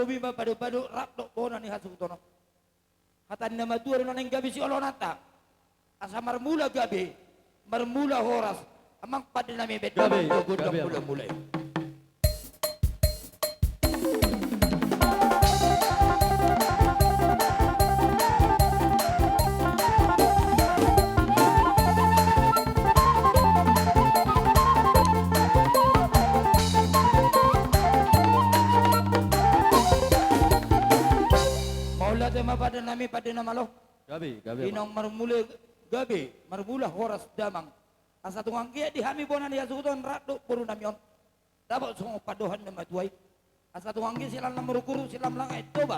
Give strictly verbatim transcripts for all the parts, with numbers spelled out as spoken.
Lobi ma pado-pado rap dohot bona ni hasuhuton on. Hata ni na matua do na naeng gabe siolonanta. Asa marmula gabe, marmula horas. Amang pande nami, bahen damang jo gondang mula-mula i. Mauliate ma pande nami, pande na malo. Gabe, gabe. Inong marmula gabe, marmula horas damang. Asa tung anggiat di hami bona ni hasuhuton rap dohot boru nami on. Dapot songon pandohan ni na matua i. Asa tung anggiat silang na marukuru, silang na maranggi Toba.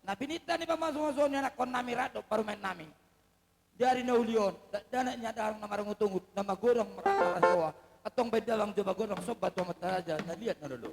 Na pininta ni pamasu-masuon ni anakkon nami rap dohot parumaen nami. Di ari na uli on, dakdanak ni adaon na marungut-ungut, na magodang maranggi marsoa. Antong bahen damang jo bagodang somba tu Amanta Raja na liat na lolo.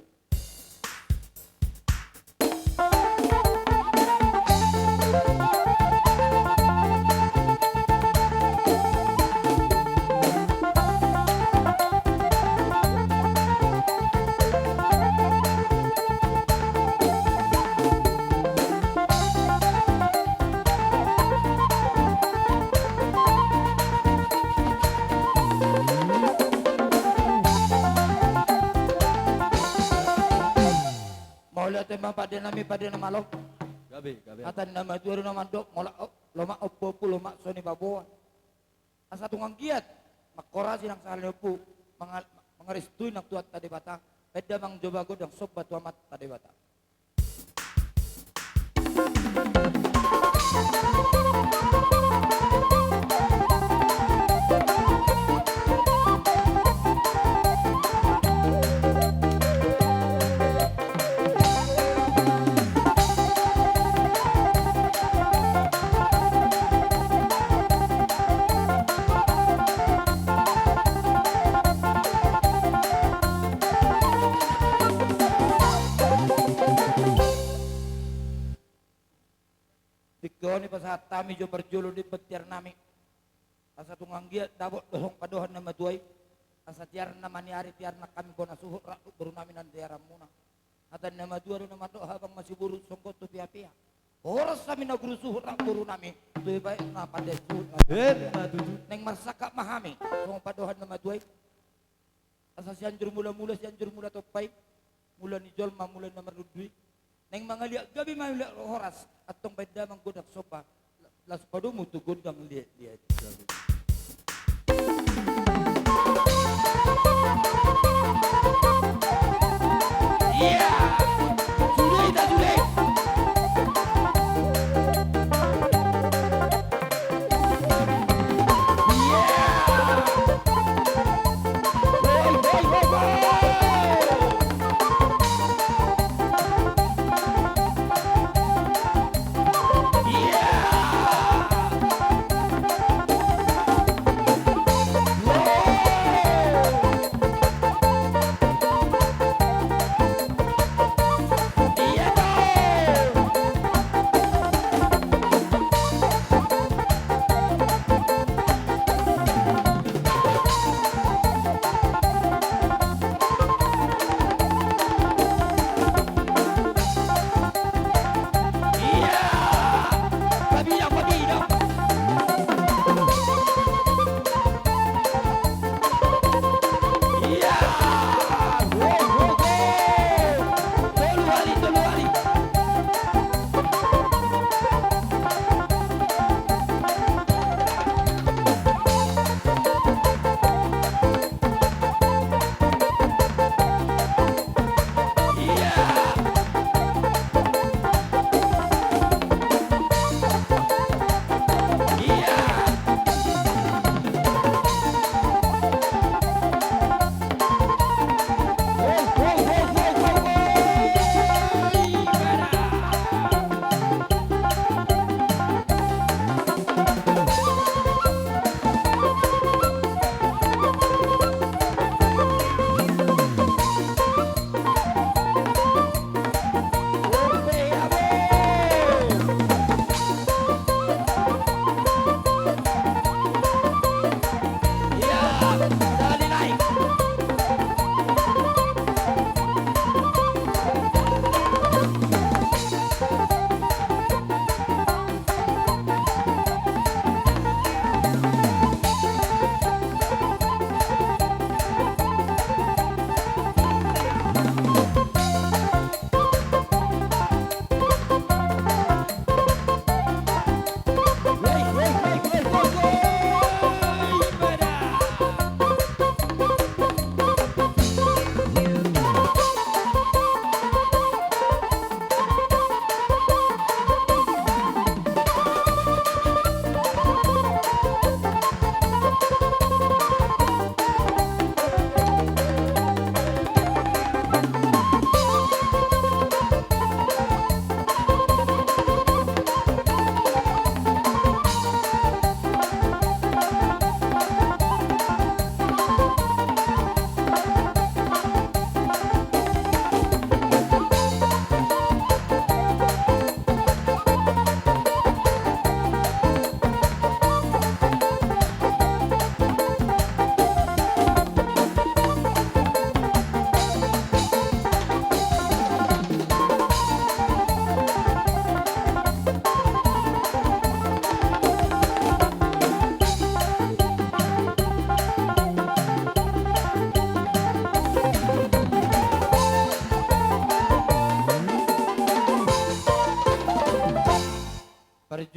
Mauliate ma pande nami, pande na malo. Gabe, gabe. Hata ni na matua do na mandok, molo lomak ompu-ompu, lomak so nipaboa. Asa tung anggiat manghorasi nang sahali ni ompu, manga-, mangarestui nang Tuhanta Debata. Bahen damang jo bagodang somba tu Amanta Debata. Tingki on i pasahat hami jo parjolo di tiar nami. Asa tung anggiat dapot do songon pandohan ni na matua i. Asa tiar na maniari, tiar nang hami bona suhut rap dohot boru nami na niaranmuna. Hata ni na matua do na mandok, habang ma siburut songgop tu pea-pea. Horas hami na guru suhut rap boru nami. Tu ibaen na pande suhut. Emma tutu. Naeng marsangkap ma hami songon pandohan ni na matua i. Asa Sianjur Mula-mula, Sianjur Mula Tompa i, mula ni jolma, mula ni na marnunduy. Naeng mangaliat gabe, mangaliat horas, antong bahen damang gondang somba. Laos padomu tu gondang liat-liat. Iya. Sude, ita sude.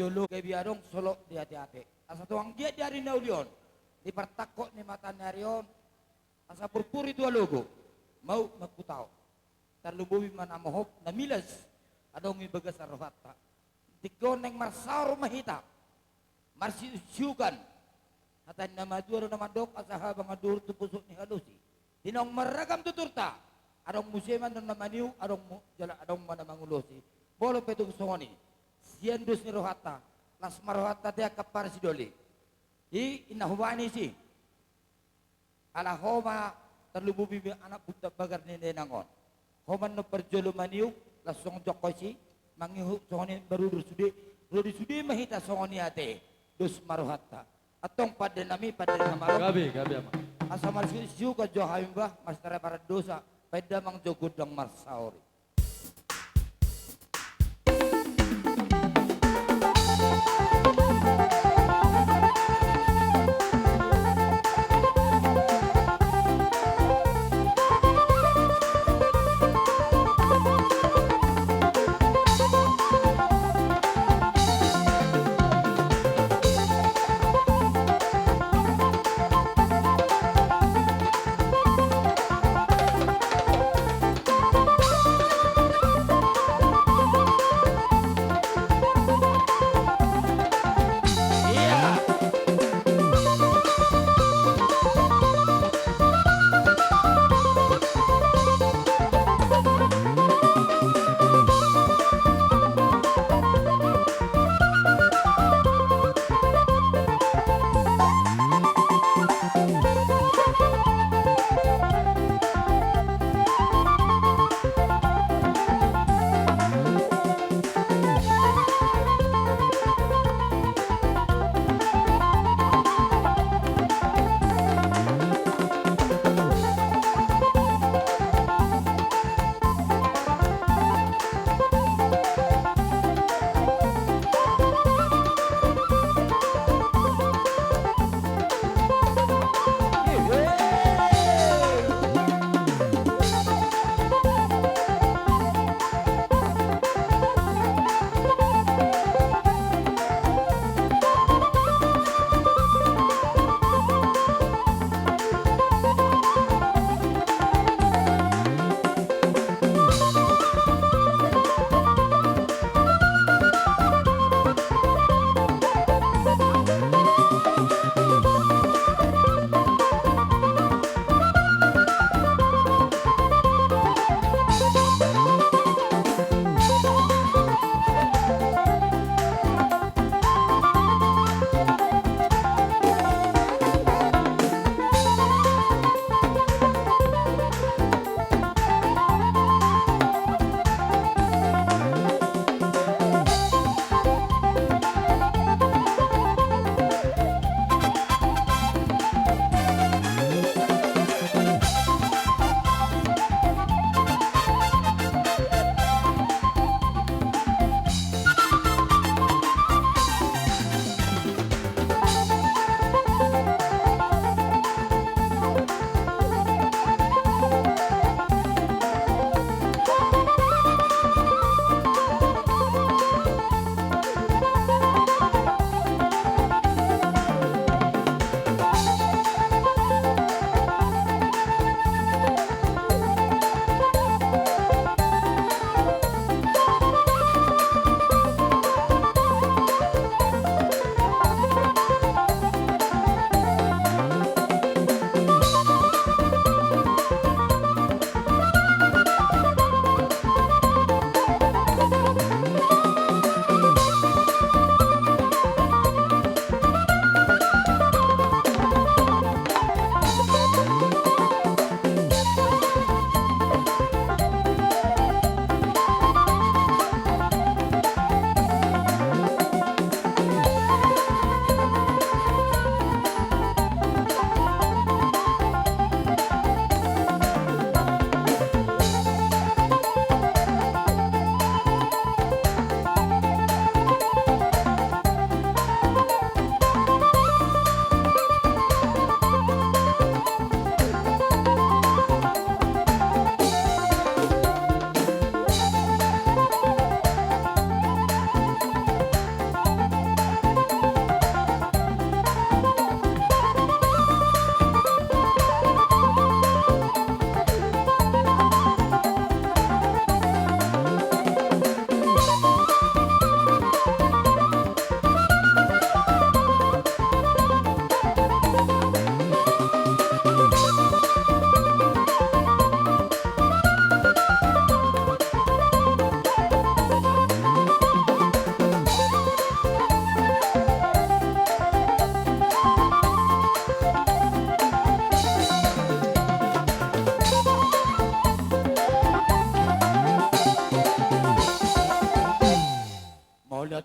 Jolo gabe adong solot di ate-ate. Asa tung anggiat di ari na uli on, di partangkok ni mata ni ari on, asa purpuri tu alogo, mauk mangkutaon. Tarlumobi ma na mohop na milas adong di bagasan rohanta. Tingki on naeng marsaor ma hita, marsiuksiukan. Hata ni na matua do na mandok, asa haba ma dohor tu pusuk ni halosi. Di naung marragam tuturta, adong muse ma na maniuk, adong mu-, jala adong ma na mangulosi. Molo pe tung songon i, sian dos ni rohanta, las ma rohanta di angka parsidoli. I, inna hubani si. Ala ho ma tarlumobi anak punta bagar ni dainang on. Ho ma annon parjolo maniuk, las songon jongkon si, mangihut songon i baru dos sude, ro di sude ma hita songon i ate, dos ma rohanta. Antong pande nami, pande ni hamaron. Gabe, gabe, amang. Asa marsiuksiukan jo hami bah, marsitara baran dosa, baen damang jo gondang marsaor i.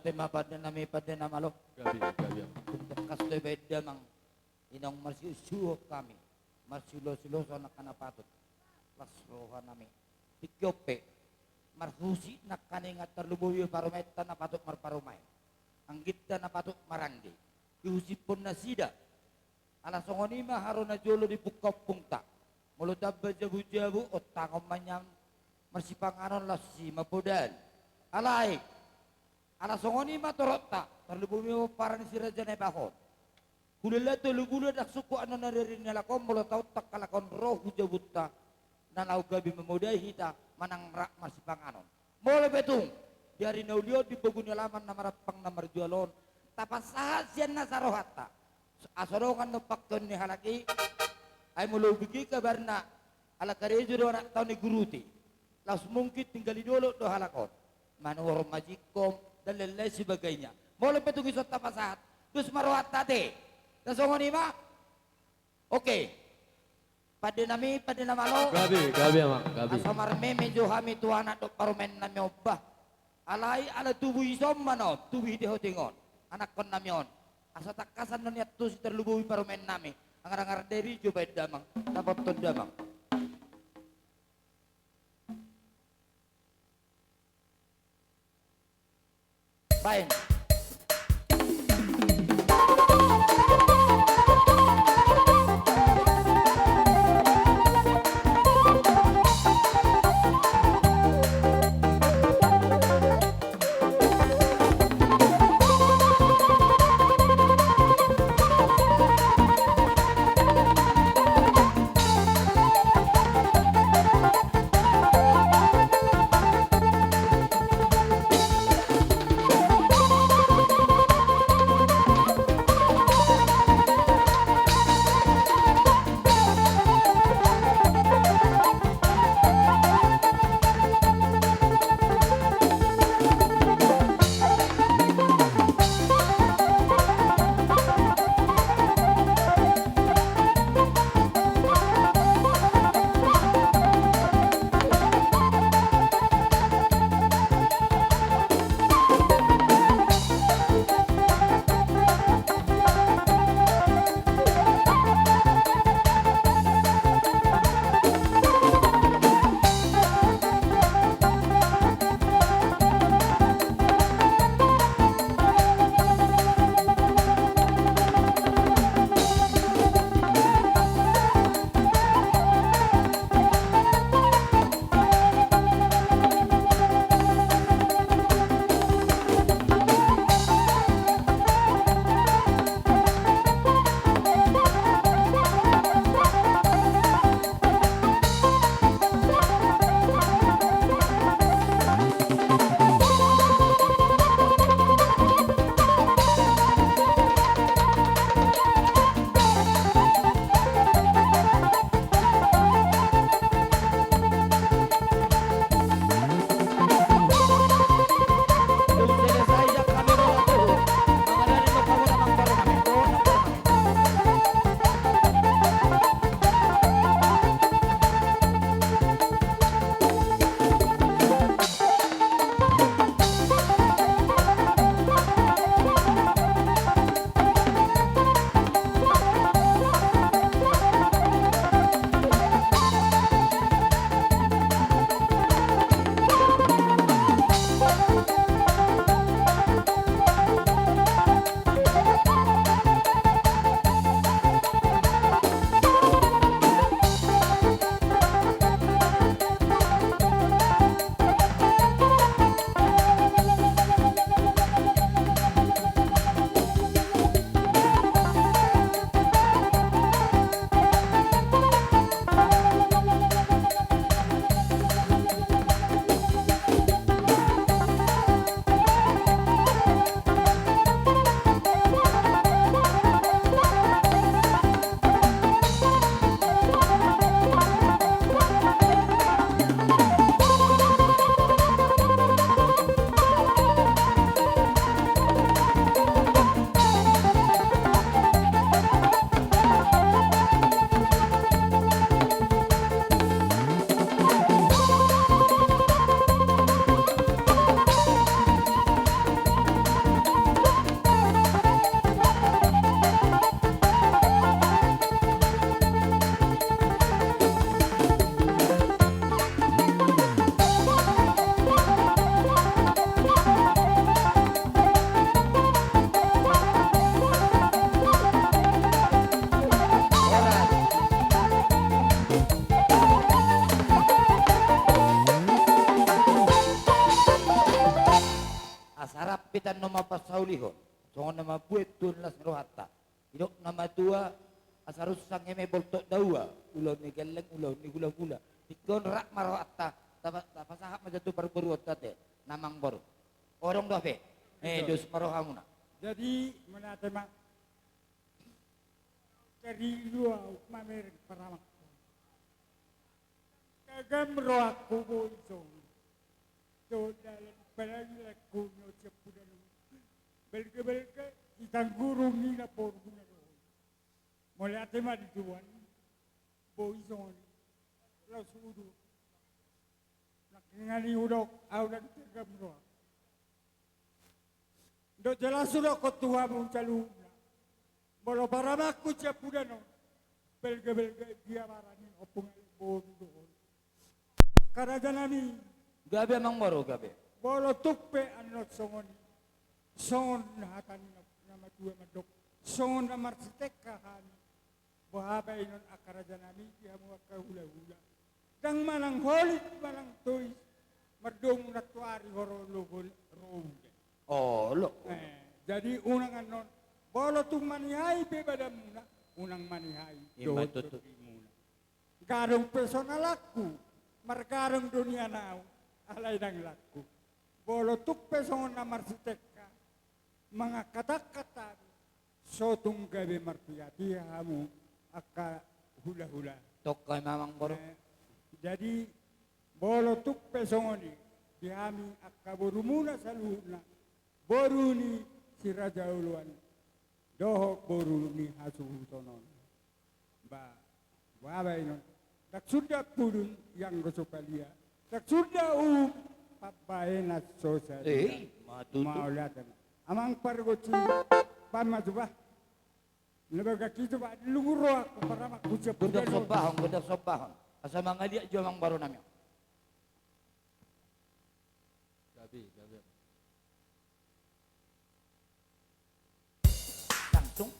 Ate ma pande nami, pande na malo. Gabe, gabe. Tung tangkas do baen damang. I naung marsiusuhon hami, marsiulosuloson angka na patut. Las roha nami. Tingki on pe, marhusip nangkaningan tarlumobi parumaenta na patut marparumaen, angginta na patut maranggi, dihusipon nasida. Ala songon i ma haroro na jolo di pungkaompungta. Molo tamba jabujabu, ontangon ma nian marsipanganon, laos i ma podal. Alai ala songon i ma toronta, tarlumobi ma pomparan ni Si Raja Naibaho on. Hulala tolu bulan ndang sungkun annon na riri ni halak on, molo taon angka halak on ro tu jabunta, na laho gabe mamodai hita manang rap marsipanganon. Molo pe tung di ari na uli on, di pogu ni alaman na marampang na marjual on, tapasahat sian nasa rohanta, asa dongan do pangkeon ni halak i. Ai molo hubege kabarna, ala karejo do anakta on i, guruti, laos mungkin tinggal di dolok do halak on, manuhor majikkom, dan lain-lain sebagainya. Molo pe tung dison tapasahat, dos ma rohanta, ate. Na songon i ma. Oke. Pande nami, pande na malo. Gabe, gabe, amang, gabe. Asa marmeme jo hami tu anak dohot parumaen nami on, bah. Alai ala tubu i son ma na on, tubu i di hoteng on, anakkon nami on. Asa tangkasan do nian tusi tarlumobi parumaen nami. Angar-angar dari jo baen damang, dapothon damang. Baen. Lihon, songon na mambuat tuan las ni rohanta. Didok na matua, asa rusang eme boltok daua, ulaon ni gelleng, ulaon ni gulagula. Tingki on rap ma rohanta, tapa-, tapasahat ma jatu parboruonta te, amangboru. Adong dope. Eh, dos ma rohamuna. Jadi, mauliate ma. Jadi, dua, mamereng paramak. Gagam rohangku boi songon. Dohot dalan, apalagi laengku na siampudan on. Balga-balga, sitanggurung ni namborumuna do. Mauliate ma di Tuhan, boi songon i. Laos hudok. Nangkiningan i hudok, ahu ndang gagam roha. Ndang jelas hudokkon tu hamu saluhutna. Molo paramakku siampudan on, balga-balga i dia barani ompung ale boru do on. Angka rajanami. Gabe amangboru, gabe. Molo tung pe annon songon i. Songon hata ni na, na matua mandok. Songon na marsitengka hami. Boha baenon angka rajanami di hamu angka hula-hula. Ndang manang holit manang tois. Mardomu nantoari horologon roda. Olo. Eh, jadi unang annon. Molo tung manihai pe badanmuna. Unang manihai. Ima dohot tutu. Dondimuna. Gadong pe songon na langku, margadong do nian ahu, alai ndang langku. Molo tung pe songon na marsitengka, mangangkat-angkat hami, so tung gabe marpiha-piha hamu, angka hula-hula. Tongka i ma amangboru. Eh, jadi, molo tung pe songon i, di hami angka borumuna saluhutna, boru ni Si Raja Oloan, dohot boru ni hasuhuton on. Ba, boha baenon. Ndang suda pudun ianggo so palia. Ndang suda uhum pambahenan so sadia. Eh, ima tutu. Mauliate ma. Amang pargonsi, bahen ma jo bah. Na bagas i jo bah, lungun rohangku paramakku siampudan on. Godang sombahon, godang sombahon. Asa mangaliat jo amangboru nami. Gabe, gabe. Langsung.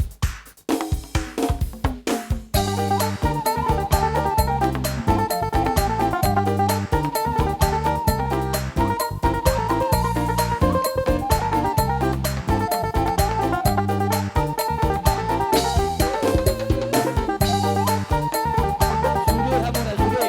Sude hamu na sude.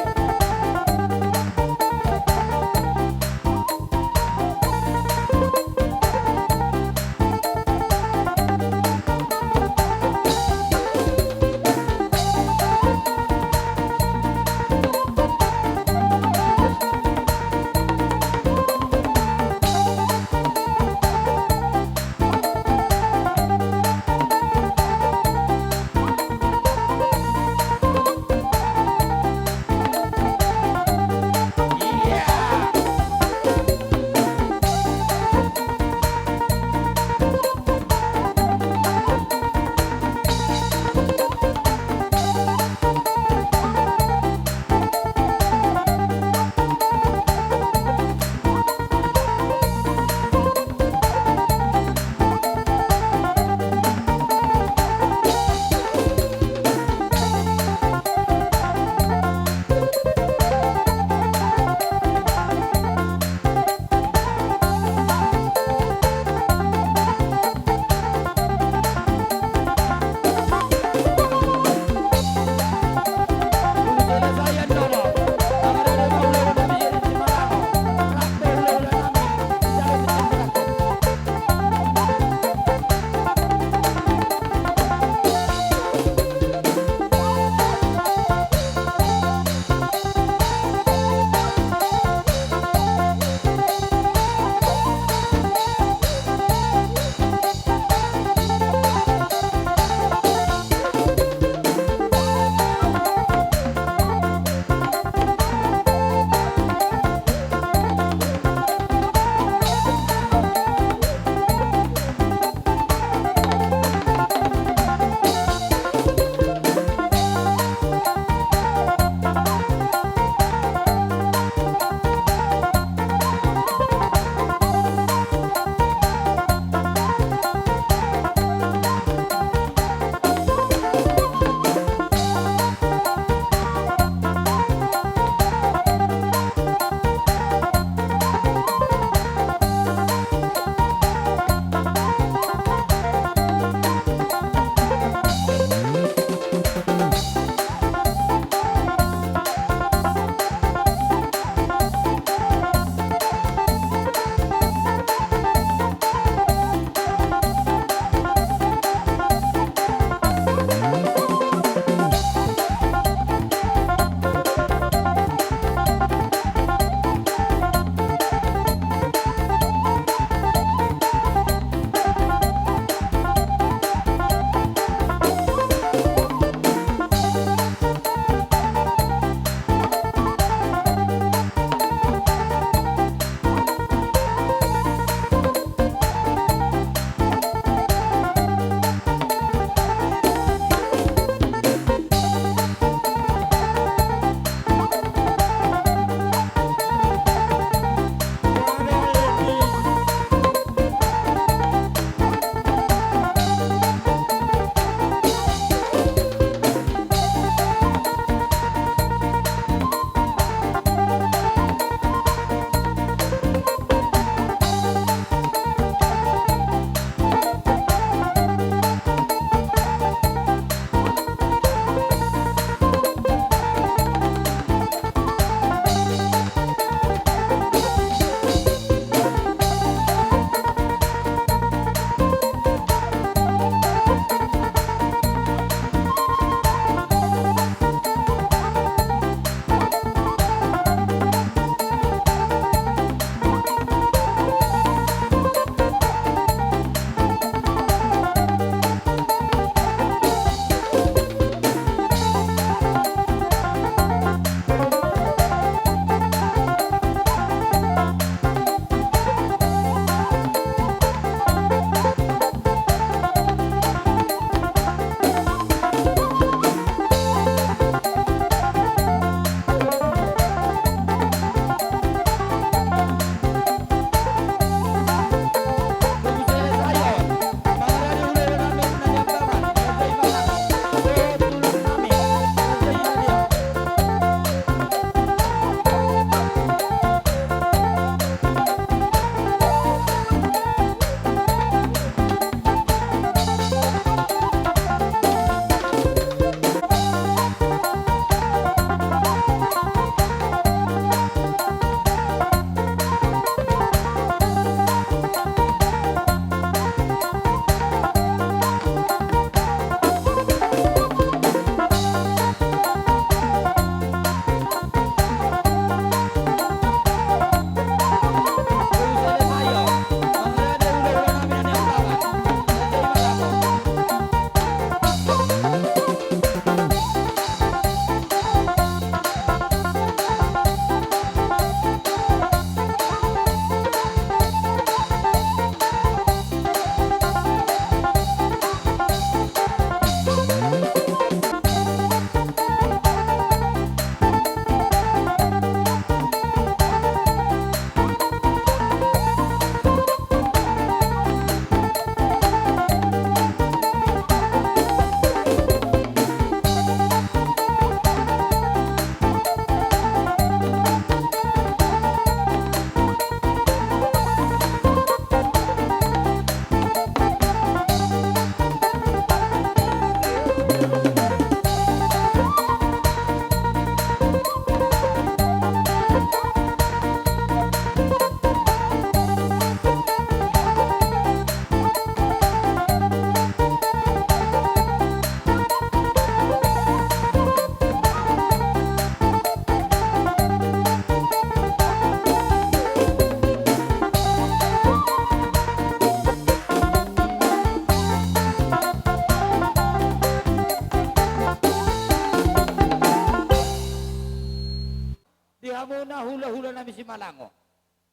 Di hamuna hulahula nami Simalango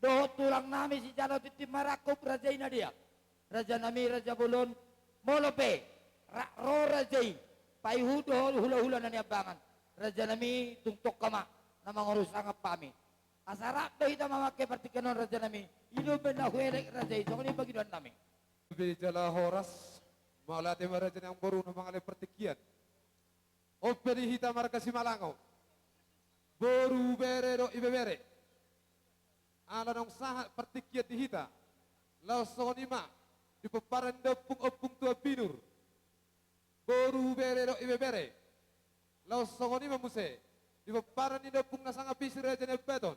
dohot tulang nami sijalo tintin marangkup raja i na deak, raja nami raja bolon, molo pe rap ro raja i paihut dohot hulahula na niambangan, raja nami tung tongka ma na mangolu sangap hami. Asa rap do hita mamangke partingkian on raja nami, i do umbahen na huelek raja i, songon i pangidoan nami. Be jala horas, mauliate ma raja ni amangboru na mangalehon partingkian. On pe di hita marga Simalango, boru, bere dohot ibebere. Ala naung sahat partingkian di hita, laos songon i ma di pomparan ni ompung, ompung tuan binur. Boru, bere dohot ibebere. Laos songon i ma muse di pomparan ni ompung na sangap i si Raja Nai Ambaton.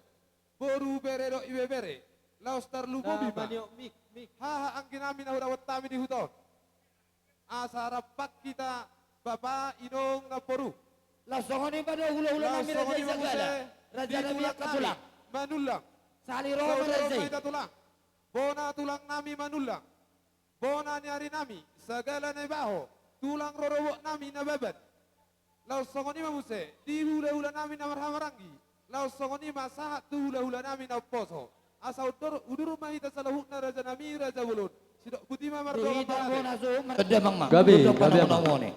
Boru, bere dohot ibebere. Laos tarlumobi ma maniok, mik, mik, haha anggi nami na hudapot hami di huta on. Asa rap hita bapa inong namboru. Laos songon i ma do hulahula nami raja i sagala. Raja nami angka tulang Manullang. Sahali ro ma raja i. Bona tulang nami Manullang. Bona ni ari nami, sagala na ibaho, tulang rorobot nami Nababan. Laos songon i ma muse di hulahula nami na marhahamaranggi. Laos songon i ma sahat tu hulahula nami na umposo. Asa udur, udur ma hita saluhutna raja nami raja bolon. Sidok buti ma mardongan. Gabe, gabe amang.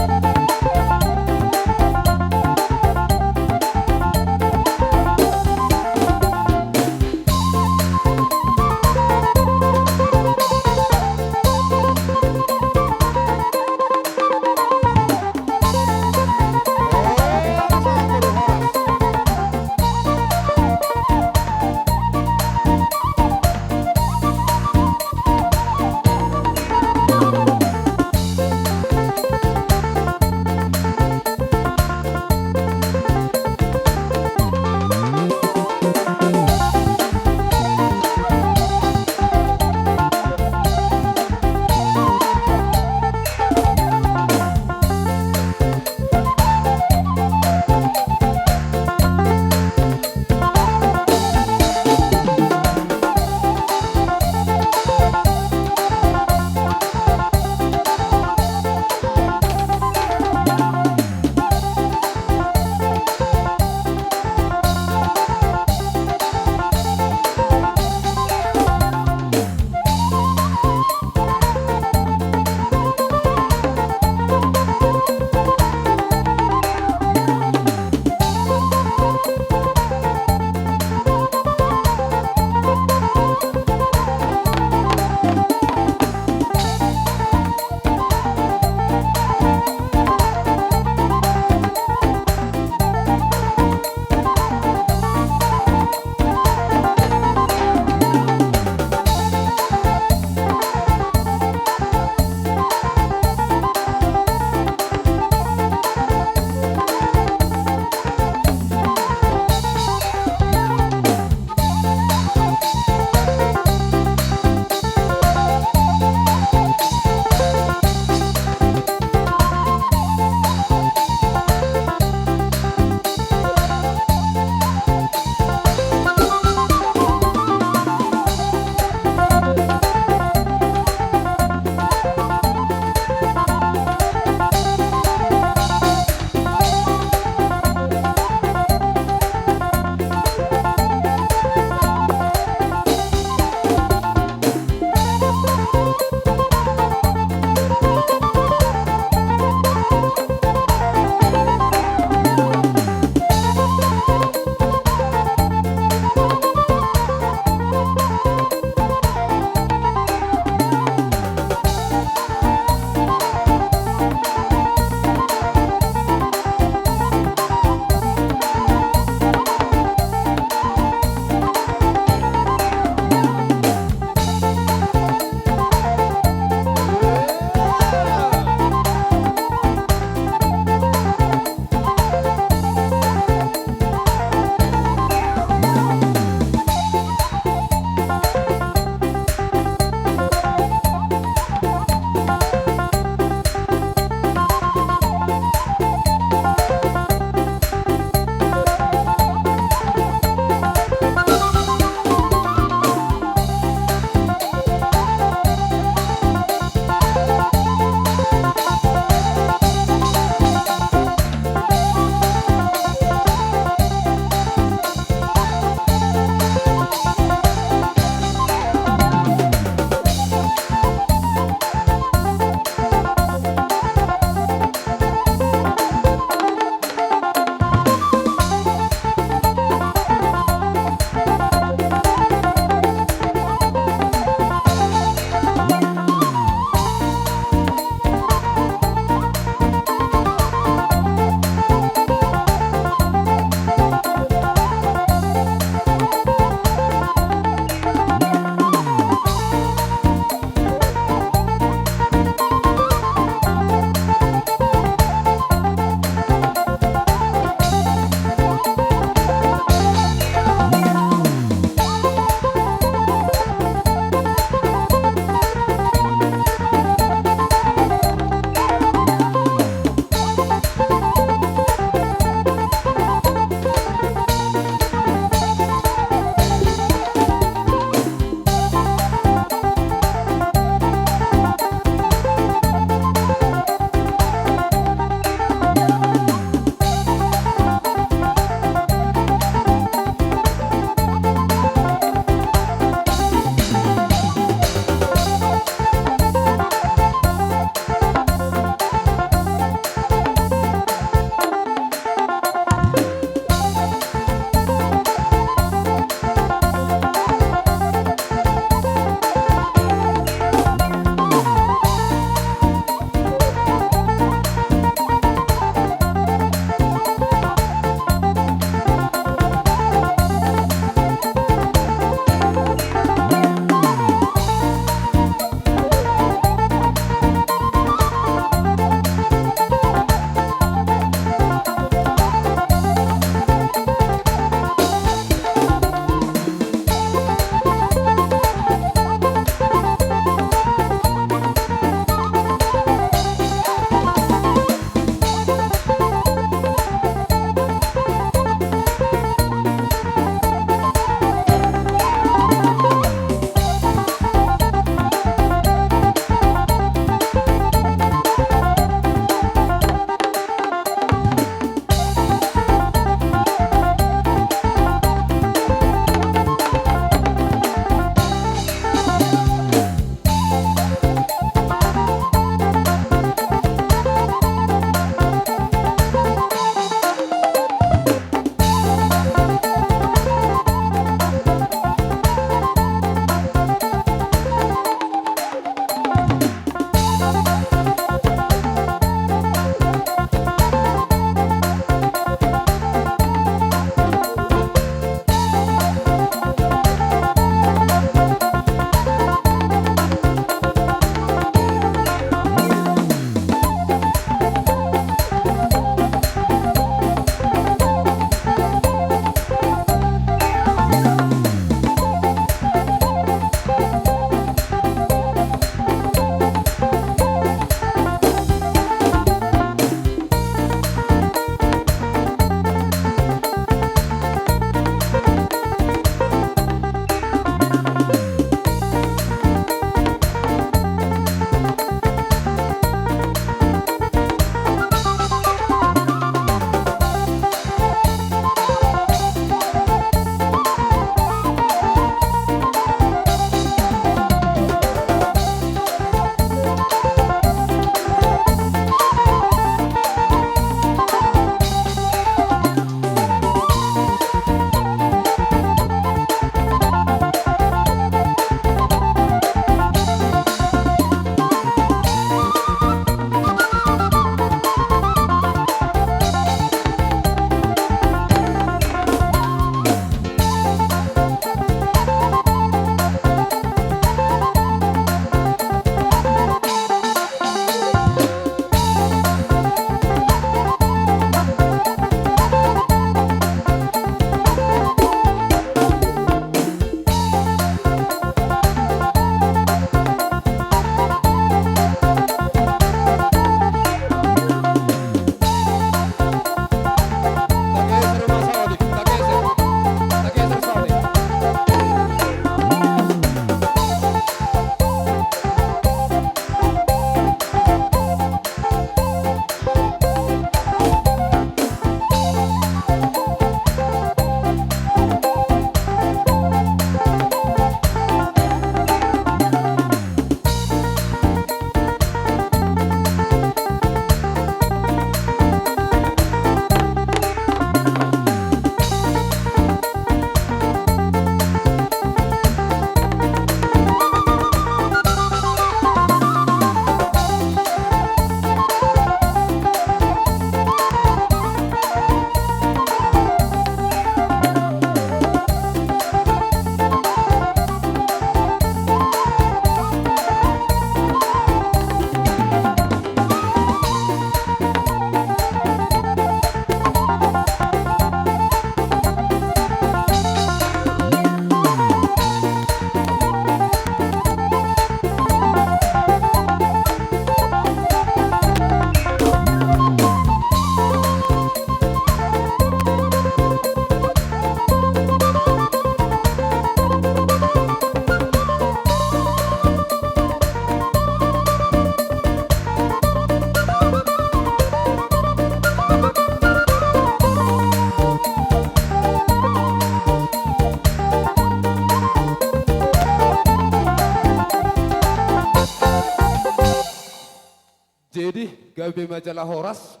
Jadi, gabe ma jala horas.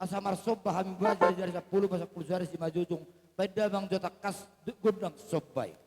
Asa marsomba hami bajari sampulu, pasampulu sada simanjujung. Baen damang jo tangkas, gondang somba i.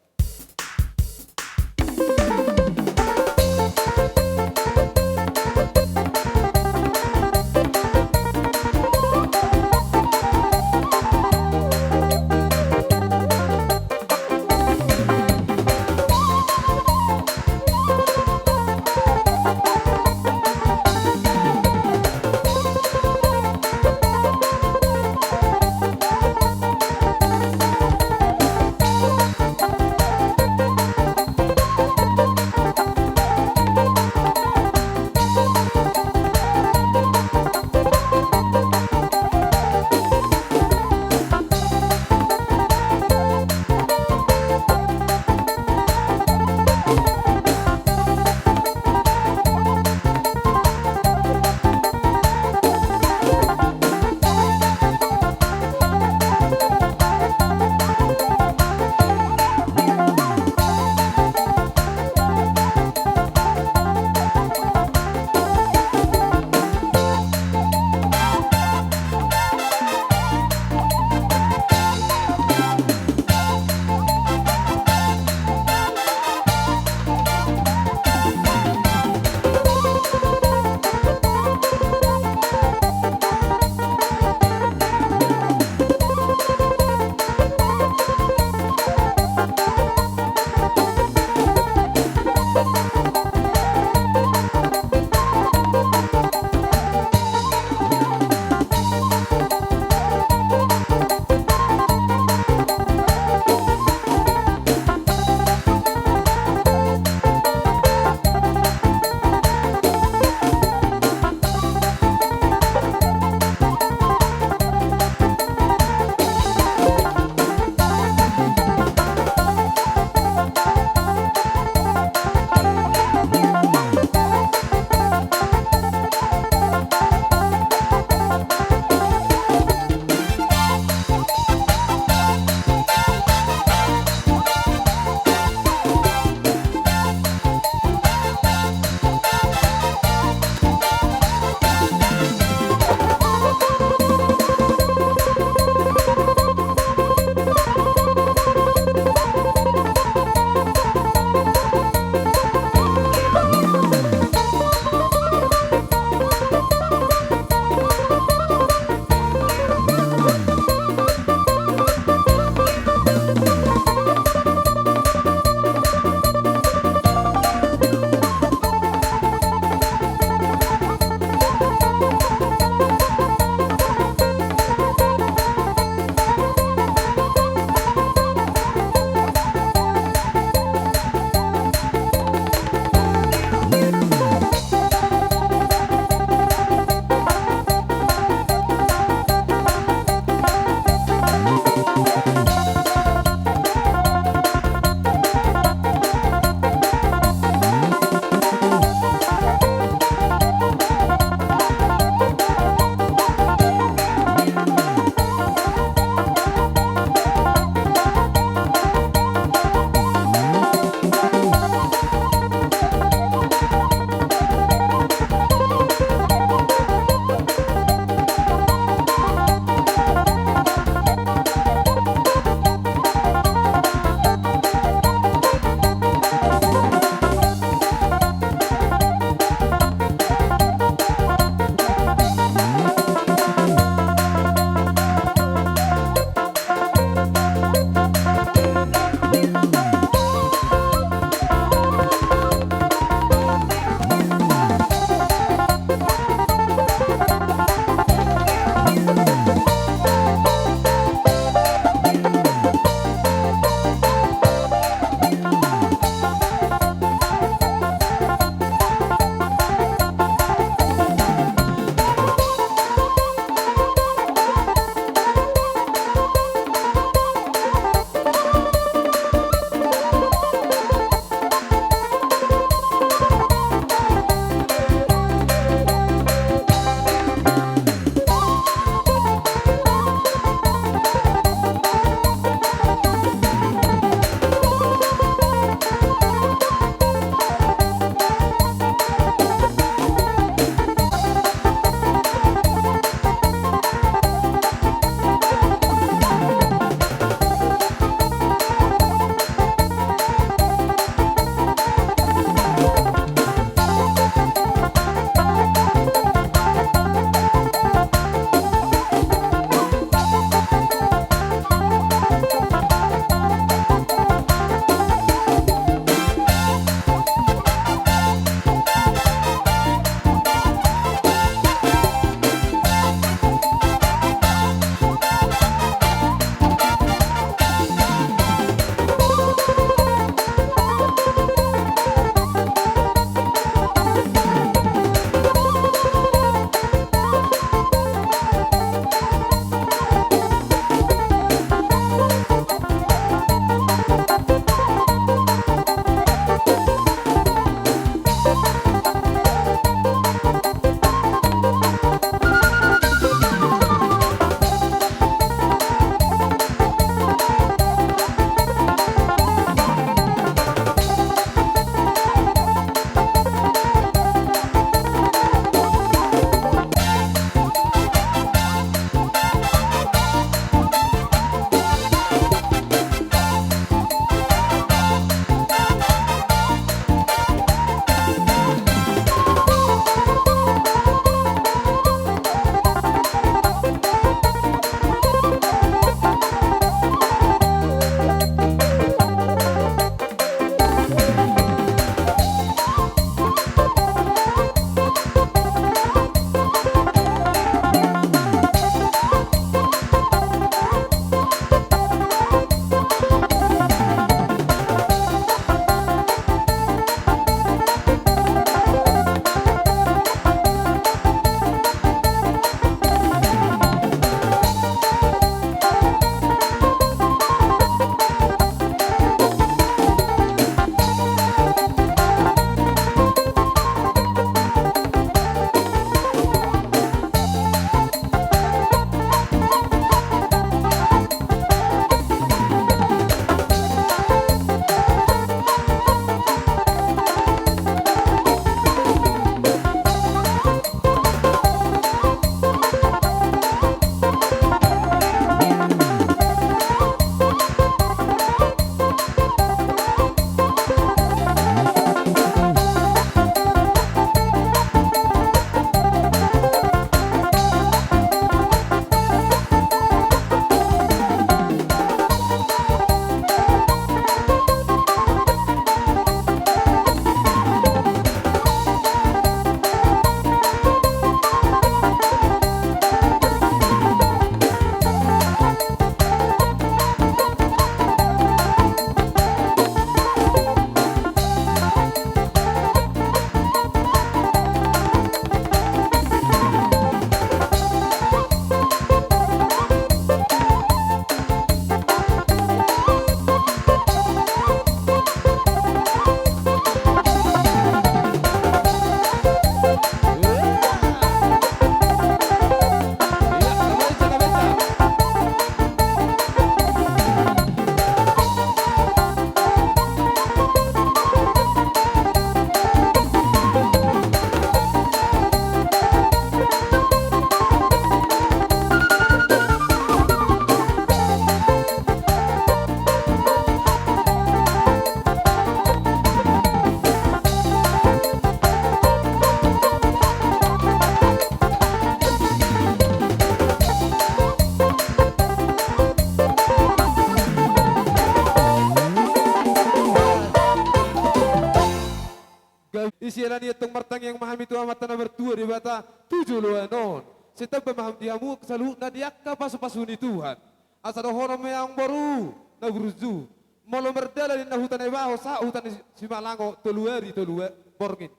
Isi ala ni i antong martangiang ma hami tu Amanta na martua Debata tu joloan on. Sai tamba ma hamu di hamu saluhutna di angka pasupasu ni Tuhan. Asa dohonon ma i, amang boru na burju, molo mardalan ninna huta Nebaho sahat huta ni Simalango tolu ari tolu a-, borngin.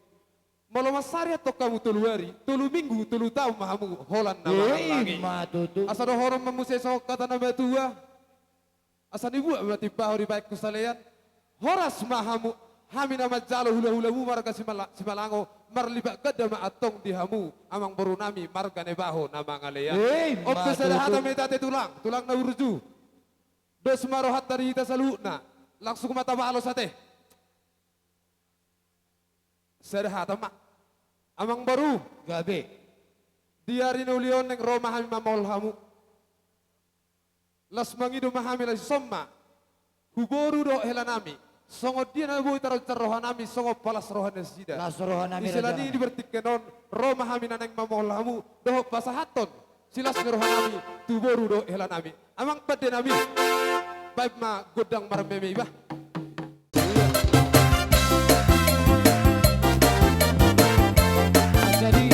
Molo mansari antong hamu tolu ari, tolu minggu, tolu taon ma hamu holan na marhahamaranggi. Ima tutu. Asa dohonon ma muse songon hata na matua. Asa nibuat ma timbaho dibahen husalean. Horas ma hamu, hami na manjalo hulahulamu marga Simala-, Simalango, marlipat ganda ma antong di hamu, amang boru nami marga Nebaho na mangalean. Ima tutu. On pe sada hata ma i ate tulang, tulang na burju. Dos ma rohanta di hita saluhutna, langsung ma tabalos ate. Sada hata ma. Amang boru. Gabe. Di ari na uli on naeng ro ma hami mamohol hamu. Las mangido ma hami, las dison ma. Tu boru dohot hela nami. Songon dia na boi taronjar roha nami, songon palas roha nasida. Las roha nami. Isi ala ni i di partingkian on, ro ma hami na naeng mamohol hamu, dohot pasahathon silas ni roha nami tu boru dohot hela nami. Amang pande nami, baen ma gondang marmeme i bah. Jadi,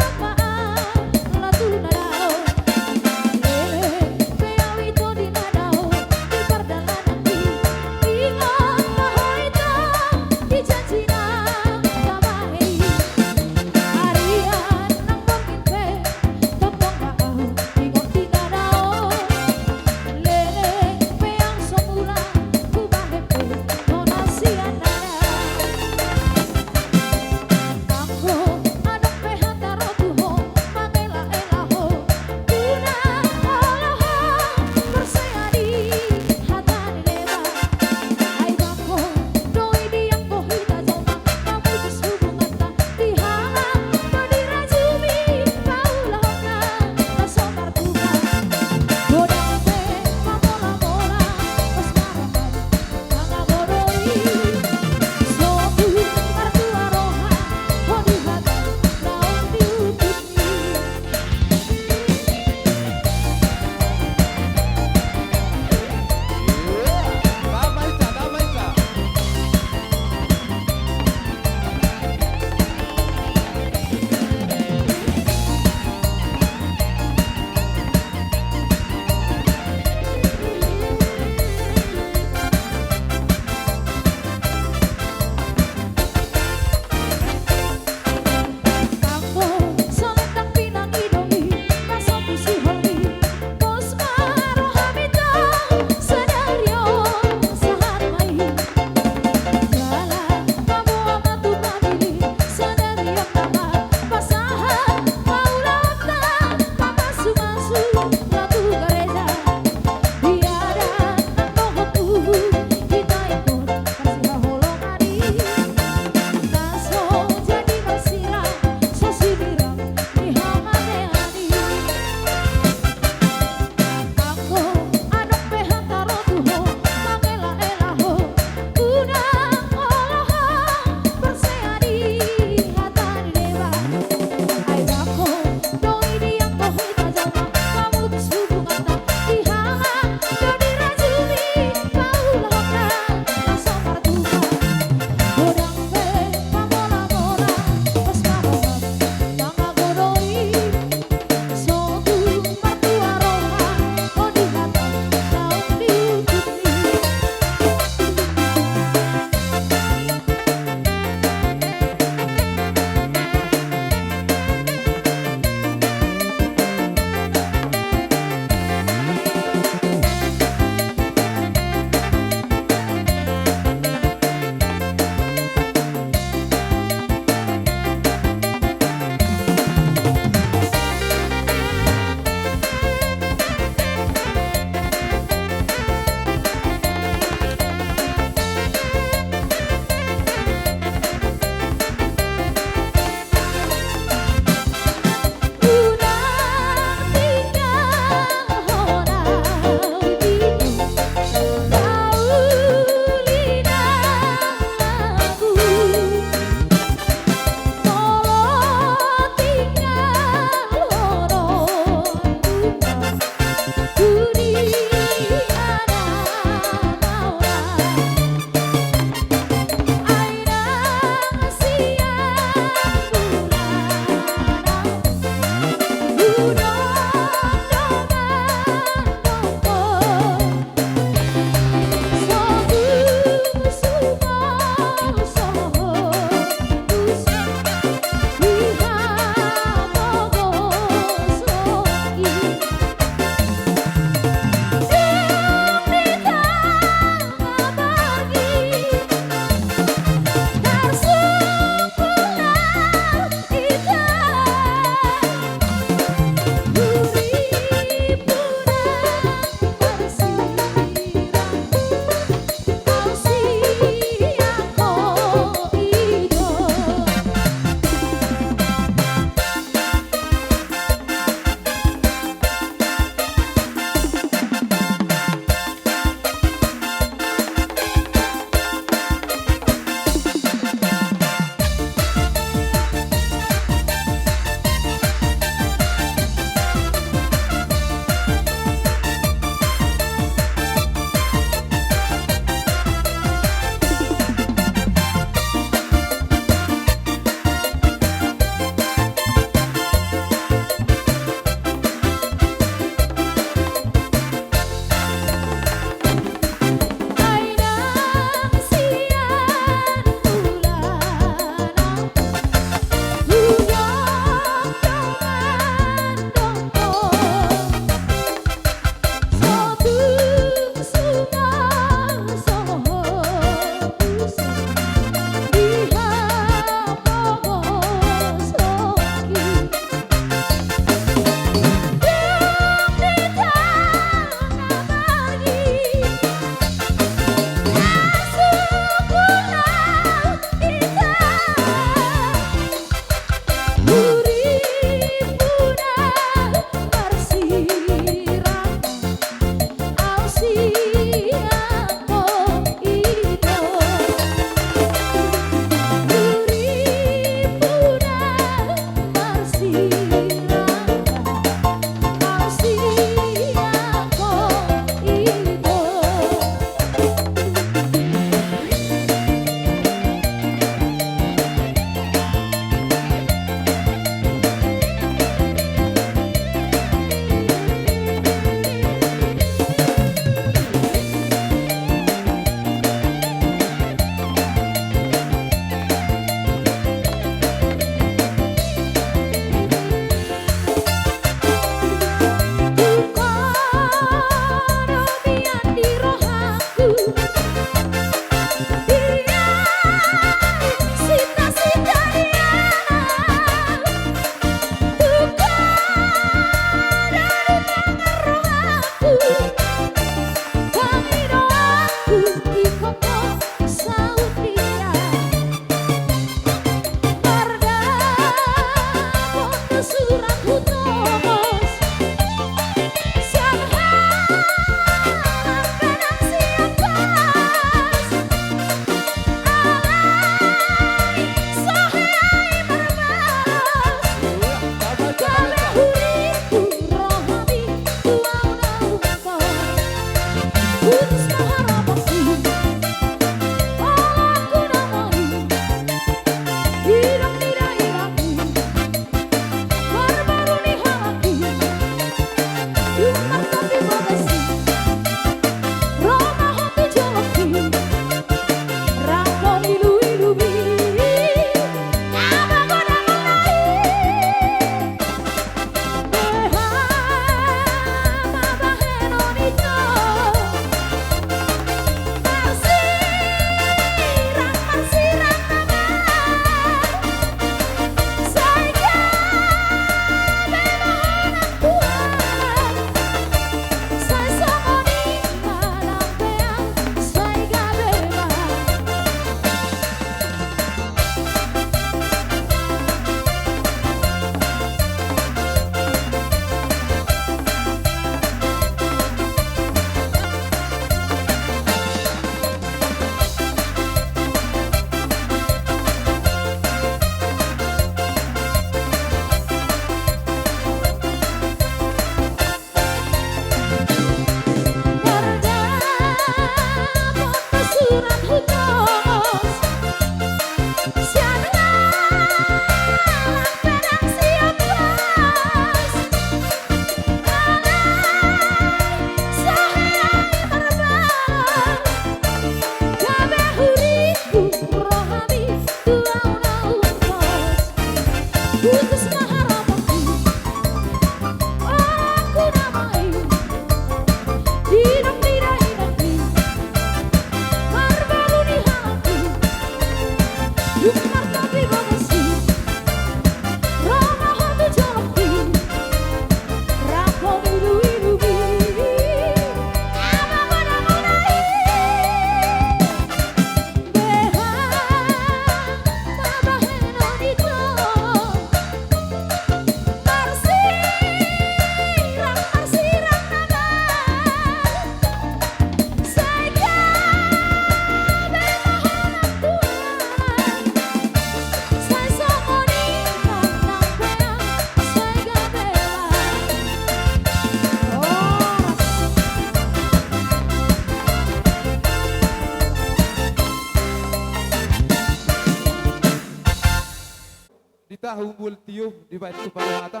Di tahu bulan tio dibaen tu parhatan,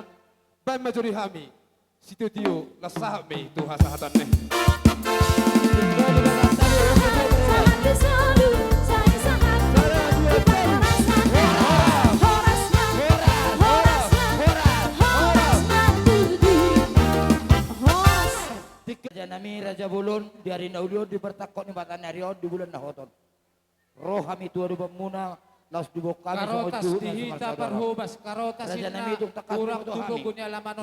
baen ma jo di hami sitio-tio, las sahat ma i tu hasahatan na. Raja nami, raja bolon, di ari na uli on, di partangkok ni mata ni ari on, di bulan na hot on, ro hami tu adopanmuna, laos diboan hami songon juhut na sumarsaudara. Raja nami, tung tangkas ma tu hami.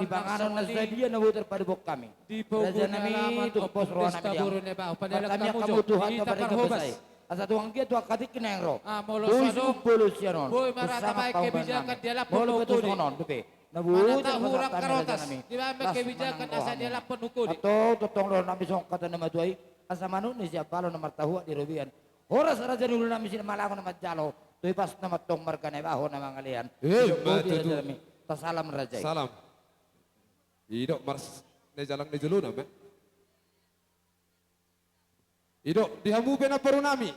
Sipanganon na sadia na boi tarpaboa hami. Raja nami, tung pos roha nami di hamu. Martamiang hamu tu Tuhanta, marhite pos ai. Asa tung anggiat tu angka tingki na naeng ro, boi sumbolon sian on, boi marata ma kebijakan di alap. Molo pe tung songon on dope na boi tarpasahat hami, raja nami, las manang rohamu. Antong tongtong roha nami songon hata ni na matua i. Asa manuk ni sian balo na martahuak di robean. Horas raja ni ulu nami, sian malango na manjalo, tu ipasna ma antong marga Naibaho na mangalean. Ima tutu. Raja nami, tasalam raja i. Salam. Idok mars ni jalang ni jolona ma. Idok di hamu pe namboru nami.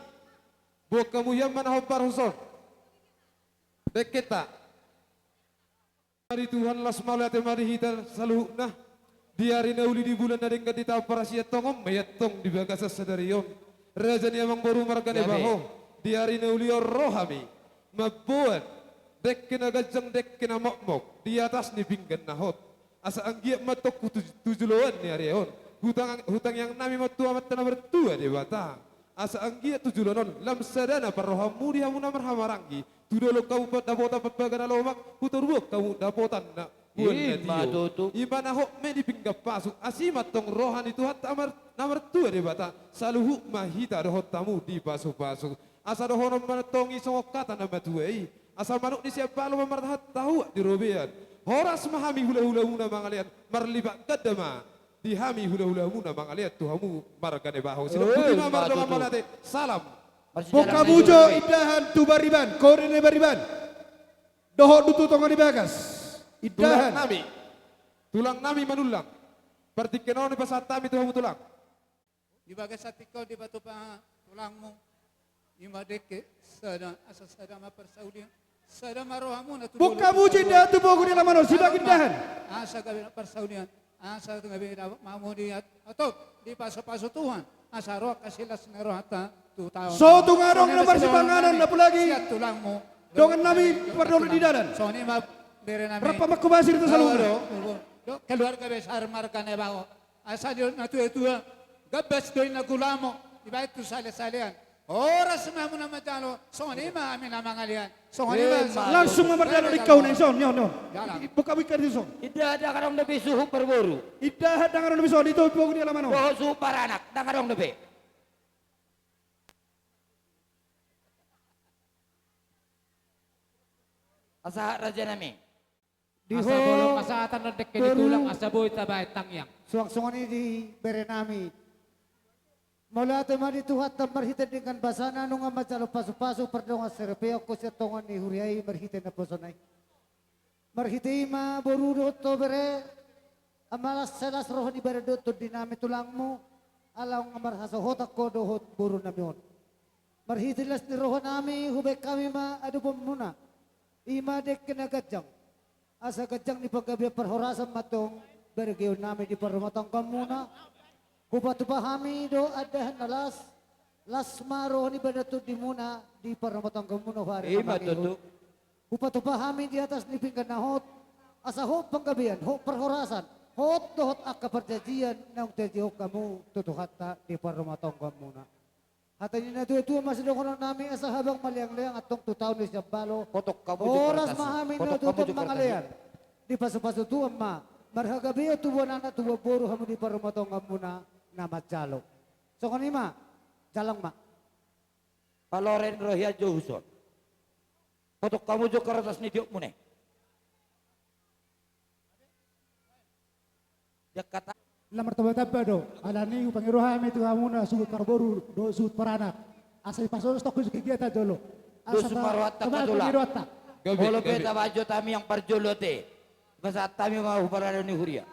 Boan hamu hian manahon parhoson. Dengkenta. Ari Tuhan, las mauliate ma di hita saluhutna. Di ari na uli, di bulan na denggan, di taon parasian, tongon ma i antong di bagasan sadari on. Raja ni amangboru marga Naibaho, di ari na uli on ro hami mamboan dengke na ganjang, dengke na mokmok di atas ni pinggan na hot. Asa anggiat ma antong tu, tu joloan ni ari on, hutang, hutangiang nami ma tu Amanta na martua Debata. Asa anggiat tu joloan on lam sada na parrohaonmu di hamu na marhahamaranggi, tu dolok hamu dapotan pambaga na lomak, tu toru hamu dapotan na boan na tio. Ima tutu. Ima na hot ma i di pinggan pasu, asi ma antong roha ni Tuhanta na mar-, na martua Debata, saluhut ma hita dohot hamu dipasupasu. Asa dohonon ma antong i songon hata ni na matua i. Asa manuk ni sian balo ma martahuak di robean. Horas ma hami hulahulamuna mangalean, marlipat ganda ma di hami hulahulamuna mangalean tu hamu marga Naibaho. Sidok boti ma, mardongan mauliate. Salam. Boan hamu jo indahan tu pariban, kode ni pariban. Dohot tu tonga ni bagas. Indahan. Tulang nami. Tulang nami Manullang. Partingkian on dipasahat hami tu hamu tulang. Di bagasan tingki on dipatupa tulangmu. Ima dengke sada, asa sada ma parsaulian, sada ma rohamuna tu... Bungka muji indahan tu pogu ni alaman on, sibahen indahan. Asa gabe na parsaulian, asa gabe na mamudi, atop dipasupasu Tuhan, asa ro angka silas ni rohanta tu taon. So tung adong na marsipanganon, apalagi sian tulangmu, dongan nami pardongan di dalan. Songon i ma bere nami. Rap ma hobasi di tu saluhutna. Keluarga besar marga Nabagot. Asa di na tua-tua, gambas do i na gulamo, dibaen tu sale-salean. Horas ma hamu na manjalo, songon i ma hami na mangalean. Songon i ma. Langsung ma mardalan ingkon, ingkon, ingkon. Bungka, bungka ingkon. Indahan ndang adong dope suhut parboru. Indahan ndang adong dope suhut, di tu pogu ni alaman on. Dohot suhut paranak, ndang adong dope. Asa raja nami. Asa bolon ma sahatan na dengke ni tulang, asa boi tabaen tangiang. Suang songon i di bere nami. Mauliate ma di Tuhanta marhite denggan basana nunga manjalo pasu-pasu pardongan saripeon sian tonga ni huria i marhite naposona i. Marhite i ma boru dohot ho bere, asa las, las roha ni badan dohot tondi nami tulangmu, ala nunga marhasohotan ho dohot boru nami on. Marhite las ni roha nami hubaen hami ma adopanmuna. Ima dengke na ganjang. Asa ganjang ni panggabean parhorasan ma antong bagian nami di parrumatanggaanmuna. Hupatupa hami do andahan na las, las ma roha ni badan tondimuna di parrumatanggaanmuna. Ima tutu. Hupatupa hami di atas ni pinggan na hot, asa hot panggabean, hot parhorasan, hot dohot angka parjanjian naung tajanjihon hamu tu Tuhanta di parrumatanggaanmuna. Hata ni na tua-tua ma sidohonon nami, asa habang ma leang-leang antong tu taon ni siambalo. Horas ma hami na tua-tua mangalean. Dipasu-pasu Tuhan ma marhagabeon tubuan anak tubuan boru hamu di parrumatanggaanmuna na manjalo. Songon i ma, jalang ma. Paloren rohian jo huson. Hotok hamu jo karatas ni tiopmuna i. Dia kata. Lam martamba-tamba do, alani i hupangido hami tu hamuna suhut parboru dohot suhut paranak. Asa dipasohot tongkin kegiatan jolo. Asa dos ma rohanta, tamba tula. Molo pe tabaen jo tangiang parjolo ate. Pasahat hami ma hu parhalado ni huria.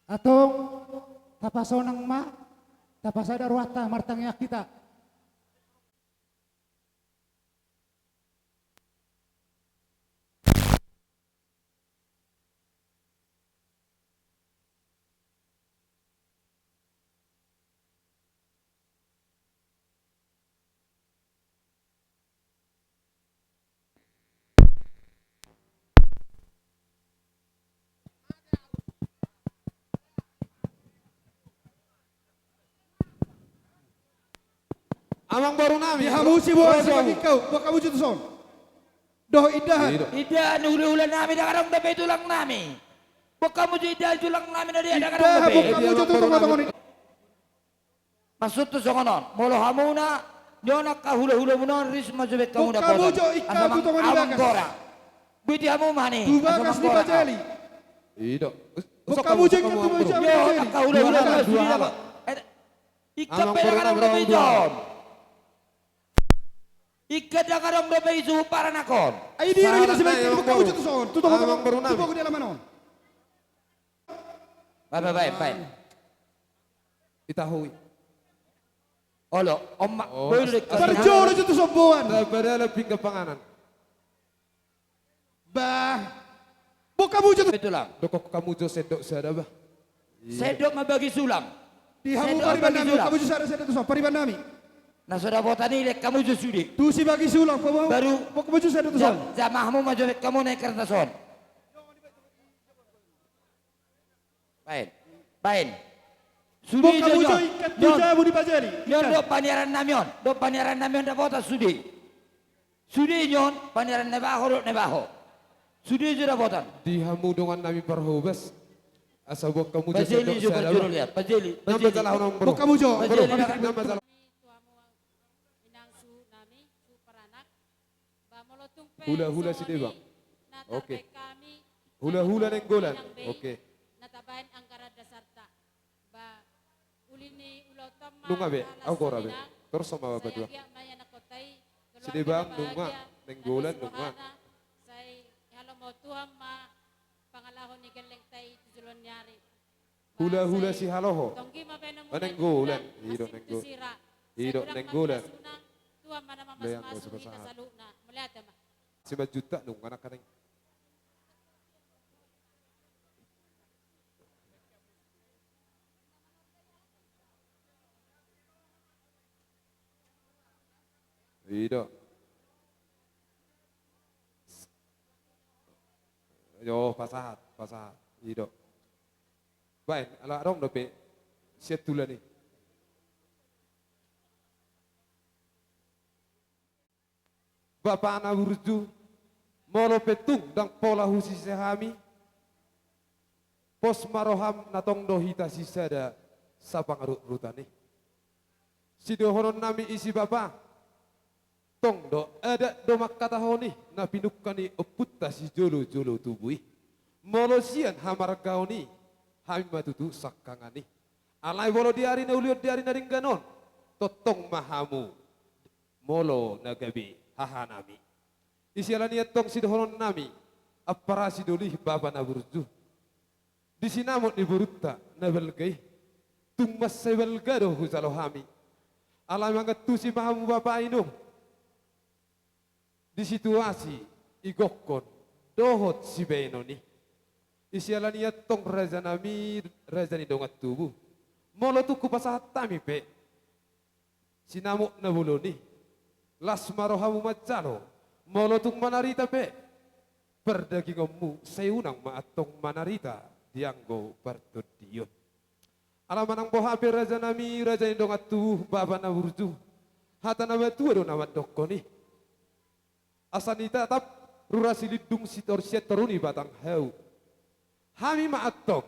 Antong, tapasonang ma, tapasada rohanta martangiang hita. Amang boru nami. Di hamu siboan, sibagikkau, bungka muju tu son. Dohot indahan. Indahan hula-hula nami, ndang adong dope tulang nami. Bungka muju indahan tulang nami na dia, ndang adong dope. Bungka muju tu tonga-tonga ni. Maksudhu songon on, molo hamuna, nion angka hula-hulamuna on, ris ma jo baen hamu dapotan. Bungka muju ingkau tu tonga ni bagas. Botima hamu ma ni. Tu bagas ni pajali. Ido. Bungka muju ingkau tu tonga ni bagas. Nion angka hula-hulamuna sude dapotan. Ingkon pe ndang adong dope ison. Ingkon ndang adong dope ison paranak on. Ai di na hita sibaen, bungka muju tu son. Tu tonga-tonga. Tu pogu ni alaman on. Baen, baen, baen. Itahui. Olo, on ma. Parjolo jo tu somboan. Padahal pinggan panganan. Bah. Bungka muju tu. Betulang. Dokok hamu jo sendok sada bah. Sendok ma bagi sulang. Di hamu pariban nami, bungka muju sada sendok tu son, pariban nami. Na so dapotan i lehon hamu jo sude. Tu sibagi sulang, baru. Bungka muju sada tu son. Jamah hamu ma jo lehon hamu na i kertas on. Baen. Baen. Sude jo, jo. Nion. Nion dohot paniaran nami on. Dohot paniaran nami on dapotan sude. Sude nion paniaran Nabaho dohot Nabaho. Sude jo dapotan. Di hamu dongan nami parhobas. Asa bungka muju sendok sada bah. Pajali jo, pajali. Pajali. Bungka muju. Pajali. Inang suhut nami, suhut paranak. Hula-hula Sidebang. Oke. Hula-hula Nainggolan. Oke. Nunga be, au gora be. Torus ma bapa dua. Sidebang nunga, Nainggolan nunga. Sai halomoan Tuhan ma pangalaho ni gellengta i tu joloan ni ari. Hulahula sihaloho. Tonggi ma baenon mula. Nenggolan. Ido nenggolan. Ido nenggolan. Tuhan ma na mamasu-masu hita saluhutna. Mauliate ma. Simanjuntak nunga nangkaning. Ido. Yo, pasahat, pasahat. Ido. Baen, ala adong dope sian tulan i. Bapa na burju, molo pe tung ndang pola husise hami, pos ma roham na tong do hita sisada sapangarutrutan i. Sidohononnami i si bapa, tong do adat do mangkatahon i na pinungka ni ompunta sijolo-jolo tubu i. Molo sian hamargaon i, hami ma tutu sangkangan i. Alai molo di ari na uli on, di ari na denggan on, tongtong ma hamu molo na gabe hahanami. Isi ala ni antong sidohononnami, ampara sidoli bapa na burju. Di sinamot ni borunta na balga i, tung mansai balga do hujalo hami. Ala mangantusi ma hamu bapa inong di situasi igokkon dohot sibaenon i. Isi ala ni antong rajanami, raja ni dongan tubu. Molo tung hupasahat hami pe sinamot na bolon i, las ma rohamu manjalo, molo tung manarita pe pardagingonmu, sai unang ma antong manarita di anggo partondion. Ala manang boha pe rajanami, raja ni dongan tubu, bapa na burju, hata na matua do na mandokkon i. Asa nitatap rura silindung sitor sian toru ni batang hau. Hami ma antong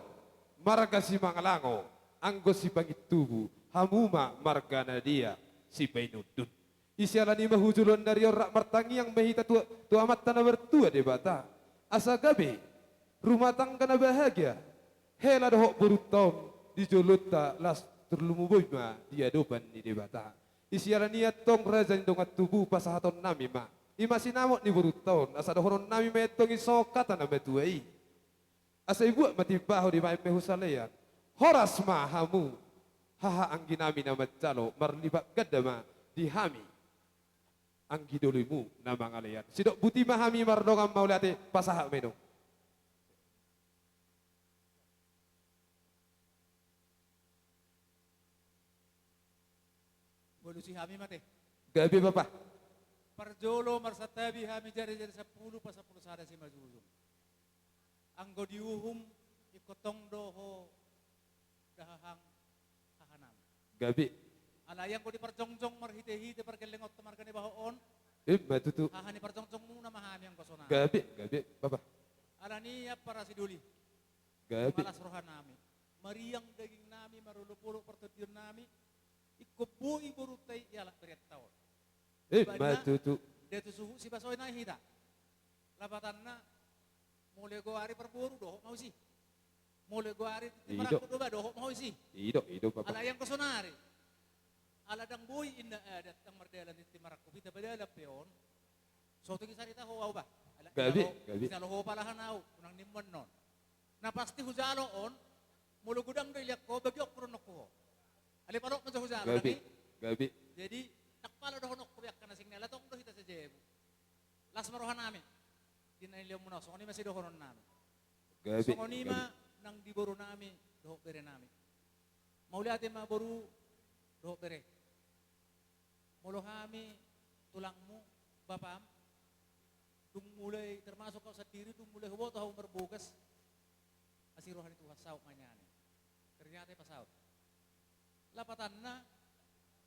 marga Simangalango, anggo Sipangintubu, hamu ma marga Nadia Sipainundun. Isi ala ni i ma hujoloan ni ari on rap martangiang ma hita tu, tu Amanta na martua Debata, asa gabe rumah tangga na bahagia hela dohot borunta on di jolonta, las tarlumobi ma di adopan ni Debata. Isi ala ni i antong raja ni dongan tubu, pasahatonnami ma i ma sinamot ni borunta on, asa dohononnami ma i antong i songon hata na matua i. Asa ibuat ma timbaho, dibaen ma husalean. Horas ma hamu haha angginami na manjalo, marlipat ganda ma di hami anggi dolimu na mangalean. Sidok buti ma hami mardongan mauliate, pasahat ma inong. Bolusi hami ma te. Gabe bapa. Parjolo marsantabi hami jari-jari sampulu, pasampulu sada simanjujung. Anggo diuhum ingkon tong do ho dahahang hahanami. Gabe. Alai anggo diparjongjong marhite-hite pargellengonta marga ni baho on, ima tutu, haha ni parjongjongmuna ma hami anggo sonari. Gabe, gabe bapa. Ala ni i ampara sidoli. Gabe. Malas rohanami, mariang dagingnami, marolop-olop partondionnami, ingkon boi borunta i ialap berenta on. Ima tutu. Datu suhut sibasoi nai hita. Lapatanna, molo goari parboru dohot ma husi. Molo goari tintin marangkup do ba, dohot ma husi. Ido, ido bapa. Alai anggo sonari, ala ndang boi inna adat, ndang mardalan tintin marangkup, hita padalan pe on. So tung i sarita ho au ba. Ala, gabe, gabe. Hujalo ho palahan au, unang nimmu annon. Na pasti hujalo on, molo godang do ilean ho, bagionku do annon tu ho. Alai palok ma jo hujalo, gabe, gabe. Jadi ndang pala dohononku be angka na sing, ala tong do hita sajabu. Las ma rohanami di na nilehonmuna on, songon i ma sidohononnami. Gabe. Songon i ma nang di borunami dohot berenami. Mauliate ma boru dohot bere. Molo hami tulangmu, bapam, dung mulai, termasuk au sandiri, dung mulai huboto hamu marbogas, asi roha ni Tuhan saut ma nian i. Ternyata i pasaut. Lapatanna,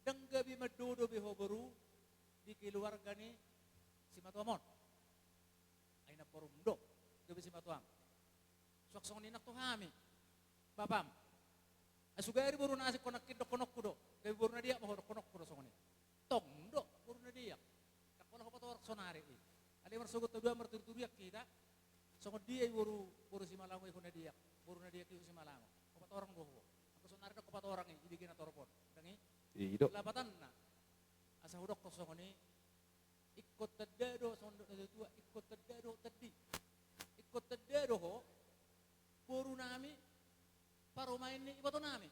ndang gabe mandodo be ho boru di keluarga ni simatuam on. Ai namborum do gabe simatuam. Suang songon i nang tu hami, bapam. Ai sugari boru na asing ho nangkin dohononku do, gabe boru na diak ma ho, dohononku do songon i. Tong do boru na diak. Ndang pola hupatorang sonari i. Alai marsogot haduan marturituri hita. Songon dia i boru, boru Simalango i ho na diak, boru na diak i ho Simalango. Hupatorang do ho. Anggo sonari ndang hupatorang i, dibege na torop on. Ndang i? Ido. Lapatanna, asa hudokkon songon i, ingkon tanda do, songon dok na tua-tua, ingkon tanda do tandi. Ingkon tanda do ho, borunami, parumaen ni ibotonami.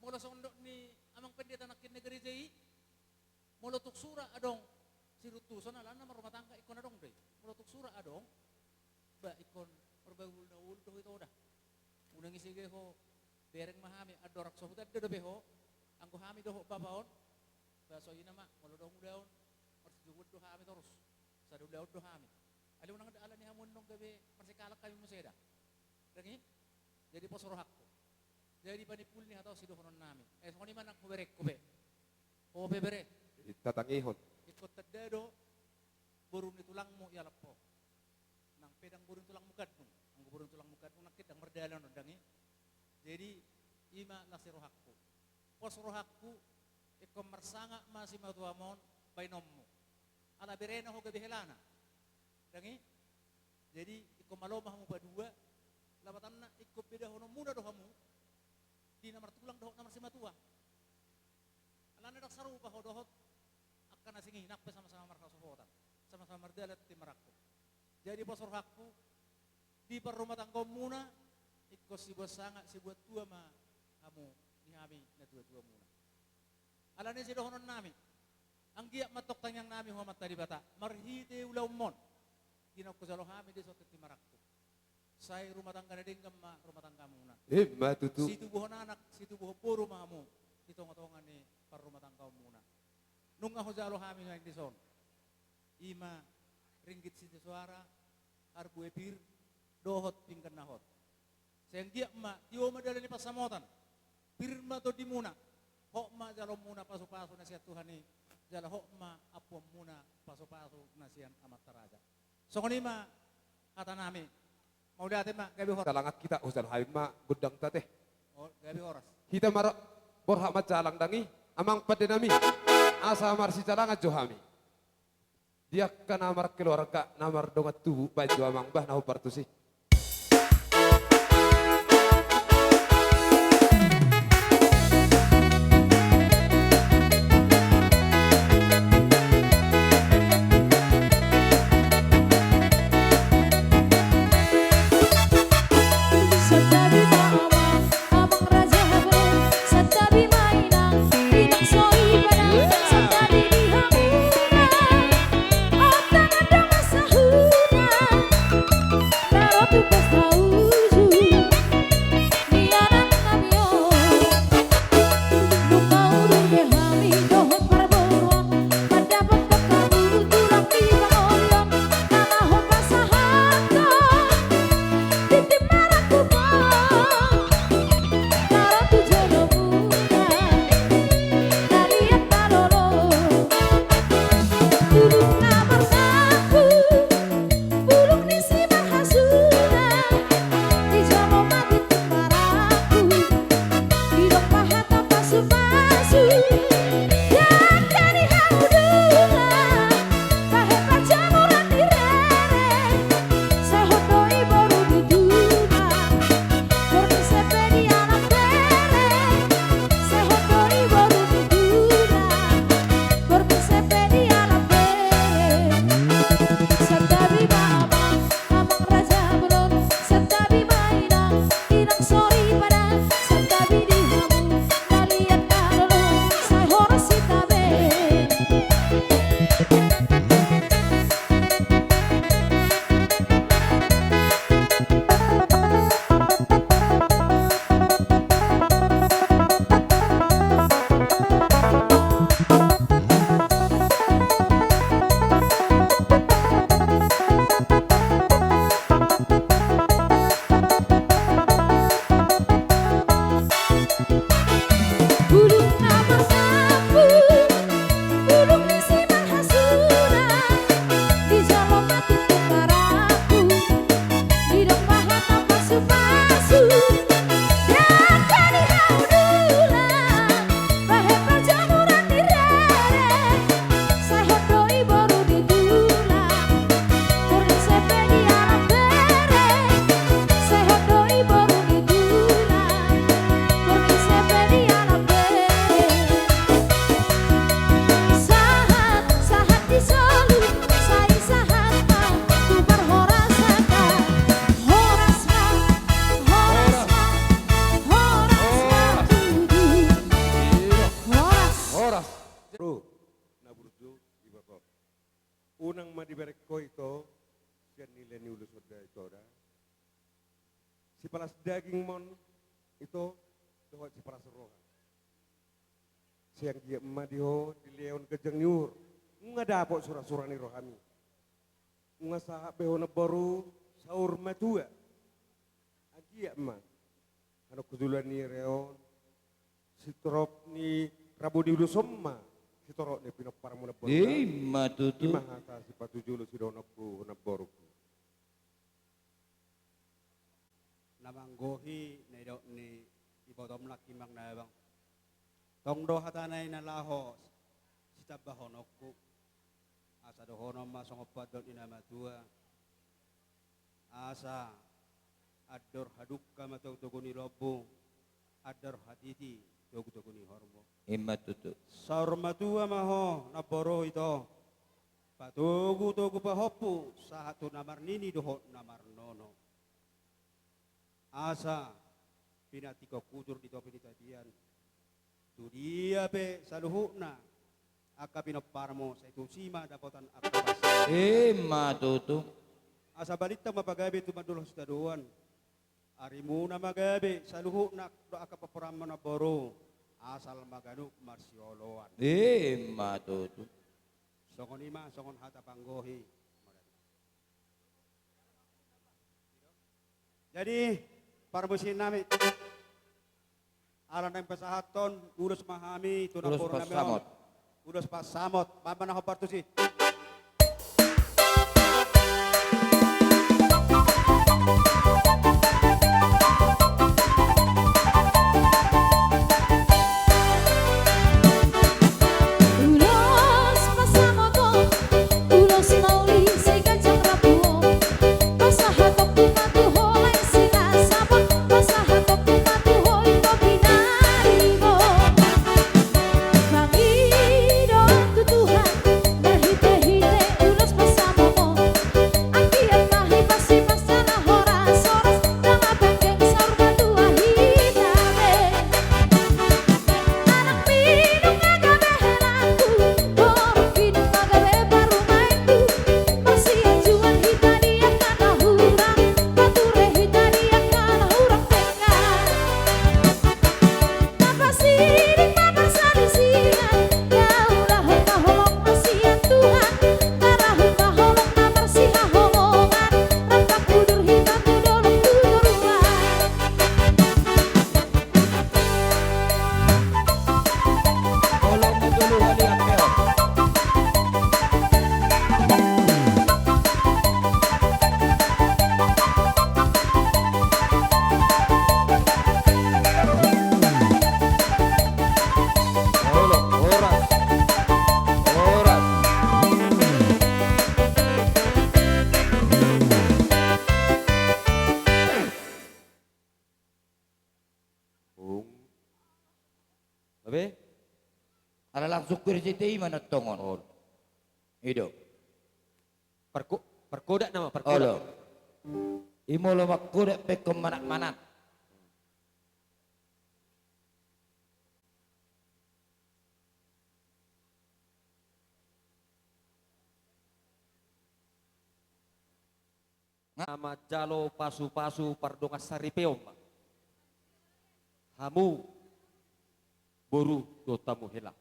Molo songon dok ni amang pendeta nangkin na gareja i, molo tung sura adong siruntuson alana marrumah tangga ingkon adong do i. Molo tung sura adong, ba ingkon marbahul na ul do hita da. Unang ise ge ho, bereng ma hami, andorang so hutanda dope ho, anggo hami dohot bapa on, ba so ina ma, molo adong ulaon, marsijogoan do hami torus, sada ulaon do hami. Alai unang da alani hamu annon gabe marsikalak hami muse da. Dang i? Jadi pos rohangku. Jadi panimpul ni hata on sidohononnami. Eh, songon i ma nang huberengku pe. Ho pe bere. Tatangihon. Ingkon tanda do boru ni tulangmu ialap ho. Nang pe ndang boru ni tulangmu gandung. Anggo boru ni tulangmu gandung nangkin ndang mardalan on dang i. Jadi i ma las ni rohangku. Pos rohangku, ingkon marsangap ma simatuam on baenonmu. Ala berena ho gabe helana. Dang i? Jadi ingkon malo ma hamu padua, lapatanna ingkon bedahononmuna do hamu di na martulang dohot na marsimatua. Alana ndang sarupa ho dohot angka na asing i, nang pe sama-sama marhasohotan, sama-sama mardalan timmarangku. Jadi pos rohangku, di parrumatanggaonmuna ingkon sibuat sangap, sibuat tua ma hamu di hami natuatuamuna. Alani i sidohononnami, anggiat ma antong tangiangnami ho Amanta Debata marhite ulaonmon, di na hujalo hami dison tintin marangkup. Sai rumah tangga na denggan ma rumah tanggamuna. Ima tutu. Situbuhon anak, situbuhon boru ma hamu di tongatonga ni parrumatanggaonmuna. Nunga hujalo hami nuaeng dison, ima ringgit sitio soara, arbue pir, dohot pinggan na hot. Sai anggiat ma tio ma dalan ni pansamotan, pir ma tondimuna, hot ma jaloonmuna pasupasu na sian Tuhan i, jala hot ma ampuonmuna pasupasu na sian Amanta Raja. Songon i ma hatanami. Mauliate ma, gabe horas. Salangan hita, hujalo hami ma gondangta te. Oh, gabe horas. Hita ma borhat manjalang dang i, amang pandenami, asa marsijalangan jo hami. Di angka na markeluarga, na mardongan tubu, baen jo amang bah na hombar tusi. Horas. Ro, na burju, iboto. Unang ma dibereng ho ito, sian nilai ni ulos on da ito da. Sipalas daging ma on ito, dohot sipalas roha. Sai anggiat ma di ho dilehon ganjang ni uhur. Nunga dapot sura-sura ni rohami. Nunga sahat be ho namboru saur matua. Anggiat ma. Annon hujuluan ni ari on. Sitorop ni rabo ni ulos on ma. Sitorop ni pinomparmu namboru. Ima tutu. Ima hata sipatujolo sidohononku namboru. Na manggohi na nidok ni ibotom nangkin, Amang Nabang. Tong do hata na i na laho sitambahononku. Asa dohonon ma songon pandok ni na matua. Asa andor hadungka ma togu-togu ni lombu, andor hatiti togu-togu ni horbo. Ima tutu. Saur matua ma ho namboru ito. Patogu-togu pahompu sahat tu na marnini dohot na marnono. Asa pinantikhon hujur di topi ni tapian. Tu dia pe saluhutna angka pinomparmu, sai tusi ma dapotan angka basa. Ima tutu. Asa balintang ma pagabe tumandangkon sitadoan. Arimuna ma gabe saluhutna dohot angka pomparanmu namboru. Asal ma ganup marsioloan. Ima tutu. Songon i ma, songon hata panggohi. Jadi, parmusiknami, ala naeng pasahathon, ulos ma hami tu namboru nami on. Ulos pansamot. Ulos pansamot. Baen ma na hombar tusi. Ulos pansamot on, ulos na uli siganjang rambu on. Pasahatonku ma tu ho lae si na sahat, pasahatonku ma tu ho ito pinaribot. Mangido tu Tuhan, marhite-hite ulos pansamot on. Anggiat ma hipasipas jala horas-horas, jala bangkeng saur matua hita be. Anak minum na gabe helangku, borungki nunga gabe parumaenku. Marsianjuan hita di angka na hurang, pature hita di angka na hurang denggan. Tapasiling ma parsalisian, na ulaon na holong na sian Tuhan, tarahum ma holong na marsihaholongan, rap udur hita tu dolok tu toruan. Holong ma tolu hali ampeon. Horas. Horas. Bung. Abe? Ala langsung ku R C T I ma na tongon. Olo. I do. Parko-, parkodak nama, parkodak. Olo. I molo mangkodak pe ingkon manat-manat. Nga manjalo pasu-pasu pardongansaripeon ma. Hamu boru dohot hamu hela.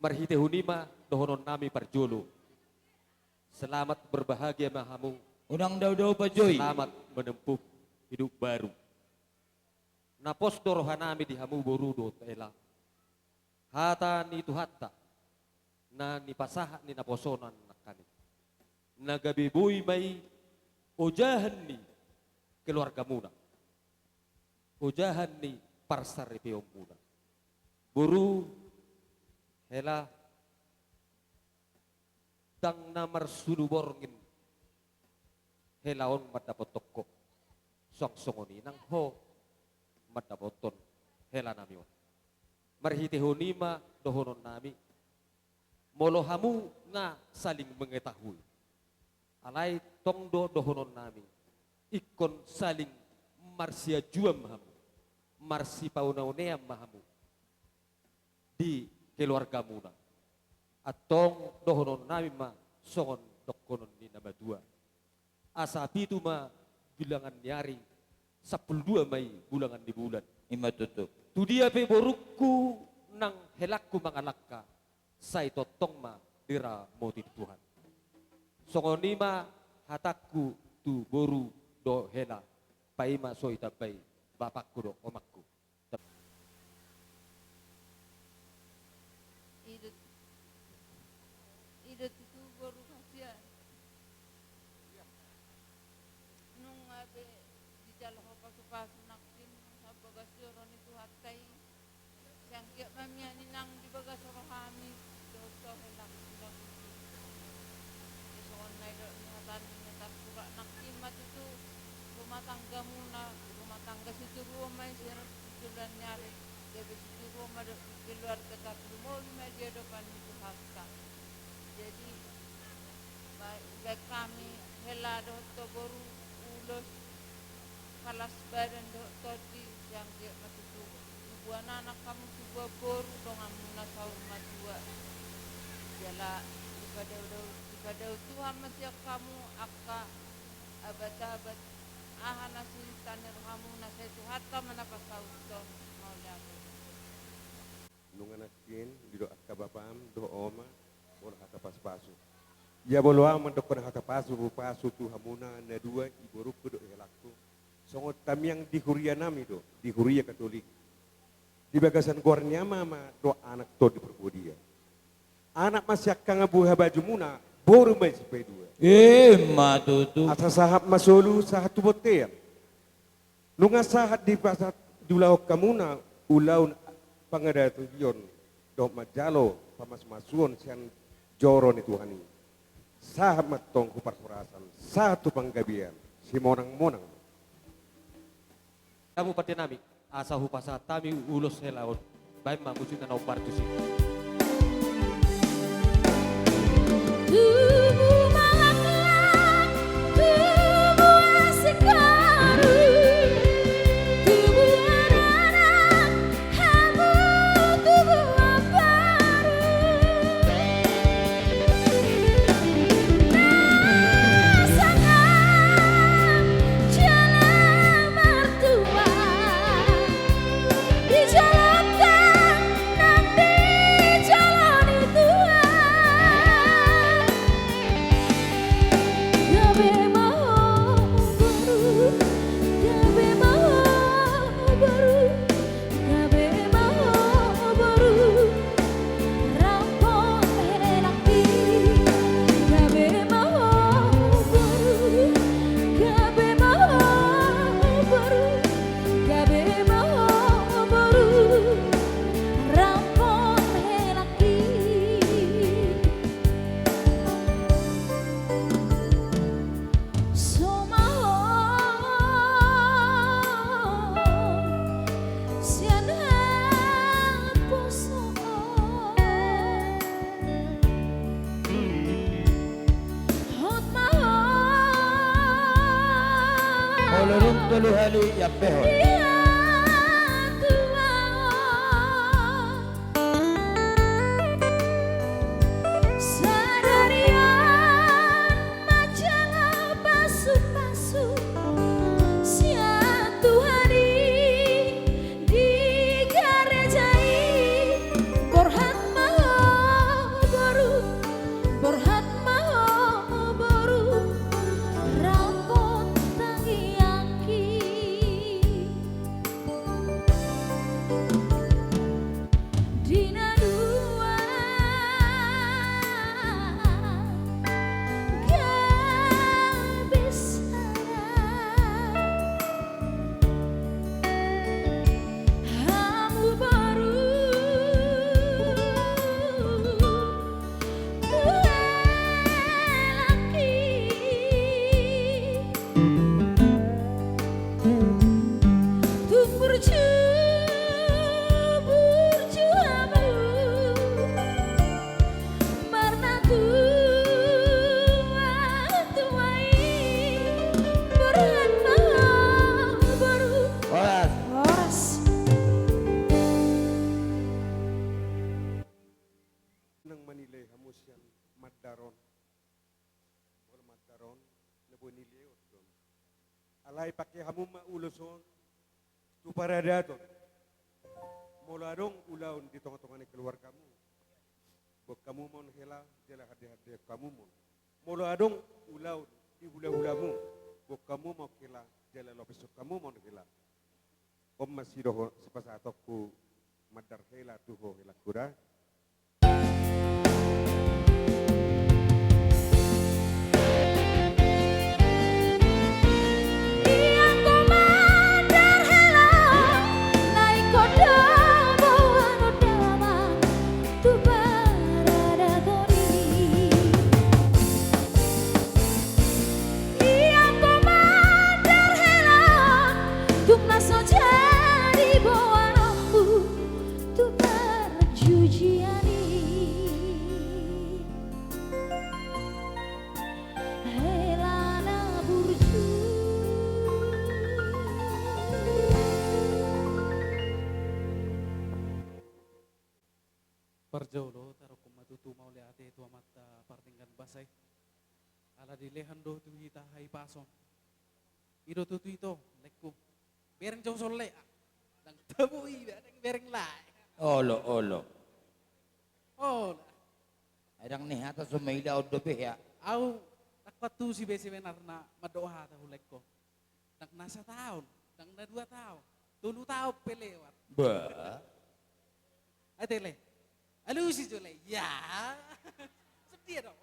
Marhitehon i ma dohononnami parjolo. Selamat berbahagia ma hamu. Unang dao-dao pajoi. Selamat menempuh hidup baru. Na pos do rohanami di hamu boru dohot hela. Hata ni Tuhanta na nipasahat ni naposonan nangkaning. Na gabe boi ma i ojahan ni keluargamuna. Ojahan ni parsaripeonmuna. Boru, hela, ndang na marsuru borngin hela on mandapothon ho. Suang songon i nang ho mandapothon helanami on. Marhitehon i ma dohononnami. Molo hamu nga saling mengetahui. Alai tong do dohononnami. Ingkon saling marsianjuan ma hamu. Marsipaune-unean ma hamu. di keluargamuna. Antong dohonon nami ma songon dohonon ni na matua. Asa pitu ma bilangan ni ari, sampulu dua ma i bilangan ni bulan. Ima tutu. Tu dia pe borungku nang helangku mangalangka, sai tongtong ma diramoti Tuhan. Songon i ma hatangku tu boru dohot hela, paima so ditambai bapangku dohot omangku. I do, i do tutu boru hasian. Nunga be dijalo ho pasupasu nangkin, sian bagas joro ni Tuhanta i. Sai anggiat ma mian i nang di bagas rohami, dohot tu helangku na bujur. Ia songon na nidok ni hata ni na tarsurat nangkin ma tutu, rumah tanggamuna, rumah tangga situruon ma i sian joloan ni ari, gabe situruon ma dohot keluarga, tarlumobi ma di adopan ni Tuhanta. Jadi, baen, baen hami hela dohot tu boru ulos, horas badan dohot tondi, sai anggiat ma tutu tubuan anak hamu, tubuan boru, donganmuna saur matua. Jala dipadao-dao, dipadao Tuhan ma sian hamu angka abat-abat, aha na sininta ni rohamuna, sai Tuhanta ma na pasauthon. Mauliate. Nunga nangkin didok angka bapam dohot oma, molo hata pasupasu. Ia molo ahu mandokkon hata pasupasu tu hamuna na dua, i borungku dohot helangku, songon tamiang di huria nami do, di huria Katolik. Di bagasan goar ni Ama ma dohot Anak, Tondi Parbadia. Anak ma siangkangan buha bajumuna, boru ma sipaidua. Ima tutu. Asa sahat ma solu, sahat tu bontean. Nunga sahat dipasahat, diulahon hamuna ulaon pangadatuion dohot manjalo pamasumasuon sian joro ni Tuhan i. Sahat ma antong tu parhorasan, sahat tu panggabean, simonang-monang. Hamu pande nami, asa hupasahat hami ulos hela on. Baen ma musik na naung martusi. Tubu mangaklak, tubu asing haru, tubu anak-anak, hamu tubu ambaru. Na sangap jala martua, di joloan nang di jolo ni Tuhan. Gabe ma ho boru, gabe ma ho boru, gabe ma ho boru, rampohon helangki. Gabe ma ho boru, gabe ma ho boru, gabe ma ho boru, rampohon helangki. Somalna sian haposoon. Hot ma ho. Molo dung tolu hali, iambehon. Ia Tuhan. Sadari on manjalo pasupasu sian Tuhan i di gareja i. Borhat ma ho boru, borhat ma ho boru, rampohon tangiangki. Nilehon hamu sian mandar on. Molo mandar on na boi nilehon do. Alai pake hamu ma ulos on tu paradaton. Molo adong ulaon di tongatonga ni keluargamu, boan hamu ma on hela jala handehandean hamu ma on. Molo adong ulaon di hulahulamu, boan hamu ma on hela jala lopishon hamu ma on hela. On ma sidoho-, sipasahatonku mandar hela tu ho, helangku da. Ia anggo mandar hela, na ingkon do boanon damang tu paradaton i. Ia anggo mandar hela, tung na so jadi boanonmu tu parjujian i. Hela na burju. Parjolo tarungkun ma tutu mauliate tu Amanta Pardenggan Basa i. Ala dilehon do tu hita hahipason. I do tutu ito, laengku. Bereng jo songon lae. Ndang tabo iba, ndang bereng lae. Olo, olo. Olo. Ai ndang ni hata so mailaon dope hea. Au, ndang kuantusi be sebenarna mandok hata hu laengku. Ndang na sataon, ndang na dua taon, tolu taon pe lewat. Bah. Ate le. Alusi jo le. Ya. Setia dong.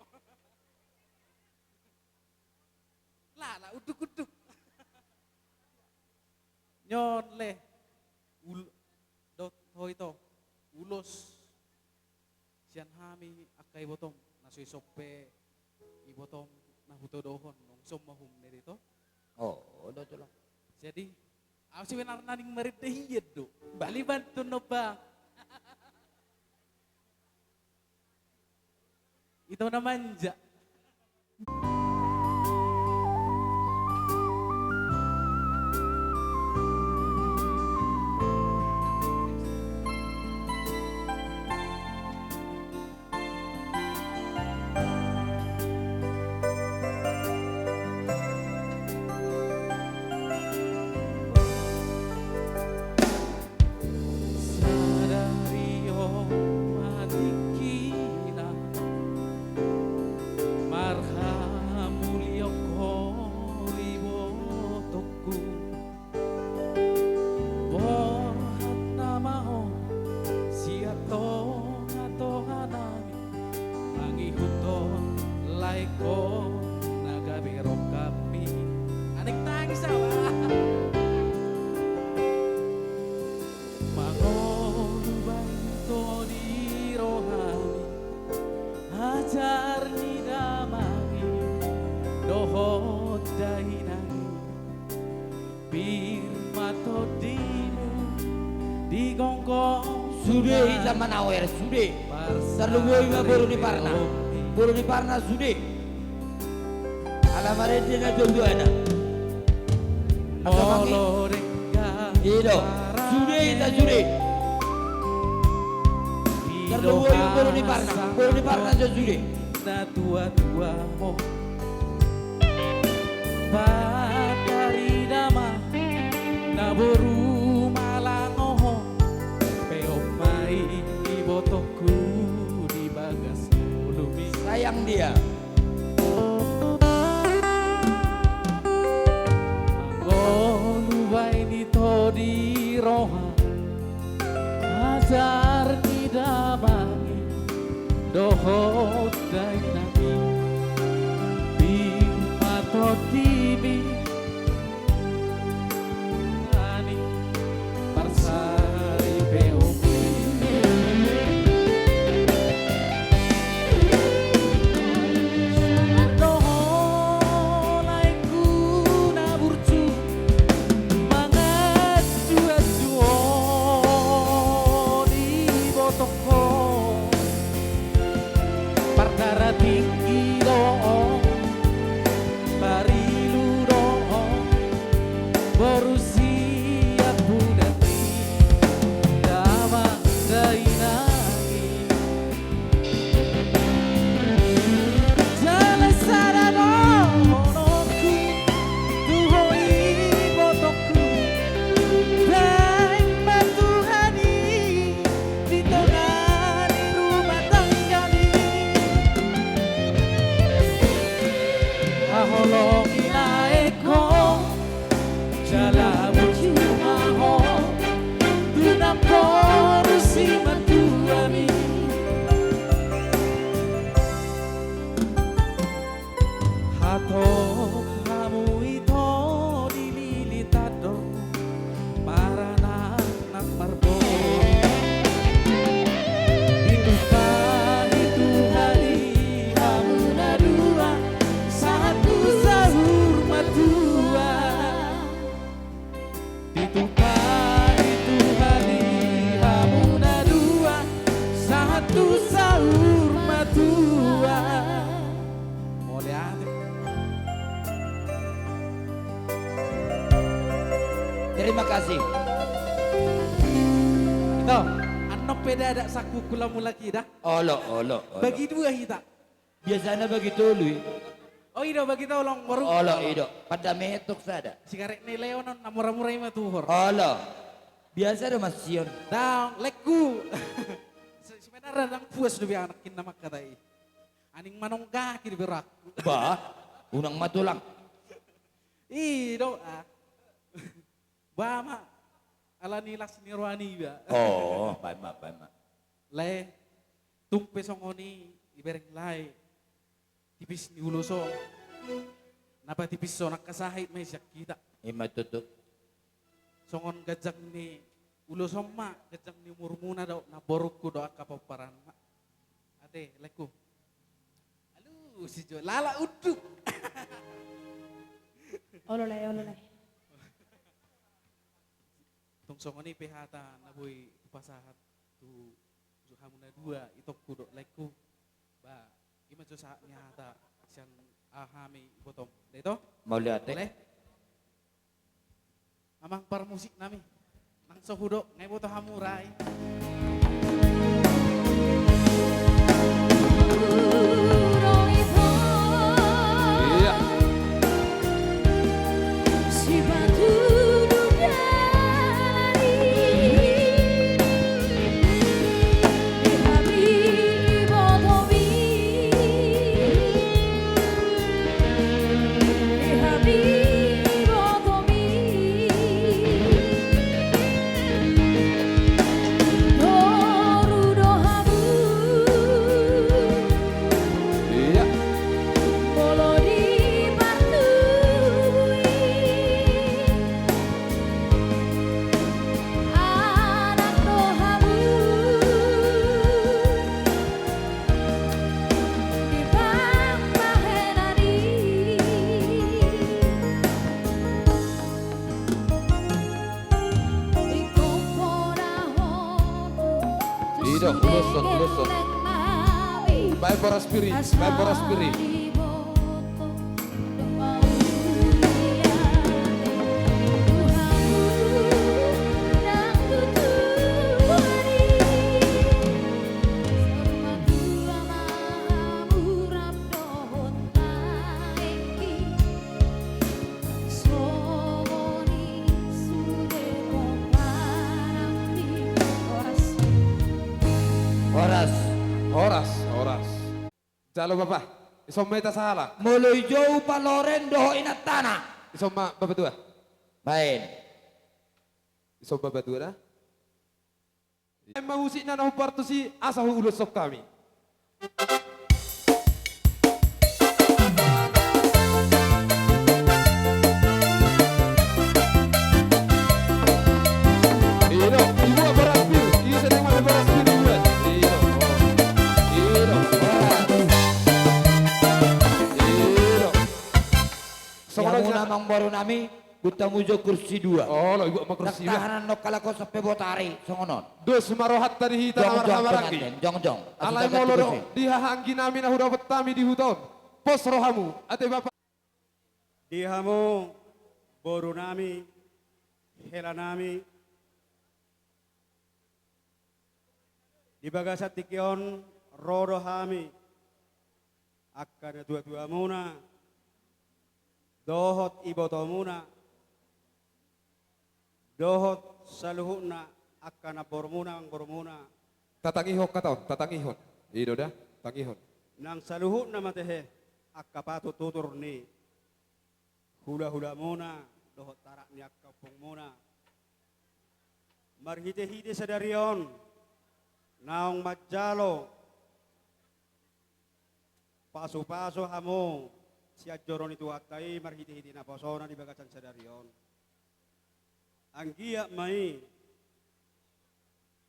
La, la, unduk, unduk. Nion le. Ul-, dot ho ito. Ulos. Sian hami angka ibotom, na so ison pe ibotom na hutodohon, nunga ison ma hum nari to. Oh, do tulang. Jadi, au sebenarna ning marende hian do. Bah. Bali bantun no ba. Ito na manja. Sadari on ma tingkina, marhamulion ho ibotongku. Borhat nama ho sian tongatonganami, mangihuthon laengkon na gabe rongkapmi. Aning tangis au. Mangolu baen to di rohami ajar ni damang i dohot dainang i. Pir ma tondimu di gonggong. Sude hita manawer, sude. Tarlumobi ma boru ni Parna. Boru ni Parna sude. Ala marende na tuatuana. Asa mangi. I do. Sude hita sude. Tarlumobi ma boru ni Parna. Boru ni Parna jo sude. Natuatua ho. Pandarida ma naboru malango ho. Peop ma i ibotongku di bagas ngolumi. Sayang dia. Mangolu baen ito di roha ajar ni damang i dohot dainang i. Pir ma tondimi. Ani parsaripeon. Dohot laengku na burju, manganju-anju on ibotongku. Pardarat i tu saur matua. Mauliate. Terima kasih. Ito, annon pe ndada sangkungkung lam mulak i da. Olo, olo, olo. Bagi dua hita. Biasana bagi tolu i. O, i do bagi tolu, boru. Olo, i do. Panda mehetok sada. Sigaret ni Leon on na mura-mura i ma tuhor. Olo. Biasa do mansion. Daong, laengku. Se-, sebenarna ndang puas dope anak inna mangkatai. Aning manonggaki dope rohangku. Bah, unang ma tulang. I do, ah. Bah ma, ala ni las ni roha niba. Oh, baen ma, baen ma. Lae, tung pe songon i, ibereng lae. Tipis ni ulos on. Na patipis on angka sahit ma i sian hita. I ma tutu. Songon ganjang ni ulos on ma, ganjang ni umurmuna dohot namborungku dohot angka pomparanna. Ate, laengku. Alu, si Jo, lala unduk. Olo lae, olo lae. Tung songon i pe hata na boi hupasahat tu, tu hamu na dua, itongku dohot laengku. Ba, i ma jo sahat ni hata sian hami ibotom. Da ito? Mauliate. Boleh? Amang parmusik nami. Nang so hudok, nga iboto hamu ra i. Iya. I do, ulos on, ulos on. Baen boras pir i, baen boras pir i. Horas. Horas, horas. Jalo bapa, ison ma hita sahala. Molo i jou paloren dohot inantana. Ison ma bapa tua. Baen. Ison ma bapa tua da. Baen ma musikna na hombar tusi asa huuloshon hami. I do, ibuat boras pir, ise naeng mambaen boras pir ibuat. I do, oh. I do, boras. I do. Songon i hamu na amang boru nami, buat hamu jo kursi dua. Olo, ibuat ma kursi dua. Ndang tahanan do halak on sampe botari, songon on. Dos ma rohanta di hita na marhahamaranggi. Jongjong, pengantin, jongjong. Alai molo do di haha anggi nami na hudapot hami di huta on. Pos rohamu, ate bapa. Di hamu, boru nami, hela nami. Di bagasan tingki on, ro do hami, angka natuatuamuna, dohot ibotomuna, dohot saluhutna angka namborumuna, namborumuna. Tatangihon hata on, tatangihon. I do da, tangihon. Nang saluhutna ma tehe, angka patututur ni hulahulamuna, dohot tarak ni angka ompungmuna. Marhitehite sadari on, naung manjalo pasupasu hamu sian joro ni Tuhanta i marhitehite naposona di bagasan sadari on. Anggiat ma i,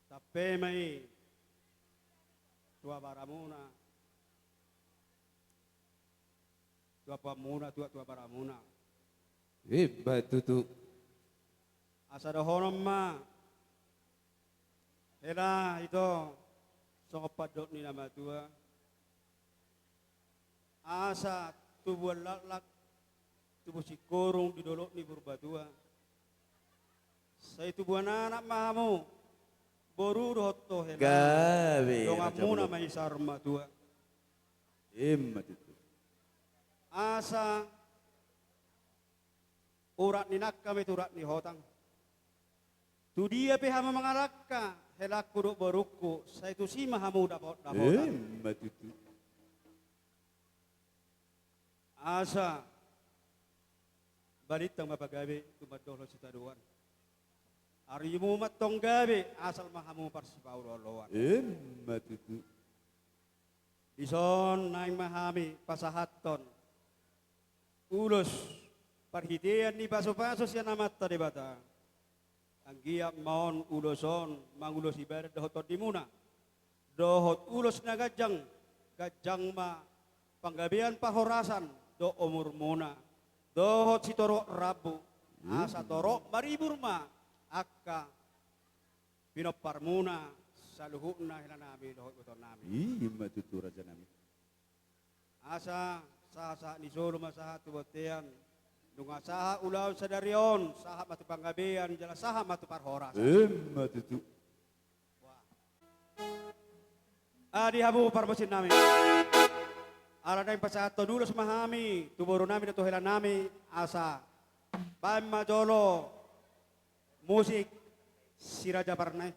sampe ma i tu abaramuna, tu ampuanmuna, tu, tu abaramuna. Emma tutu. Asa dohonon ma, hela, ito, Songon pandok ni na matua, asa tubuan laklak, tubu singkoru di dolok ni Purbatua. Sai tubuan anak ma hamu, boru dohot hela. Gabe, donganmuna ma i saur matua. Ima tutu. Asa urat ni nangka ma i tu urat ni hotang. Tu dia pe hamu mangalangka, helangku dohot borungku, sai tusi ma hamu dapot-dapotan. Ima tutu. Asa balintang ma pagabe tumandangkon sitadoan. Arimu ma tong gabe, asal ma hamu parsipaolo-oloan. Ima tutu. Dison naeng ma hami pasahathon ulos parhitean ni pasu-pasu sian Amanta Debata. Anggiat ma on ulos on mangulosi badan dohot tondimuna, dohot ulos na ganjang, ganjang ma panggabean parhorasan dohot umurmuna, dohot sitorop rambu, asa torop maribur ma angka pinomparmuna saluhutna helanami dohot ibotonnami. Ima tutu rajanami. Asa sahat-sahat ni solu ma sahat tu bontean. Nunga sahat ulaon sadari on, sahat ma tu panggabean jala sahat ma tu parhorasan. Ima tutu. Adi hamu parmusiknami, ala naeng pasahathon ulos ma hami tu borunami dohot tu helanami, asa baen ma jolo musik Si Raja Parna i.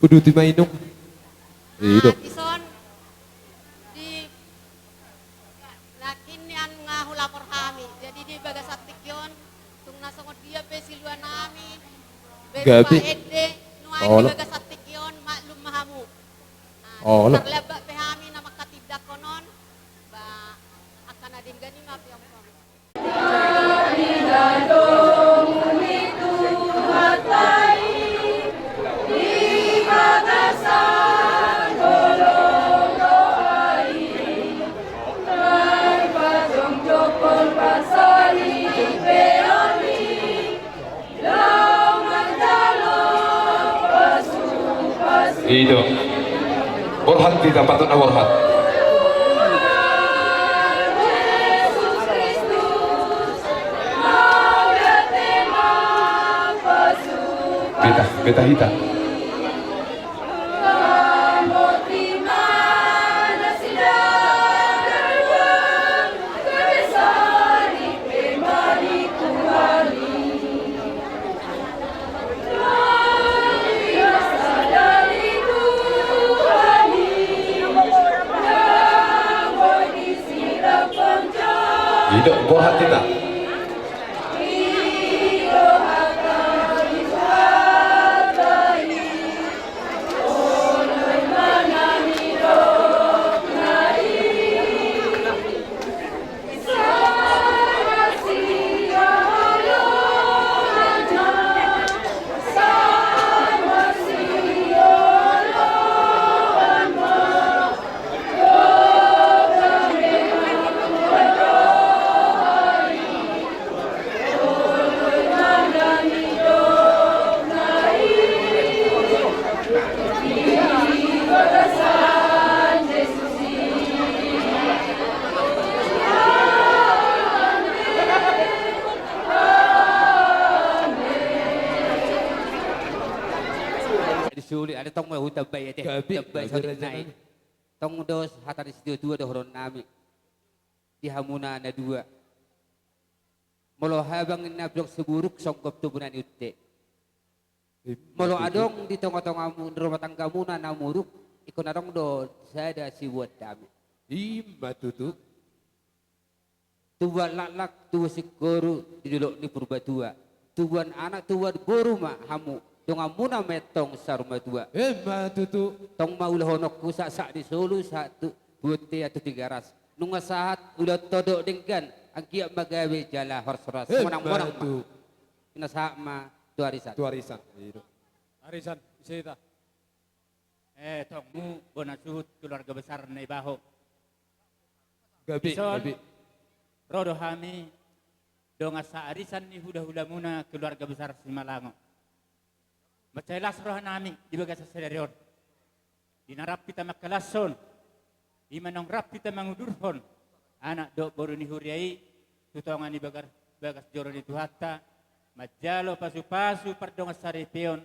Uduti ma inong. Nah, i do. Dison di nangkin nian nga hulapor hami. Jadi di bagasan tingki on tung na songon dia pe siluanami, gabe, berupa ende, nuaeng di bagasan tingki on maklum ma hamu. Nah, olo, tarlambat pe hami na manghatindanghon on. Ba angka na denggan i ma pe on. I do. Borhat hita, patut na borhat. Beta, beta hita. I do, borhat hita. Di sulit, ada tong mau hutan bayi deh. Gabe, hutan bayi gabe, sulit raja nai. Tong dos hata ni situatua dohononnami. Di hamuna na dua. Molo habang ninna bilang siburuk songgop tubuna ni unte. Molo adong di tongatongamu, di rumah tanggamuna na muruk, ingkon adong do sada siboan dame. Ima tutu. Tubuan laklak, tubuan singkoru di dolok ni Purbatua. Tubuan anak, tubuan boru ma hamu, donganmuna ma antong saur matua. Ima tutu. Tong ma ulahononku sahat, sahat ni solu, sahat tu bontean, tu Tigaras. Nunga sahat ulaon tondok denggan, anggiat ma gabe jala horas-horas. Ima tutu. Monang-monang ma. Ina sahat ma tu arisan. Tu arisan. Arisan, ise hita? Eh, tongmu bona suhut keluarga besar Naibaho. Gabe, gabe. Dison ro do hami dongan saarisan ni hulahulamuna keluarga besar Simalango. Mansai las rohanami di bagasan sadari on. Di na rap hita mangkalashon, i ma naung rap hita mangudurhon anak dohot boru ni huria i tu tonga ni bagas, bagas joro ni Tuhanta, manjalo pasupasu pardongan saripeon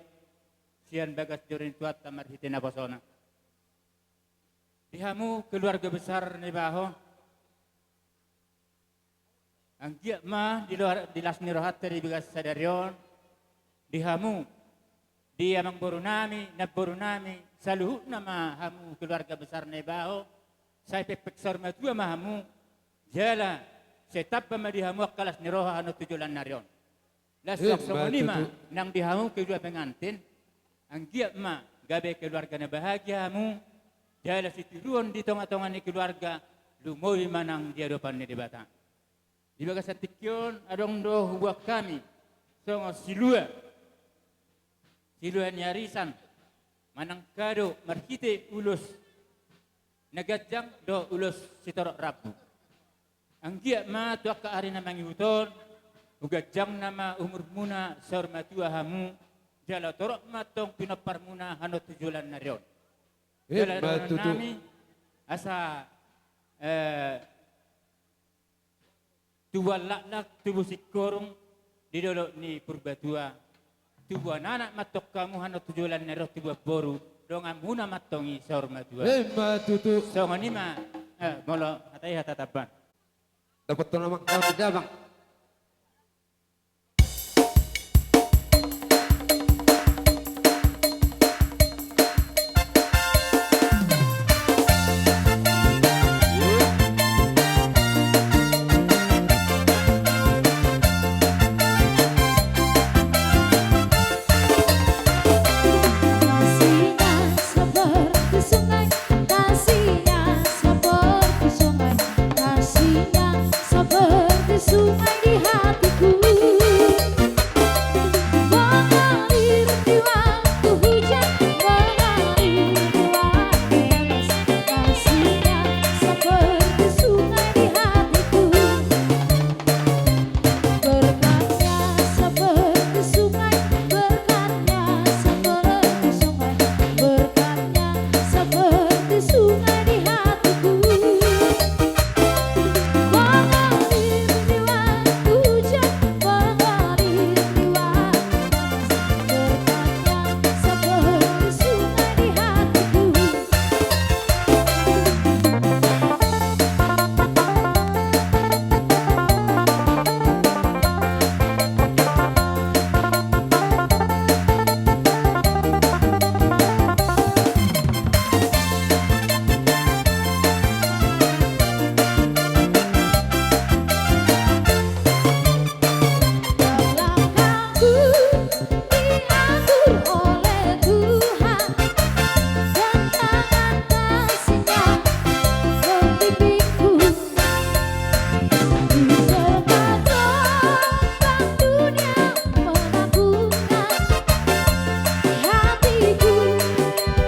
sian bagas joro ni Tuhanta marhite naposona. Di hamu keluarga besar Naibaho, anggiat ma di las ni rohanta di bagasan sadari on, di hamu, di amangborunami, namborunami, saluhutna ma hamu keluarga besar Naibaho, sai pekpek saur matua ma hamu, jala sai tamba ma di hamu angka las ni roha annon tu joloan ni ari on. Laos songon i ma nang di hamu kedua pengantin, anggiat ma gabe keluarga na bahagia hamu, jala sitiruon di tongatonga ni keluarga, lumobi ma nang di adopan ni Debata. Di bagasan tingki on adong do huboan hami songon silua, silua ni arisan, manang kado marhite ulos na ganjang dohot ulos sitorop rambu. Anggiat ma tu angka ari na mangihut on, huganjangna ma umurmuna saur matua hamu, jala torop ma antong pinomparmuna annon tu joloan ni ari on. Jala dohononnami asa, eh, tubuan laklak, tubu singkoru di dolok ni Purbatua. Tubuan anak ma antong hamu annon tu joloan ni ari on, tubuan boru, donganmuna ma antong i saur matua. Ima tutu. Songon i ma, eh, molo hata i hata tamban. Dapothon, Amang. Dapothon, Amang. Diatur oleh Tuhan dan tangan kasih-Nya membimbingku. Di tengah gelombang dunia menakutkan, hatiku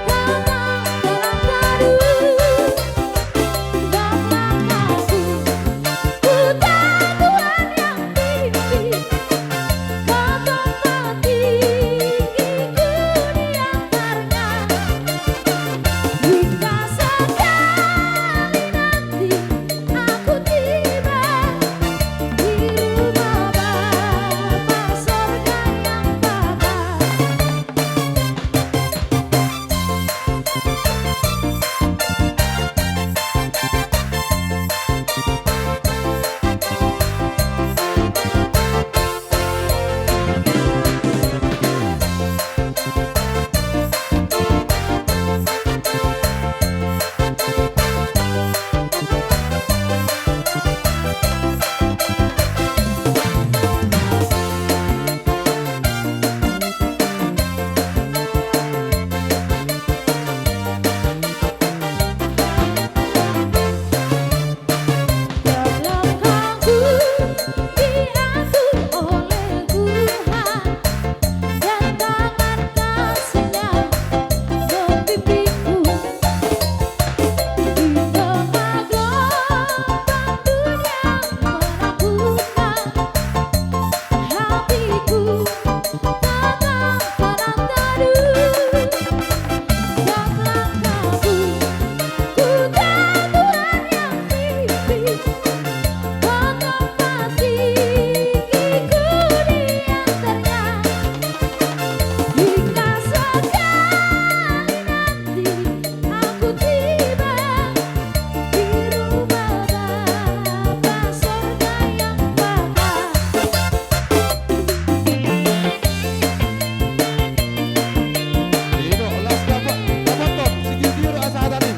tetap tenang teduh. Langkahku, ku tahu Tuhan yang pimpin. Kau tempat tinggiku di antaranya. Jika sekali nanti aku tiba di rumah Bapa sorga yang bakal. Langkahku diatur oleh Tuhan dan tangan kasih-Nya membimbingku. Di tengah gelombang dunia menakutkan, hatiku tetap tenang teduh. Dan langkahku, ku tahu Tuhan yang pimpin. Kau tempat tinggiku di antaranya. Jika sekali nanti aku tiba di rumah Bapa sorga yang bakal. Ido, las dapat, dapat ton, sigi dia asa ada nih.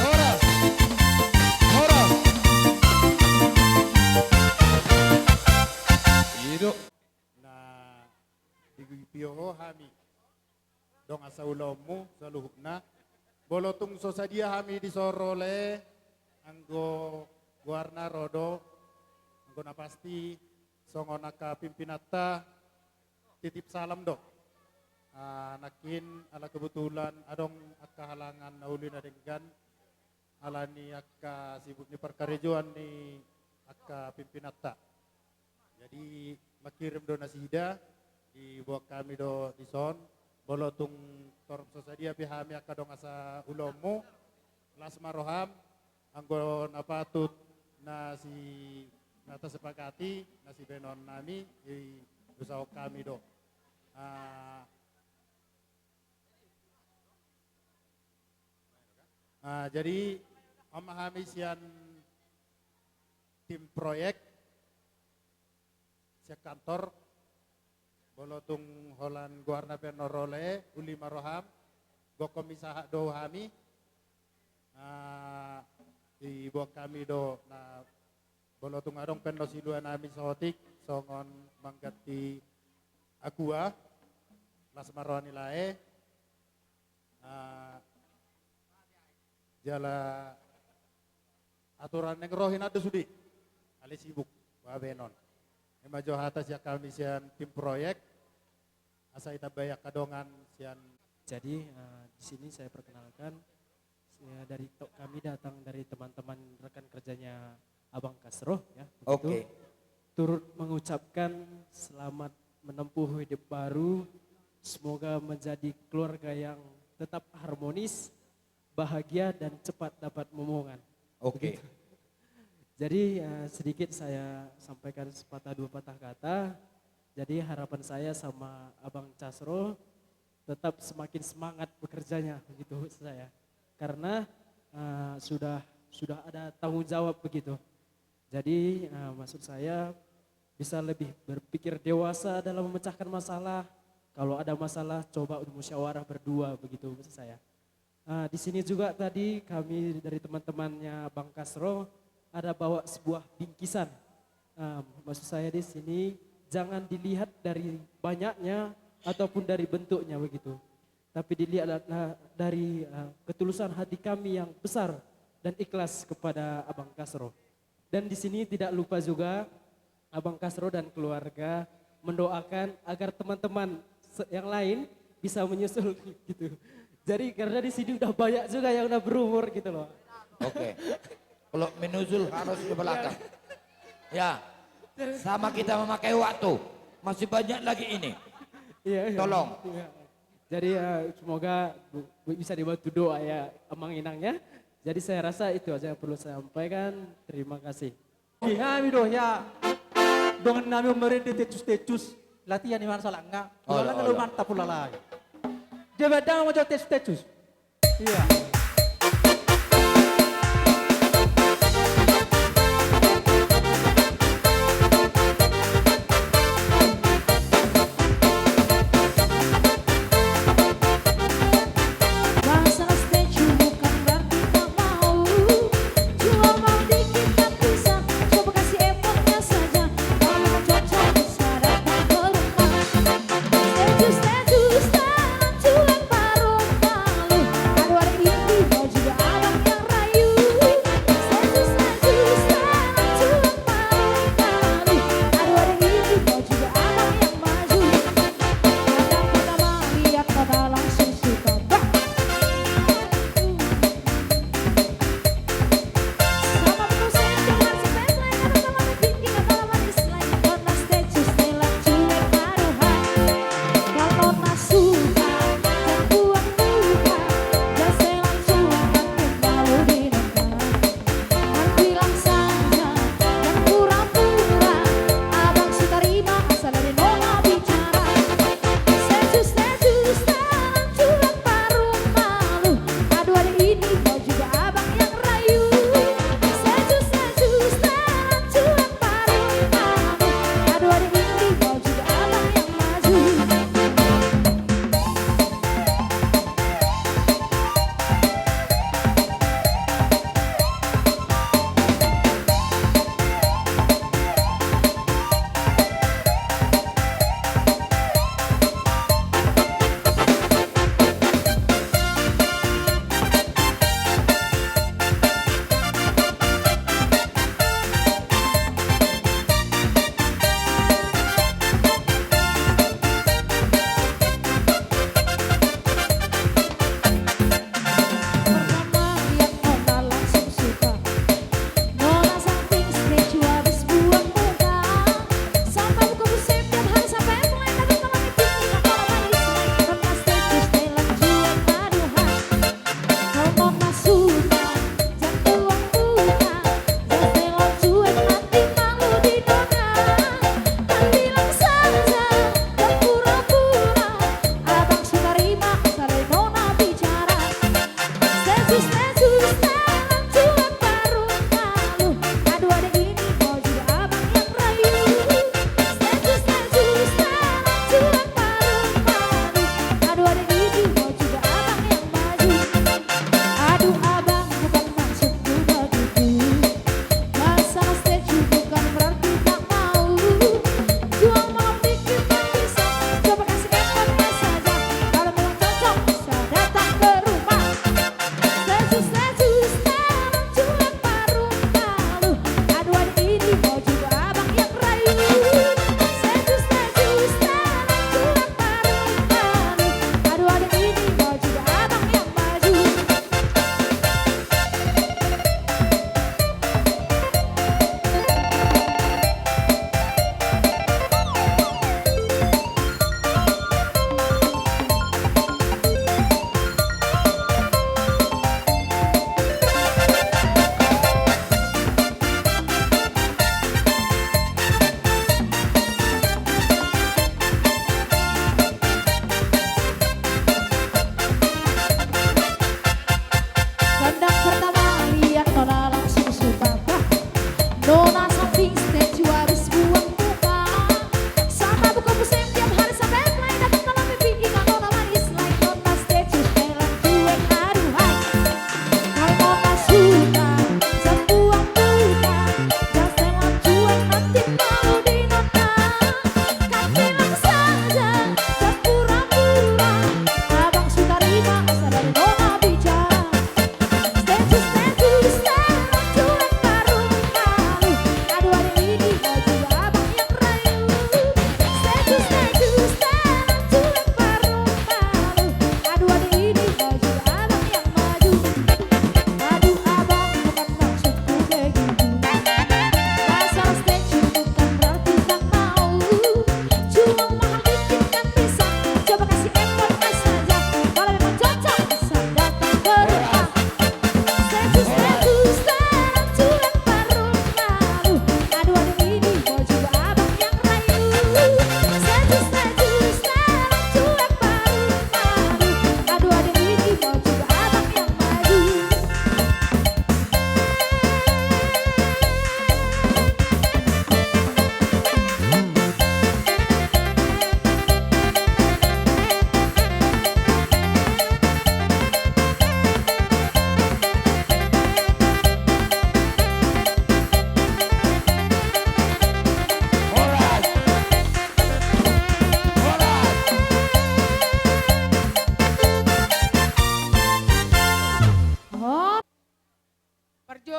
Horas, horas. Ido. Na, di pioho hami. Dongan saulaonmu saluhutna. Molo tung so sadia hami dison ro lae, anggo goarna ro do, anggo na pasti songon angka pimpinanta titip salam do. Ah, nangkin ala kebetulan adong angka halangan na uli na denggan, ala ni angka sibuk ni parkarejoan ni angka pimpinanta. Jadi mangkirim do nasida, diboan hami do dison. Molo tung torop so sadia pe hami angka dongan saulaonmu, las ma roham, anggo na patut na si, na tasepakati, na sibahenon nami, i, usahaon hami do. Ah, Ah, jadi, on ma hami sian tim proyek, sian kantor, molo tung holan goarna pe annon ro lae, uli ma roham, gokhon mi sahat do hami, ah, diboan hami do na, molo tung adong pe annon silua nami saotik, songon mangganti aqua, las ma roha ni lae, Ah, jala aturan naeng ro hian do sude. Alai sibuk bahenon. I ma jo hata sian hami sian tim proyek. Asa ditambai angka dongan sian. Jadi, eh, di sini saya perkenalkan, ya, dari to-, kami datang dari teman-teman rekan kerjanya Abang Casro, ya, begitu. Oke. Turut mengucapkan selamat menempuh hidup baru. Semoga menjadi keluarga yang tetap harmonis, bahagia, dan cepat dapat momongan. Oke. Begitu. Jadi, eh, sedikit saya sampaikan sepatah dua patah kata. Jadi, harapan saya sama Abang Casro, tetap semakin semangat bekerjanya, begitu maksud saya. Karena, eh, sudah, sudah ada tanggung jawab begitu. Jadi, eh, maksud saya bisa lebih berpikir dewasa dalam memecahkan masalah. Kalau ada masalah, coba musyawarah berdua, begitu maksud saya. Ah, di sini juga tadi kami dari teman-temannya Bang Kasro ada bawa sebuah bingkisan. Ah, maksud saya di sini jangan dilihat dari banyaknya ataupun dari bentuknya begitu. Tapi dilihatlah dari, ah, ketulusan hati kami yang besar dan ikhlas kepada Abang Kasro. Dan di sini tidak lupa juga Abang Kasro dan keluarga mendoakan agar teman-teman se-, yang lain bisa menyusul gitu. Jadi karena di sini udah banyak juga yang udah berumur gitu loh. Oke. Kalau menyusul harus ke belakang. Ya. Sama kita memakai waktu. Masih banyak lagi ini. Iya, iya. Tolong. Iya. Jadi, eh, semoga bu-, bu-, bisa dibantu doa ya, Amang Inang ya. Jadi saya rasa itu aja yang perlu saya sampaikan. Terima kasih. Di hami do ya, dongan nami on marende Tecus-tecus, latihan i ma sahalakna. Oh, ulala, oh, nalo iya. Mantap ulala. Dia badang mau jawab Tecus-tecus. Iya. Masalah statue bukan berarti tak mau. Cuma mau dikit tak bisa. Coba kasih effortnya saja. Kalau cocok bisa datang ke rumah. Statue, statue, statue, cuek baru malu. Aduh, aduh, ini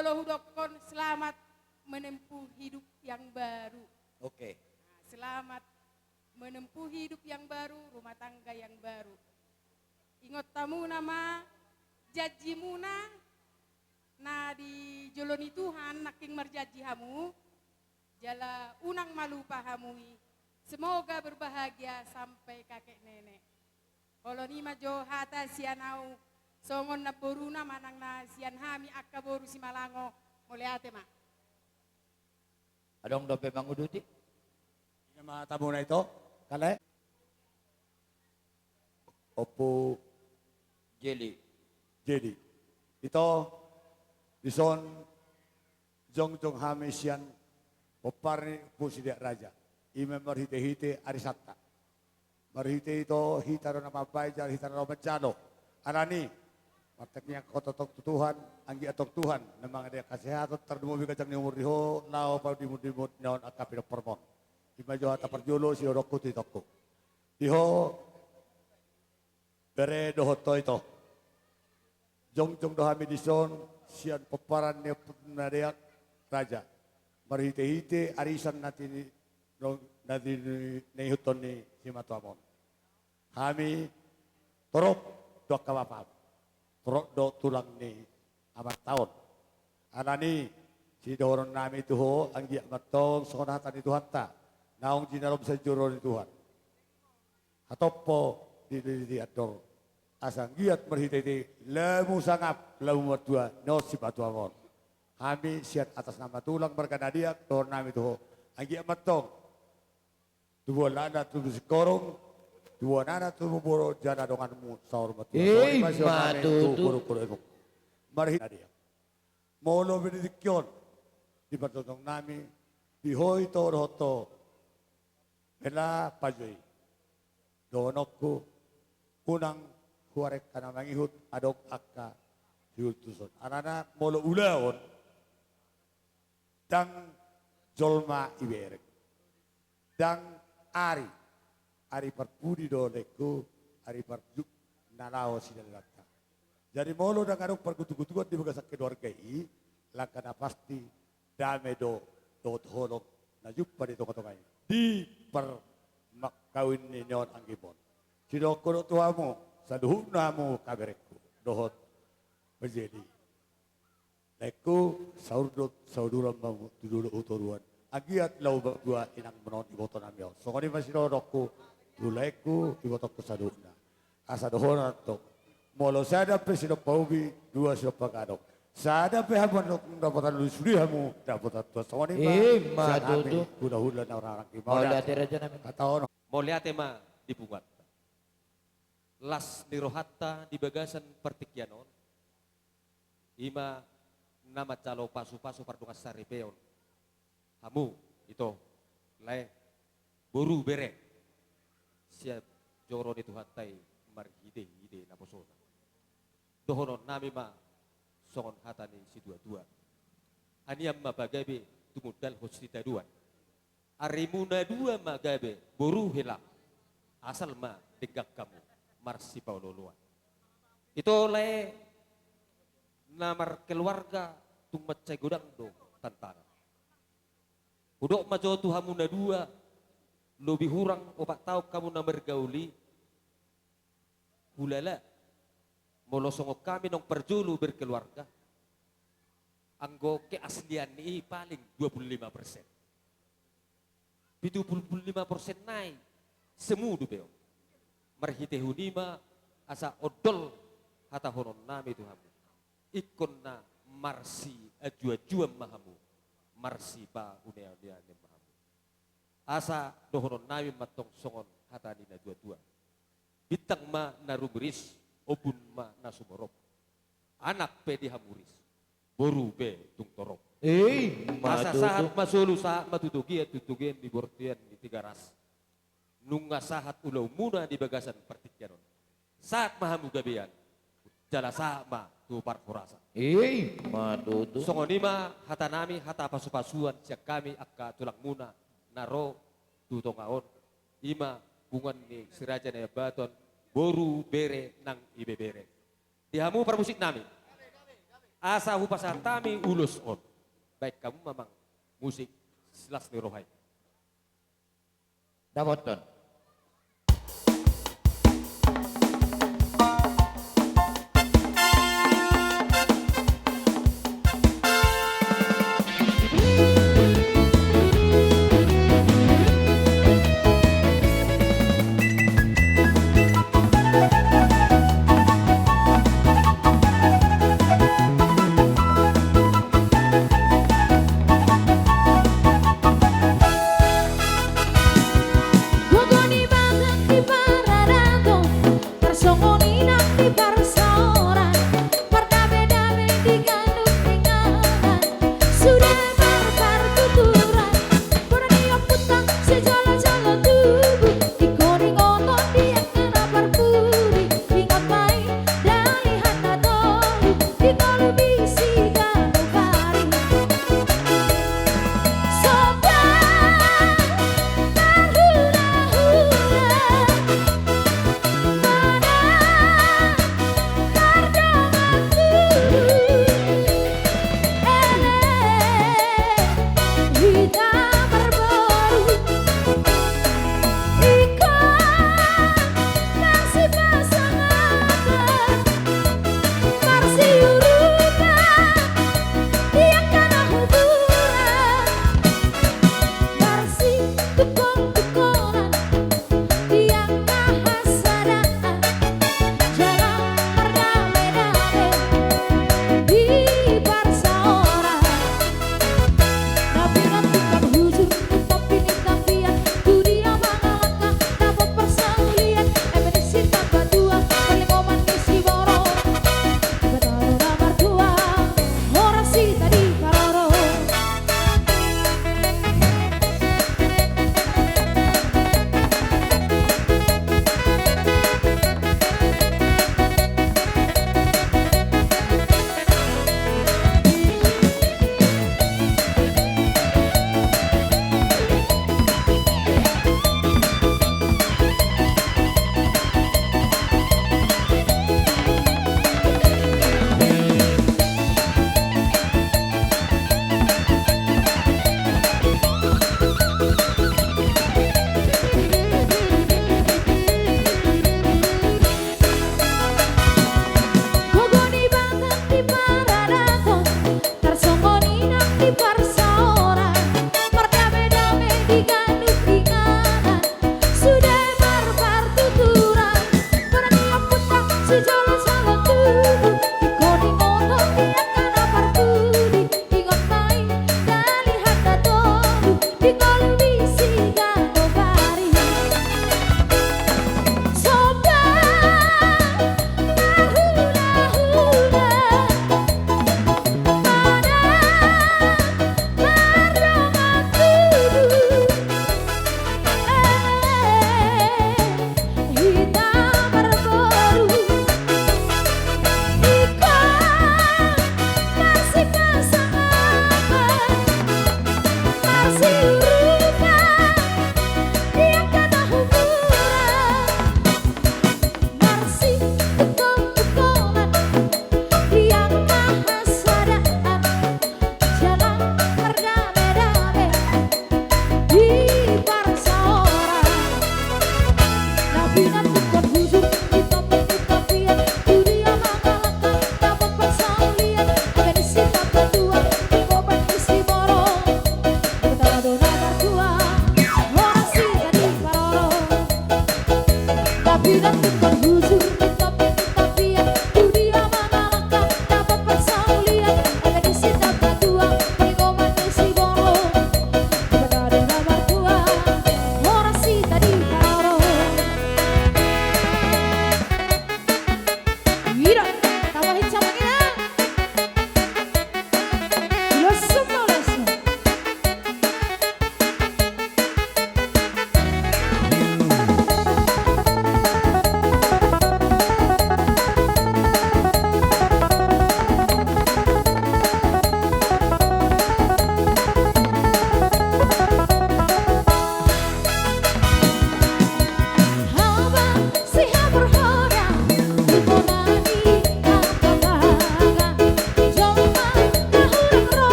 Molo hudokkon selamat menempuh hidup yang baru. Oke. Nah, selamat menempuh hidup yang baru, rumah tangga yang baru. Ingot hamuna ma janjimuna na di jolo ni Tuhan nangkin marjanji hamu, jala unang ma lupa hamu i. Semoga berbahagia sampai kakek nenek. Olo, i ma jo hata sian ahu songon namboruna manang na sian hami angka boru Simalango. Mauliate ma. Adong dope manguduti? Ina ma tamuna ito, kale. Ompu Jeli. Jeli. Ito, dison jongjong hami sian pomparan ni Ompu Sideak Raja. I ma marhitehite arisanta. Marhite ito hita do na mambahen jala hita do na manjalo. Alani, martangiang hita tongtong tu Tuhan, anggiat tong Tuhan na mangalehon hasehaton, tarlumobi ganjang ni umur di ho, laho padimun-dimun on angka pinomparmon. I ma jo hata parjolo sidohononku tu itongku. Di ho, bere dohot ho ito. Jongjong do hami dison sian pomparan ni Ompu Sideak Raja. Marhitehite arisan na tini-, na tini-, na ihuthon ni simatuam on. Hami torop do angka bapam. Torop do tulang ni amanta on. Alani, sidohononnami tu ho, anggiat ma antong songon hata ni Tuhanta, naung jinalom sian joro ni Tuhan. Hatop ho di, di, di andor. Asa anggiat marhitehite lamu sangap, lamu martua, na on simatuam on. Hami sian atas nama tulang marga Nadeak, dohononnami tu ho. Anggiat ma antong tubuan anak tubu singkoru, tubuan anak tubu boru, jala donganmu saur matua. Songon i ma tutu. Boru-boru emuk. Marhite Nadeak. Molo benediktion di parjongjongonnami, di ho ito dohot ho. Hela pajo i. Dohononku, unang huarengka na mangihut adong angka siultuson. Alana molo ulaon, ndang jolma ibereng. Ndang ari, ari parpudi do lengku, ari parjut na laho sidalanta. Jadi molo ndang adong pargutu-gutuan di bagasan keluarga i, langka na pasti dame do dohot holong na jumpa di tonga-tonga i. Di parmangkawin ni on anggimon. Sidohononku do tu hamu, saluhutna hamu angka berengku. Dohot Pajeli. Lengku, saur do sauduran ma hamu tu dolok tu toruan. Anggiat laho martua inangmon on ibotonami on. Songon i ma sidohononku, tu lengku, ibotongku saluhutna. Asa dohonon antong. Molo sada pe sinompa ubi, dua sinompa gadong. Sada pe hamu na dapotan uli, sude hamu dapotan tua. Songon i ma. I ma tutu. Hula-hula na hurang i. Mauliate rajanami. Hata on. Mauliate ma di punguanta. Las ni rohanta di bagasan partingkian on. I ma na manjalo pasu-pasu pardongansaripeon. Hamu, ito, lae, boru bere, sian joro ni Tuhanta i marhite-hite naposona. Dohononnami ma songon hata ni situa-tua. Anian ma pagabe tumundalhon sitadoan. Arimuna dua ma gabe boru hela. Asal ma denggan hamu marsipaolo-oloan. Ito lae, na markeluarga tung mansai godang do tantangan. Hudok ma jo tu hamu na dua, lobi hurang opat taon hamu na margaul i, hulala, molo songon hami naung parjolo berkeluarga, anggo keaslian ni i paling dua puluh lima persen. Pitu puluh lima persen nai semu dope on. Marhitehon i ma asa ondol hatahononnami tu hamu. Ingkon na marsianju-anjuan ma hamu, marsipaune-unean ma hamu. Asa dohononnami ma antong songon hata ni natua-tua. Bintang ma na rumiris, ombun ma na sumorop. Anak pe di hamu ris, boru pe tung torop. I ma tutu. Asa sahat ma solu, sahat ma tu togian, tu togian di bortian ni Tigaras. Nunga sahat ulaonmuna di bagasan partingkian on. Sahat ma hamu gabean, jala sahat ma tu parhorasan. I ma tutu. Songon i ma hatanami, hata pasu-pasuan sian hami angka tulangmuna na ro tu tonga on. I ma punguan ni Si Raja Naiambaton, boru, bere nang ibebere. Di hamu parmusiknami. Asa hupasahat hami ulos on. Baen hamu ma amang musik silas ni roha i. Dapothon.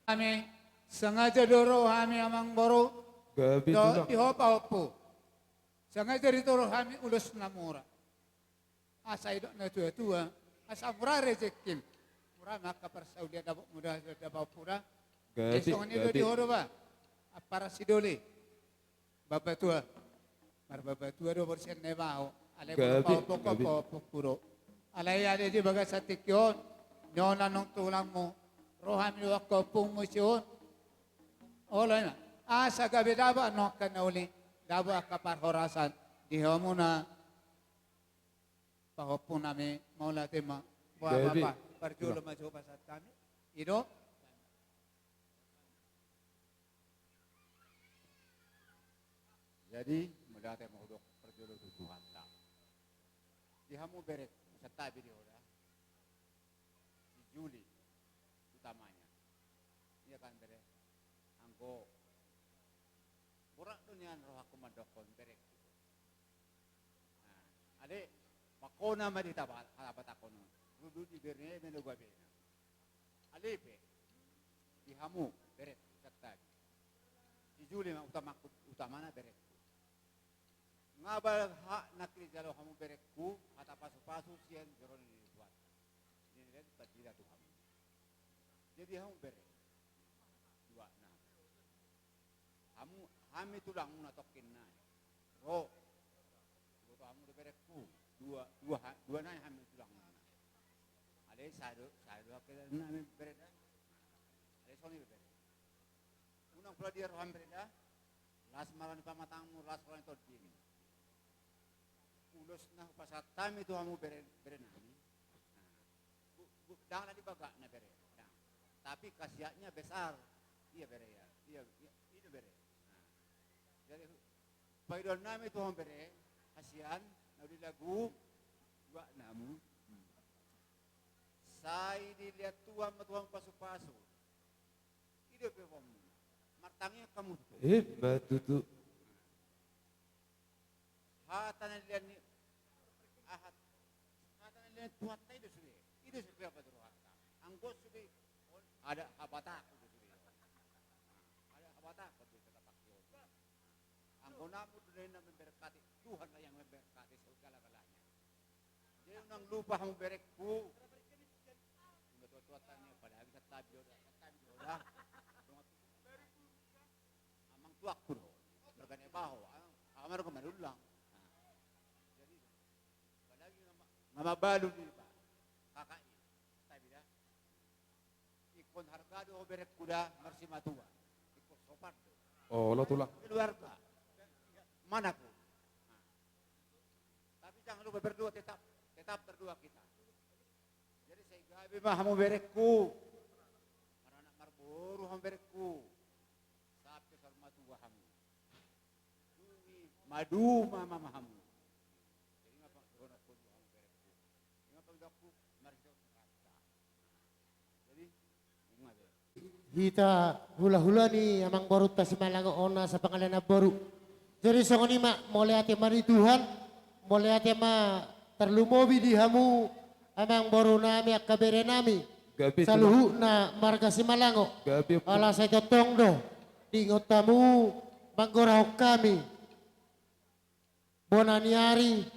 Hami, sengaja do ro hami amangboru. Gabe tulang. Di ho pahompu. Sengaja do ro hami ulos na mura. Asa didok na tuatua, asa mura rejeki. Mura ma angka parsaulian dapotmu da, da pahompu da. Gabe, songon i do gabe. Di ho do ba. Ampara sidoli. Bapatua. Marbapatua do boru sian Naibaho. Alai gabe, boru pahompu, gabe. Pahompu do. Alai ale di bagasan tingki on. Nyonan nunga tulangmu. Ro hami do angka ompungmu isi on. Olo ima. Asa gabe dapot nunga angka na uli. Dapot angka parhorasan. Di hamuna. Pahompu nami, mauliate ma. Boha, gabe. Bapa, parjolo ma jo pasahat hami. I do. Jadi, mauliate ma hudok parjolo tu Tuhanta. Di hamu bere, santabi di ho da. Si Juli, utamanya. Ia kan bere, anggo. Borat do nian rohangku mandokkon bereku. Nah, ale, mangkona ma di taba-, hata patakon on. Rudu di bere melo gabena. Ale pe, di hamu, bereku, santabi. Si Juli ma utama, utamana bereku. Nga ba hak na dijalo hamu bereku, hata pasupasu sian joro ni Tuhanta. Jadi, hamu bere. Dua, nah. Hamu, hami tulangmuna tongkin nai. Ro. Boto hamu do bereku. Dua, dua, ha-, dua nai hami tulangmuna. Ale sada, sada hami bere da. Ale songon i bere. Unang pola dia roham bere da. Las ma roha ni pamatangmu, las roha ni tondim. Ulos na hupasahat hami tu hamu bere, bere nami. Nah, bu-, bu-, dang na di bagak na bere. Dang. Tapi khasiatnya besar. Ia bere ia. Ia, ia, i do bere. Nah. Jadi, paidoan nami tu hamu bere, hasian, na uli lagu, dua namu. Hmm. Sai dilehon Tuhan ma tu hamu pasupasu. I do pe hamu. Martangiang hamu tu. Eh, betul tu. Hata na nilehon ni, aha, hata na nilehon ni Tuhanta i do sude. I do sude apa tu rohanta. Anggo sude, on, ada habatahon do sude. Ada habatahon do sude, tapake on. Anggo namu do na memberkati, Tuhanlah yang memberkati segala-galanya. Jadi unang lupa hamu bereku. Unang tua-tua tanya, apalagi santabi do da, santabi do da. Amang tuaku do, marga Naibaho, ah, ah, marga Manullang. Nah. Jadi, apalagi nama, nama balu di ba, K K I, santabi da. Ingkon harga do ho bereku da, marsimatua. Ingkon sopan do. Oh, lo tulang. Keluarga. Mana pun. Nah. Tapi jangan lupa berdua, tetap, tetap berdua kita. Jadi sai gabe ma hamu bereku. Maranak marboru hamu bereku. Sampe saur matua hamu. Dung i maduma ma hamu. Jadi nga pang dohononku hamu bereku. Jadi nga pang dohononku marhite Tuhanta. Jadi, nunga be. Hita hula-hula ni amangborunta Simalango on asa pangalean namboru. Jadi songon i ma, mauliate ma di Tuhan, mauliate ma tarlumobi di hamu amangboru nami, angka bere nami. Gabe tulang. Saluhutna marga Simalango. Gabe. Ala sai tongtong do diingot hamu manggorahon hami. Bona ni ari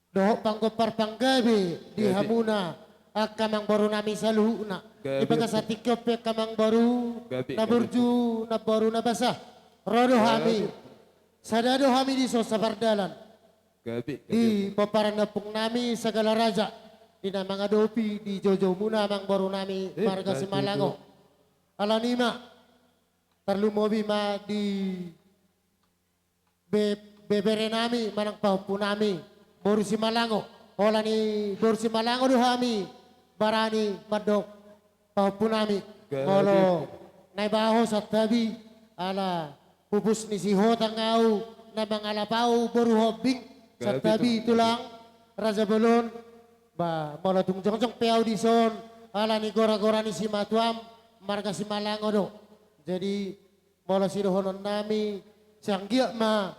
dohot panggompar panggabe di, gabe, hamuna angka amangboru nami saluhutna. Gabe. Di bagasan tingki on pe angka amangboru, gabe, na, gabe, burju, namboru na basa, ro do, gabe, hami. Sada do hami dison sapardalan. Gabe, gabe. Di pomparan ni ompung nami Sagala Raja, di na mangadopi di joujou muna amangboru nami, eh, marga, gabe, Simalango. Alani i ma tarlumobi ma di be-, bebere nami manang pahompu nami, boru Simalango. Holan ni boru Simalango do hami barani mandok pahompu nami. Gabe. Molo Naibaho santabi, ala pupus ni Sihotang au, na mangalap au boru Hombing, gabe, santabi tu tulang, Raja Bolon. Ba, molo tung jongjong pe au dison, ala ni gora-gora ni simatuam, marga Simalango do. Jadi, molo sidohonon nami, sai anggiat ma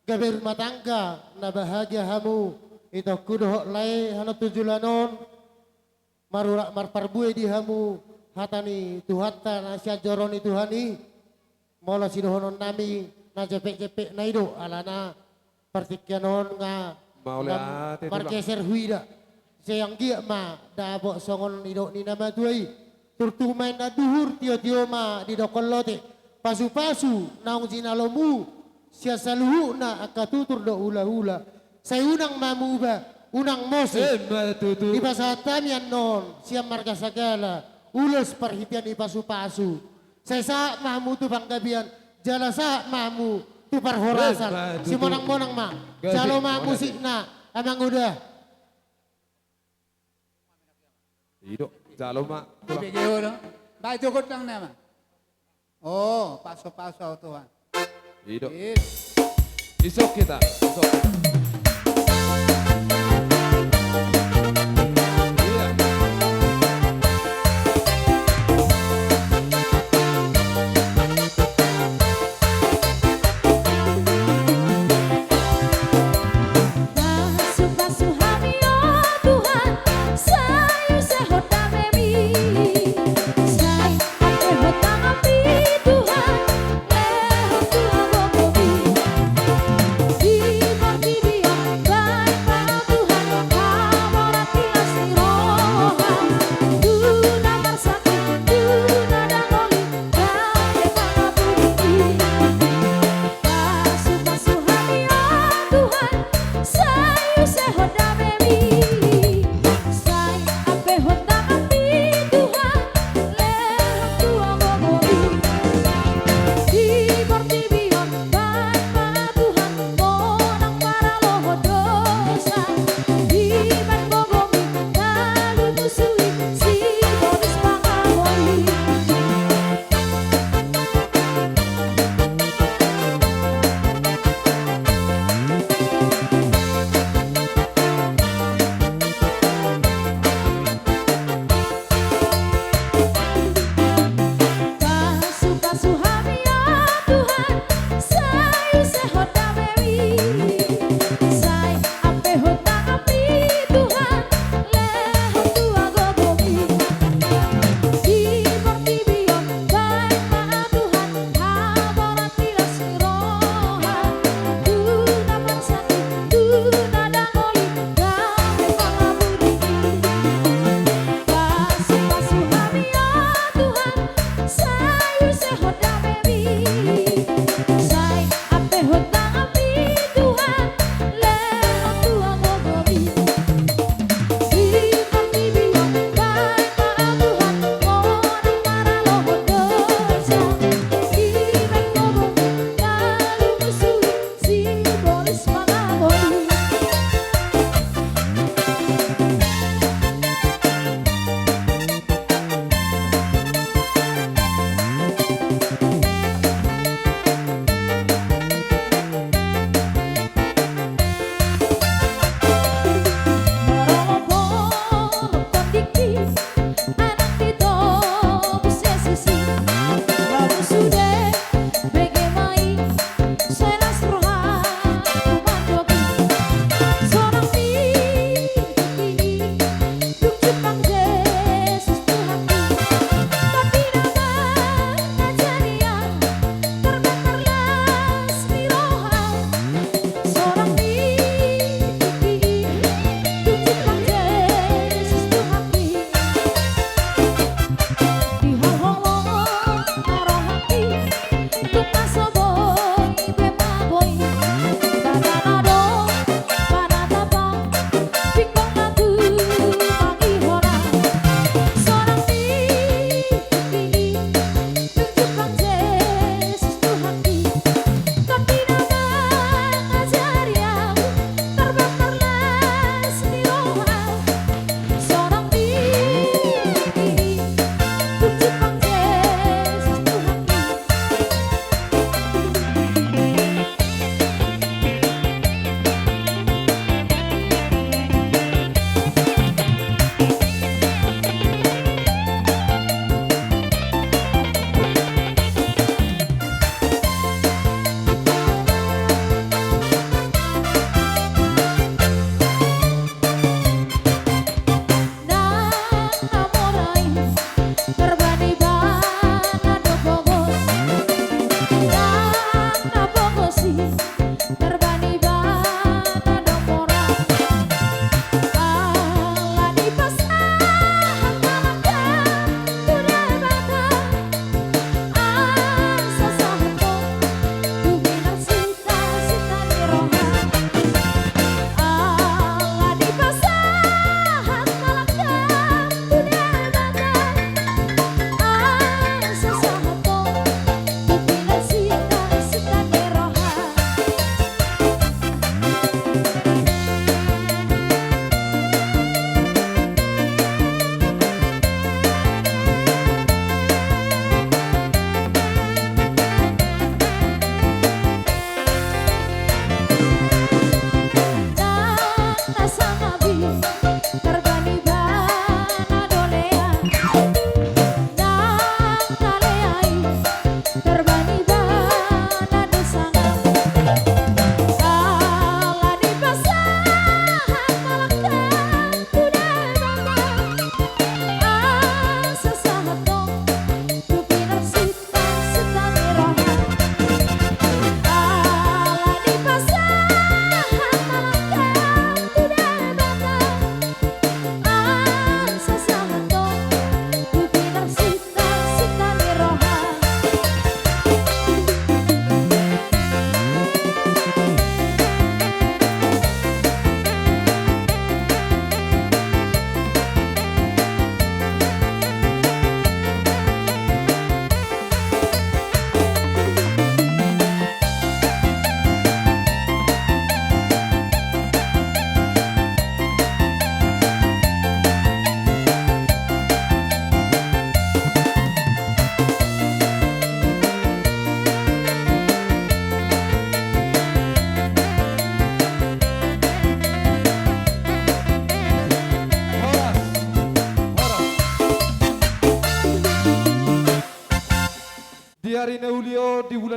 gabe rumah tangga na bahagia hamu, itongku dohot lae, hanon tu joloan on, marurat marparbue di hamu, hata ni Tuhanta na sian joro ni Tuhan i, molo sidohonon nami na jepek-jepek na i do, alana partingkian on nga margeser huida. Sai anggiat ma dapot songon nidok ni na matua i. Turtu ma inna duhur, tio-tio ma didok lote. Pasu-pasu naung jinalomu sian saluhutna angka tutur dohot hula-hula. Sai unang ma muba, unang mose. Dipasahat hami annon sian marga Sagala ulos parhitean ni pasu-pasu. Sai sahat ma hamu tu panggabean, jala sahat ma hamu tu parhorasan. Simonang-monang ma. Jalo ma musikna, Amang Uda. Ido, jalo ma. Baik, jogot nang nama. Oh, pasu-pasu au Tuhan. Ido. Isok hita, isok hita. Iya. Pasu-pasu hami, o Tuhan, sai use Ho damemi. Sai angke Ho tanganmi, Tuhan, lehon tu hagogomi. Di partingkian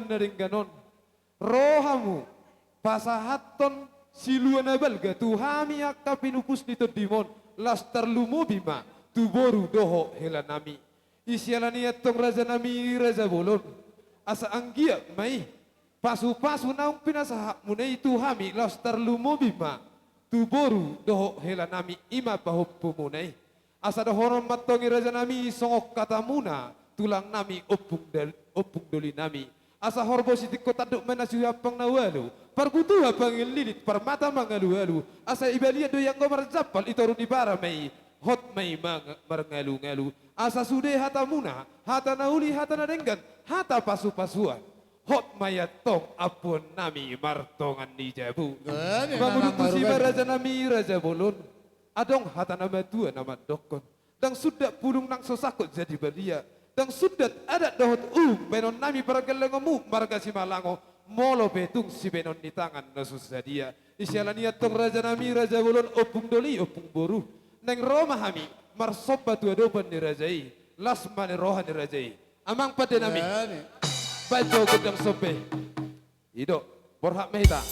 na denggan on, ro hamu pasahathon silua na balga tu hami angka pinupus ni tondim on, laos tarlumobi ma tu boru dohot helanami. I siala ni i antong rajanami raja bolon, asa anggiat ma i pasupasu naung pinasahatmuna i tu hami, laos tarlumobi ma tu boru dohot helanami, i ma pahompumuna i. Asa dohonon ma antong i rajanami songon hatamuna, tulangnami, ompung dal-, ompung dolinami. Asa horbo sitingko tanduk ma na sihuampang na ualu, parbutuha panginlilit, parmata mangalualu. Asa i balian do i anggo marjampal, i toru ni bara ma i, hot ma i mang-, marngalungalu. Asa sude hatamuna, hata na uli, hata na denggan, hata pasupasuan, hot ma i antong ampuonnami martongan ni jabu. Gani, mangudutusi ma rajanami raja bolon. Adong hata na matua na mandokkon: Ndang sundat pulung nang so sangkot jadi balia. Ndang sundat adat dohot uhum baenonnami pargellengonmu marga Simalango, molo pe tung sibaenon ni tangan na so sadia. I siala ni i antong rajanami raja bolon, ompung doli, ompung boru, naeng ro ma hami marsomba tu adopan ni raja i, las ma ni roha ni raja i. Amang pandenami, baen jo gondang somba i. I do, borhat ma hita.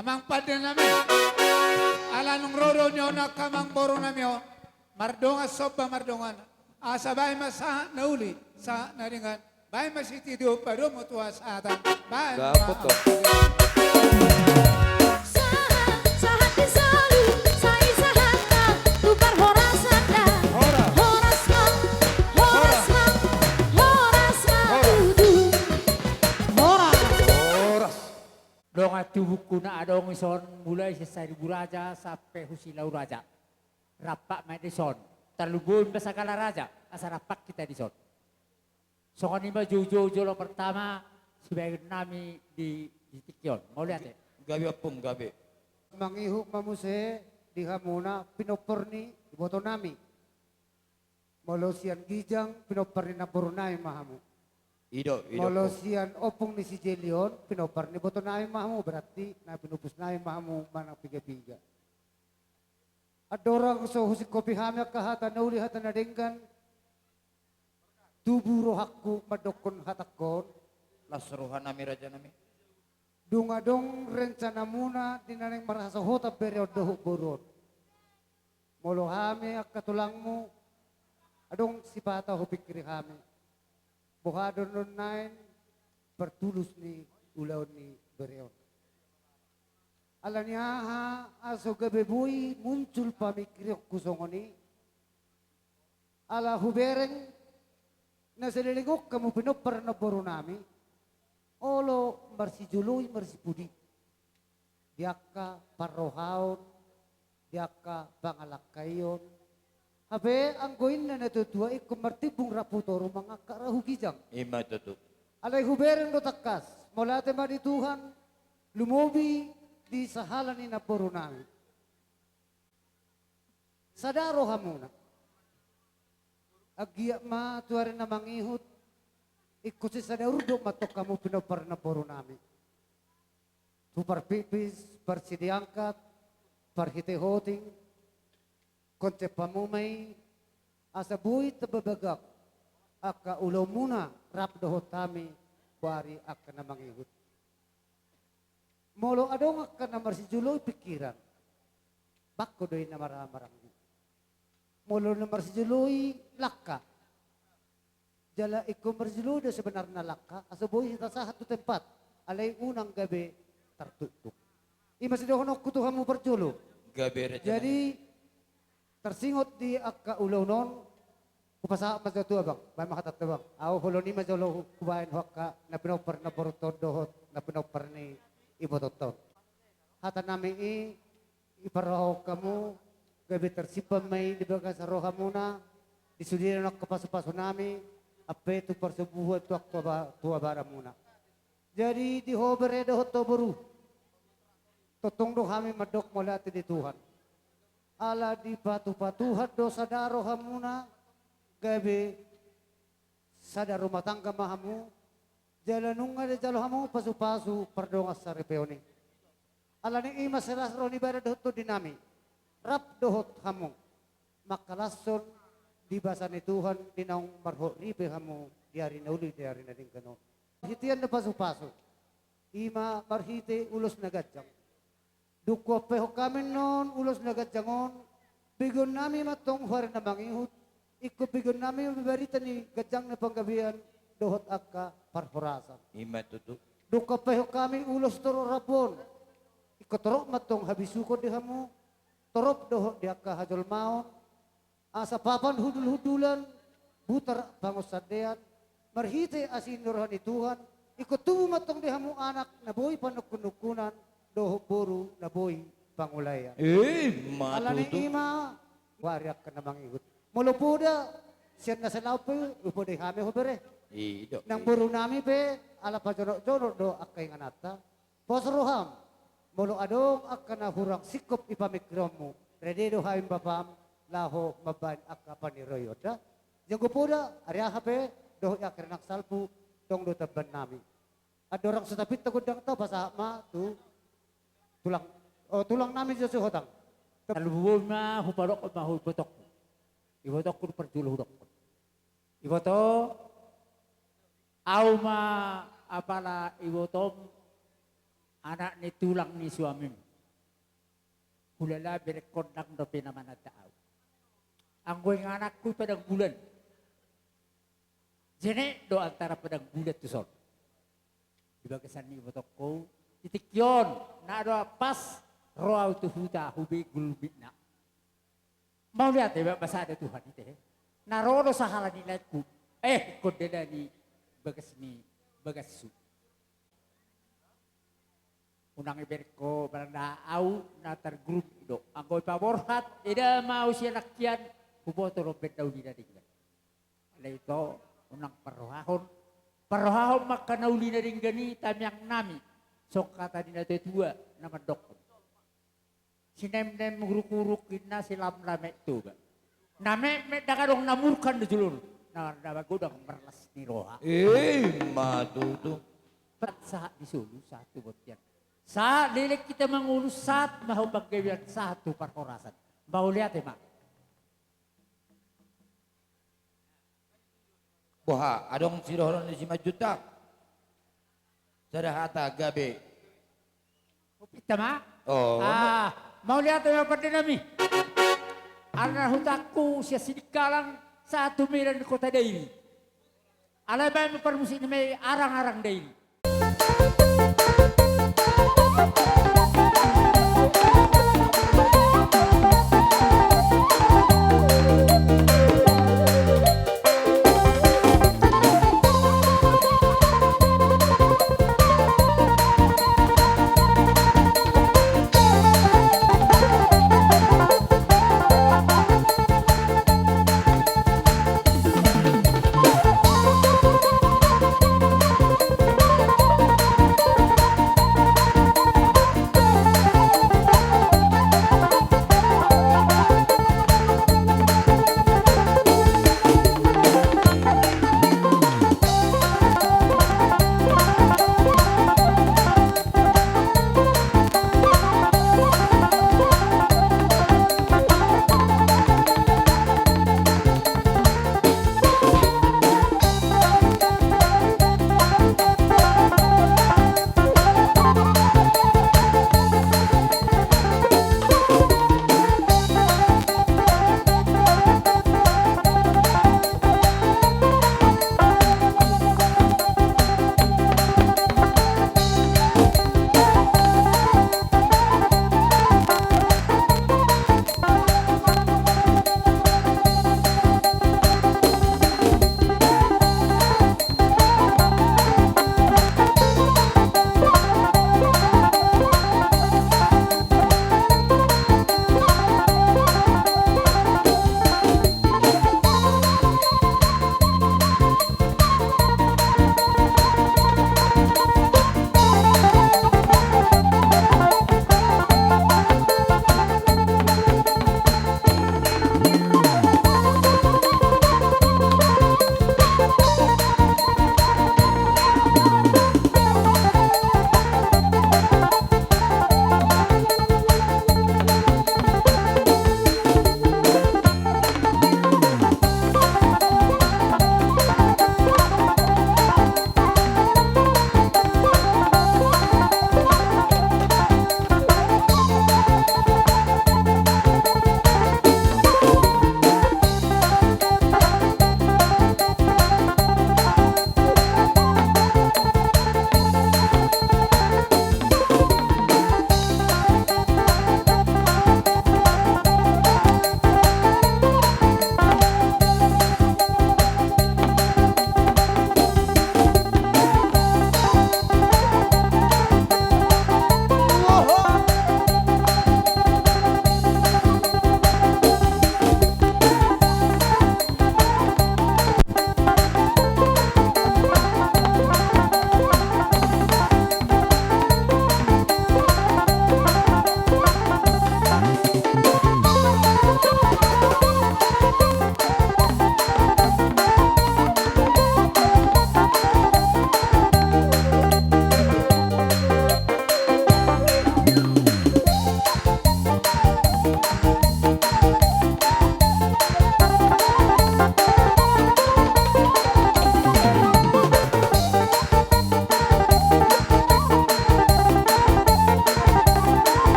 Amang pandenami, ala nunga ro do nion angka amangborunami on mardongan somba mardongan, asa baen ma sahat na uli, sahat na denggan, baen ma sitio padomu tu hasahatan, baen ma. Sahat, sahat di solu, sai sahat ma tu parhorasan da. Horas. Horas ma, horas ma, horas ma tutu. Horas. Tubungku na adong dison, mulai sian Saribu Raja sampe hu Silau Raja. Rampak ma dison. Tarlumobi ma Sagala Raja, asa rampak hita dison. Songon i ma joujou jolo pertama sibahen nami di, di tingki on. Mauliate. Gabe ompung, gabe. Mangihut ma muse di hamuna pinompar ni iboto nami. Molo sian ginjang pinompar ni namboru nami ma hamu. I do, i do. Molo sian ompung ni si Jeli on pinompar ni iboto nami ma hamu, berarti na pinupus nami ma hamu manang piga-piga. Andorang so husingkopi hami angka hata na uli, hata na denggan, tubu rohangku mandokkon hatangkon. Las roha nami, raja nami. Dung adong rencanamuna di na naeng marhasohotan bere on dohot boru on, molo hami angka tulangmu, adong sipata hupingkiri hami. Boha do nuaeng partulus ni ulaon ni bere on? Ala ni aha asa gabe boi muncul pamingkirionku songon i? Ala hubereng na saleleng on hamu pinompar namboru nami, olo marsijoloi marsipudi di angka parrohaon, di angka pangalangkaion. Hape anggo inna na tua-tua ingkon martimbung rap hu toru, mangangkat rap hu ginjang. I ma tutu. Alai hubereng do tangkas, mauliate ma di Tuhan, lumobi di sahala ni namboru nami. Sada rohamuna. Anggiat ma tu ari na mangihut, ingkon sisada urdot ma antong hamu pinompar namboru nami. Tu parpipis, parsidiangkat, parhite hoting, konsep hamu ma i, asa boi tamba bagak angka ulaonmuna rap dohot hami tu ari angka na mangihut. Molo adong angka na marsijoloi pingkiran, bangko do i na mara-, maranggi. Molo na marsijoloi langka, jala ingkon marsijoloi do sebenarna langka, asa boi hita sahat tu tempat, alai unang gabe tartuktuk. I ma sidohononku tu hamu parjolo. Gabe, raja. Jadi, tarsingot di angka ulaon on, hupasahat ma jo tu abang, baen ma hatanta abang. Au holong i ma jolo hu-, hubaen tu angka na pinompar namborunta on dohot na pinompar ni ibotonta on. Hata nami i, i parrohahon hamu, gabe tarsimpan ma i di bagasan rohamuna, di sude angka pasu-pasu nami, ampe tu parsobuhan tu angka ba-, tu abaramuna. Jadi di ho bere dohot ho boru, tongtong do hami mandok mauliate di Tuhan. Ala dipatupa Tuhan do sada rohamuna, gabe sada rumah tangga ma hamu, jala nunga dijalo hamu pasu-pasu pardongan saripeon i. Ala ni i ma sai las roha ni badan dohot tondi nami, rap dohot hamu, mangkalashon di basa ni Tuhan di naung marhot ripe hamu di ari na uli, di ari na denggan on. Hitian do pasu-pasu, i ma marhite ulos na ganjang. Dung huampehon hami annon ulos na ganjang on, begeon nami ma antong tu ari na mangihut, ingkon begeon nami ma barita ni ganjang ni panggabean dohot angka parhorasan. I ma tutu. Dung huampehon hami ulos torop rambu on, ingkon torop ma antong habisukon di hamu, torop dohot di angka hajolmaon, asa papan hundul-hundulan, butar pangunsandean, marhite asi ni roha ni Tuhan, ingkon tubu ma antong di hamu anak na boi panungkun-nungkunan, dohot boru na boi pangulaean. I ma tutu. Ala ni i ma, tu ari angka na mangihut. Molo poda, sian na salaon pe, hupodai hami ho bere. I do. Nang boru nami pe, ala pajonok-jonok do angka ingananta. Pos roham, molo adong angka na hurang singkop di pamingkironmu, rade do hami bapam, laho mambaen angka paniroion da. Janggo poda, ari aha pe, dohot i angka na salpu, tong do tamban nami. Andorang so tapinta gondangta, pasahat ma tu tulang, o, tulang nami jo si Hotang. Tarlumobi ma, hupadokkon ma ho ibotongku. Ibotongku, parjolo hudokkon. Iboto, au ma apala ibotom, anak ni tulang ni suamim. Hulala berengkon ndang dope na mananda au. Anggo ingananku i padang bulan, jenek do antara padang bulan tu son. Di bagasan ni ibotongku, di tingki on, na adong pas ro au tu huta, hubege lumbitna. Mauliate ma sada Tuhan i te. Na ro do sahala ni laengku. Eh, ingkon dalani bagas ni bagashu. Unang ibereng ho, barang na au na targrup do. Anggo i paborhat, eda ma au sian angka an, huboto do umbahen na uli na denggan. Alai ito, unang parrohahon. Parrohahon ma angka na uli na denggan i, tamiang nami. Songon hata ni na tua-tua na mandokkon: Sinemnem uruk-uruk inna, silam na metmet Toba. Na metmet ndang adong, na murkan do jolona. Na, na magodang marlas ni roha. Ima tutu. Sahat di solu, sahat tu bontean. Sahat leleng hita mangolu, sahat ma tu panggabean, sahat tu parhorasan. Mauliate ma. Boha, adong sidohonon ni Simanjuntak? Sada hata gabe. Hupinta ma? Oh. Ah, mauliate ma pande nami. Arna hutangku sian Sidikalang sahat tu Medan kota Dairi. Alai baen ma parmusik nami, Arang-arang Dairi.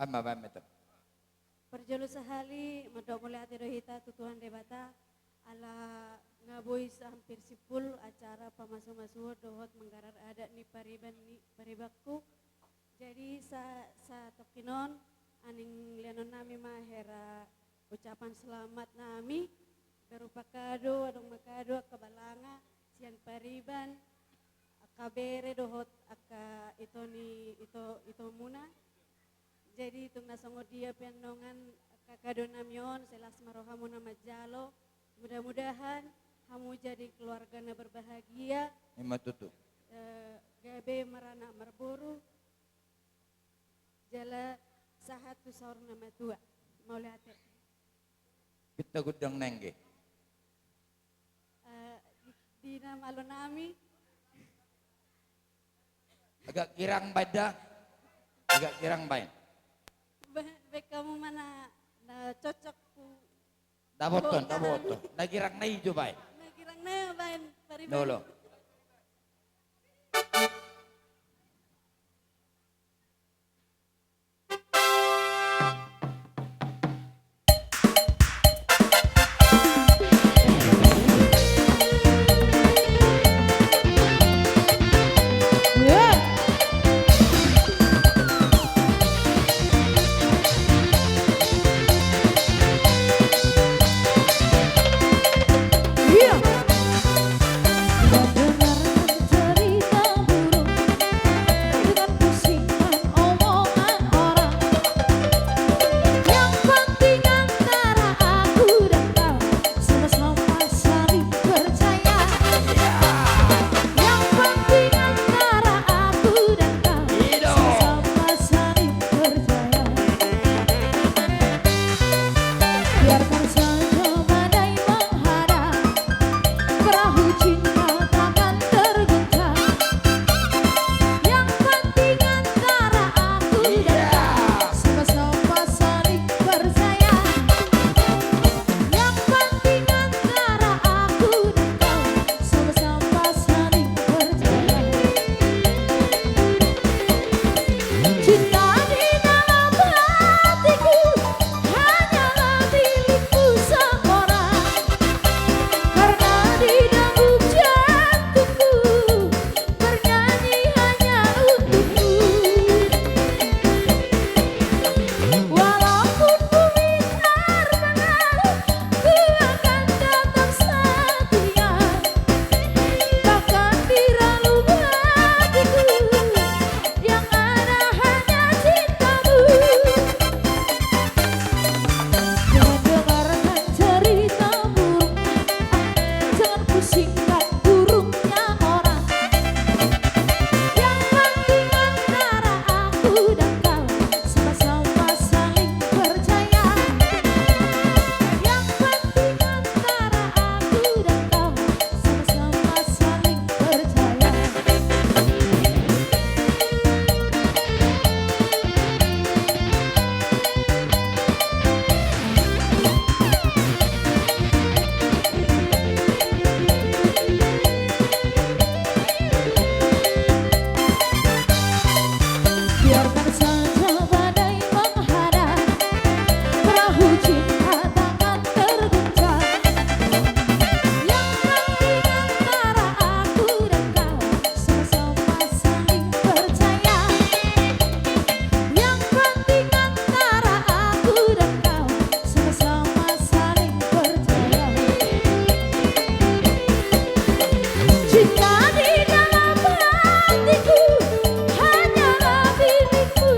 Ama, baen ma, Tom. Parjolo sahali, mandok mauliate do hita tu Tuhan Debata, ala nga boi sa hampir simpul acara pamasumasuon dohot manggarar adat ni pariban ni paribanku. Jadi sa, satongkin on, naeng lehonon nami ma hera ucapan selamat nami, berupa kado, adong ma kado, angka balanga, sian pariban, angka bere dohot angka ito ni, ito, itomuna. Jadi tung na songon dia pe annon angka kado nami on, sai las ma rohamuna manjalo. Mudah-mudahan hamu jadi keluarga na berbahagia. Ima tutu. Eh, gabe maranak marboru. Jala sahat tu saur na matua. Mauliate. Pinta gondang na engge. Eh, di, di na malo nami. Agak girang baen da. Agak girang baen. Ba-, baen hamu ma na, na cocok tu. Dapothon, dapothon. Na girang na ijo baen. Na girang na baen, pariban. Dolo. Mendengarkan cerita burung dengan pusingan omongan orang. Yang penting antara aku dan kau sama-sama saling percaya. Yang penting antara aku dan kau sama-sama saling percaya. Biarkan saja badai menghadang, perahu cinta takkan terguncang. Yang penting antara aku dan kau sama-sama saling percaya. Yang penting antara aku dan kau sama-sama saling percaya. Cinta di dalam hatiku hanyalah milikmu seorang. Karena di dalam jantungku bernyanyi hanya untukmu. Walaupun bumi terbenam, ku akan tetap setia. Bahkan di relung hatiku yang ada hanya cintamu. Jangan dengarkan cerita burung, jangan pusingkan burungnya orang. Yang penting antara aku dan kau sama-sama saling percaya. Yang penting antara aku dan kau sama-sama saling percaya. Biarkan saja badai menghadang, perahu cinta takkan terguncang. Yang penting antara aku dan kau sama-sama saling percaya. Yang penting antara aku dan kau sama-sama saling percaya. Cinta di dalam hatiku hanyalah milikmu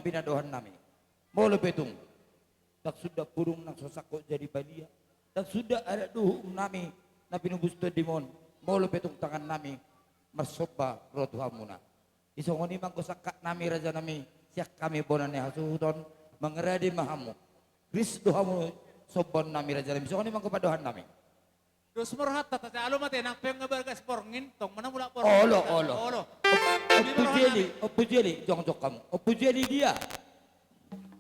pinadohan nami. Molo pe tung ndang suda burung nang so sangkot jadi balia, ndang suda adat dohot uhum nami na pinubus tondimon, molo pe tung tangan nami marsomba ro tu hamuna. Di songon i ma anggo sangkap nami raja nami, sian hami bona ni hasuhuton, mangarade ma hamu. Ris do hamu sombaon nami raja nami, songon i ma anggo pandohan nami. Dos ma rohanta, tajaha olo ma tenang, pe nga bagas borngin, tong ma na mulak borngin. Olo, olo. Olo. Ompu Jeli, Ompu Jeli, jongjong hamu. Ompu Jeli dia?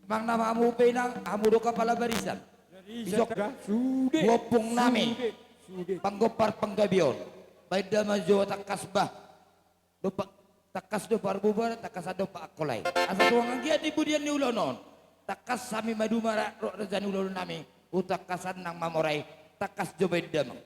Manang na hamu pe inang, hamu do kapala barisan. Isok sude, ompung nami. Sude, sude. Panggompar panggabeon. Baen damang jo tangkas bah. Dompak, tangkas do parbubar, tangkasan dompak angkolai. Asa tuang anggiat di pudian ni ulaon on. Tangkas hami maduma ra-, ro raja ni ulaon nami. Tu tangkasan nang mamorai. Tangkas jo baen damang.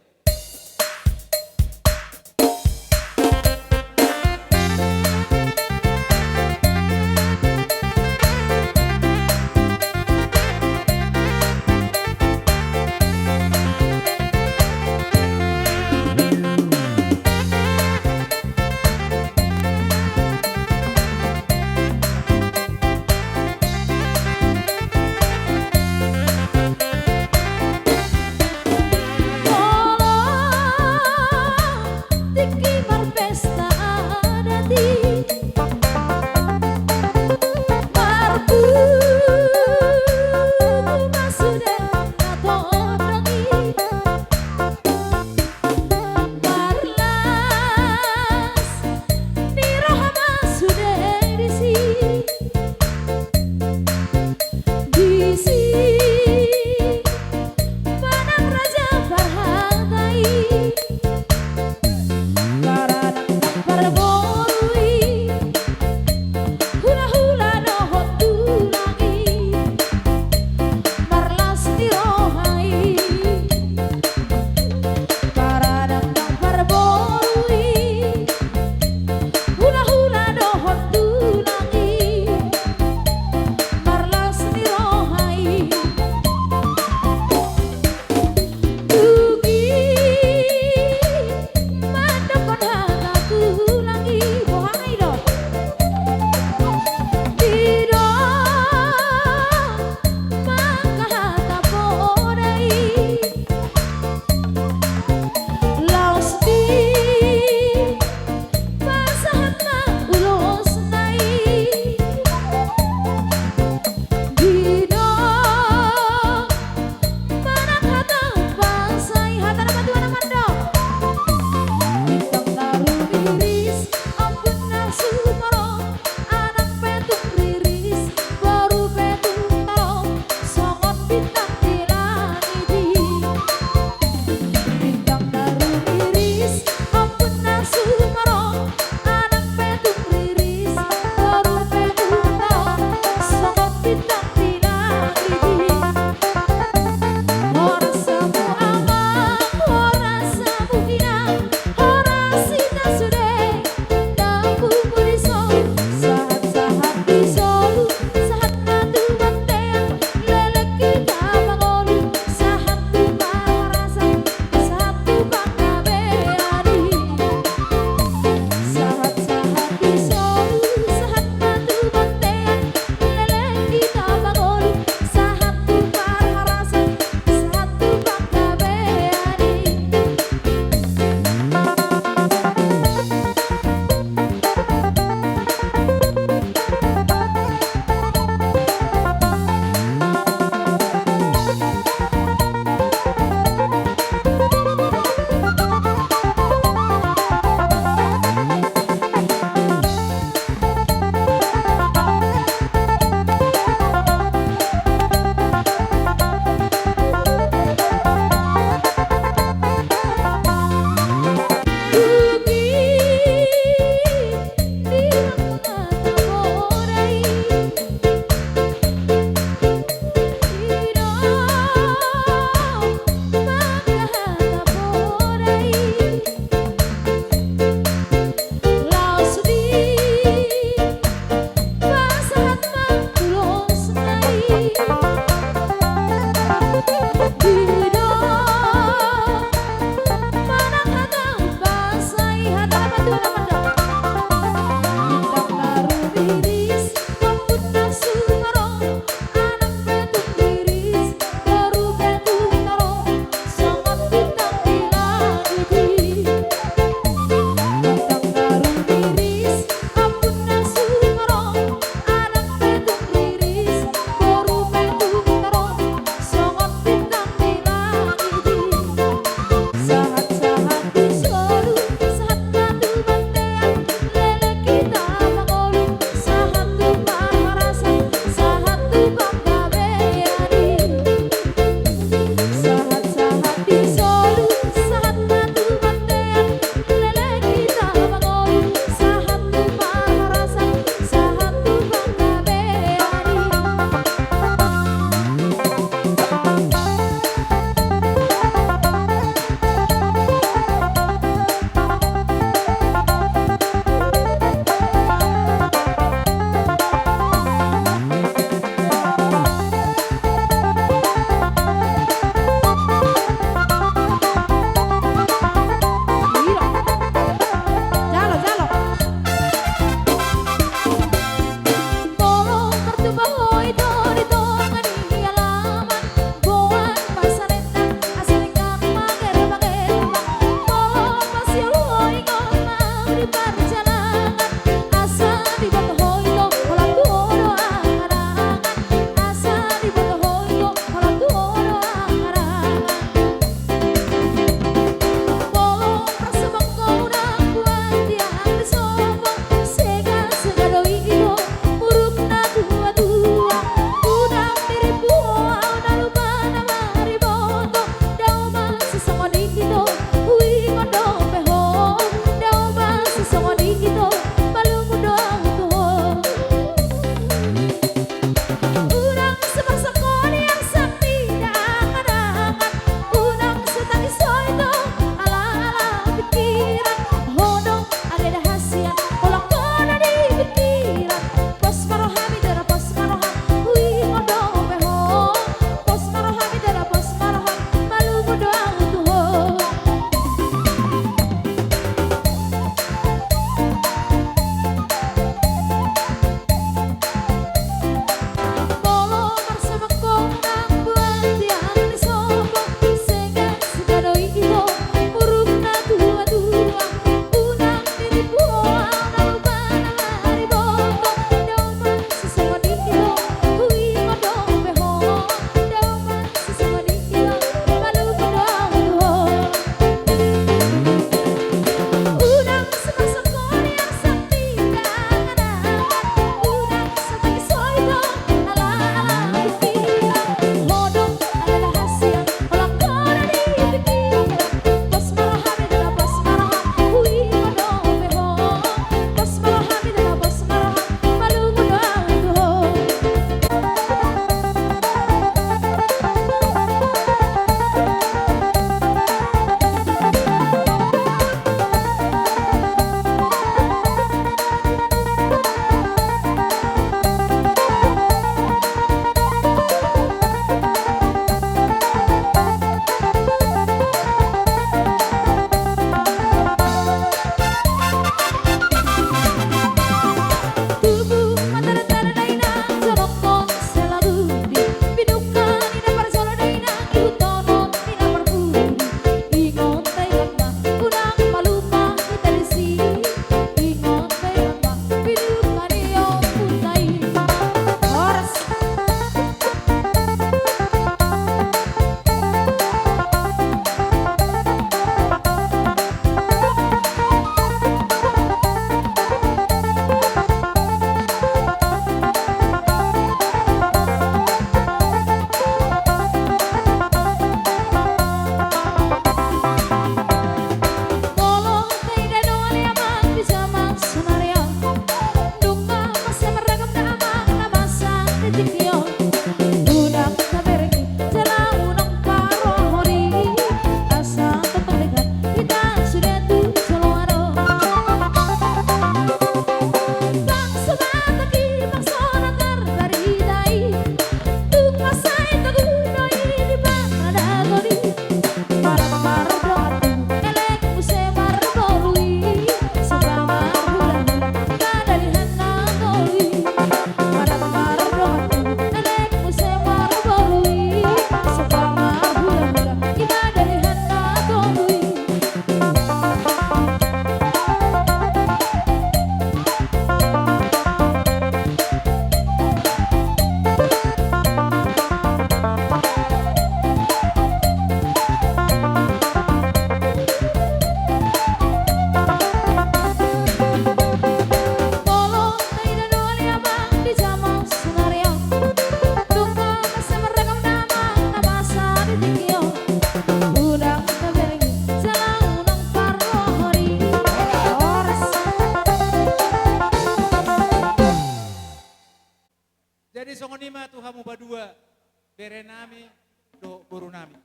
berenami dohot borunami.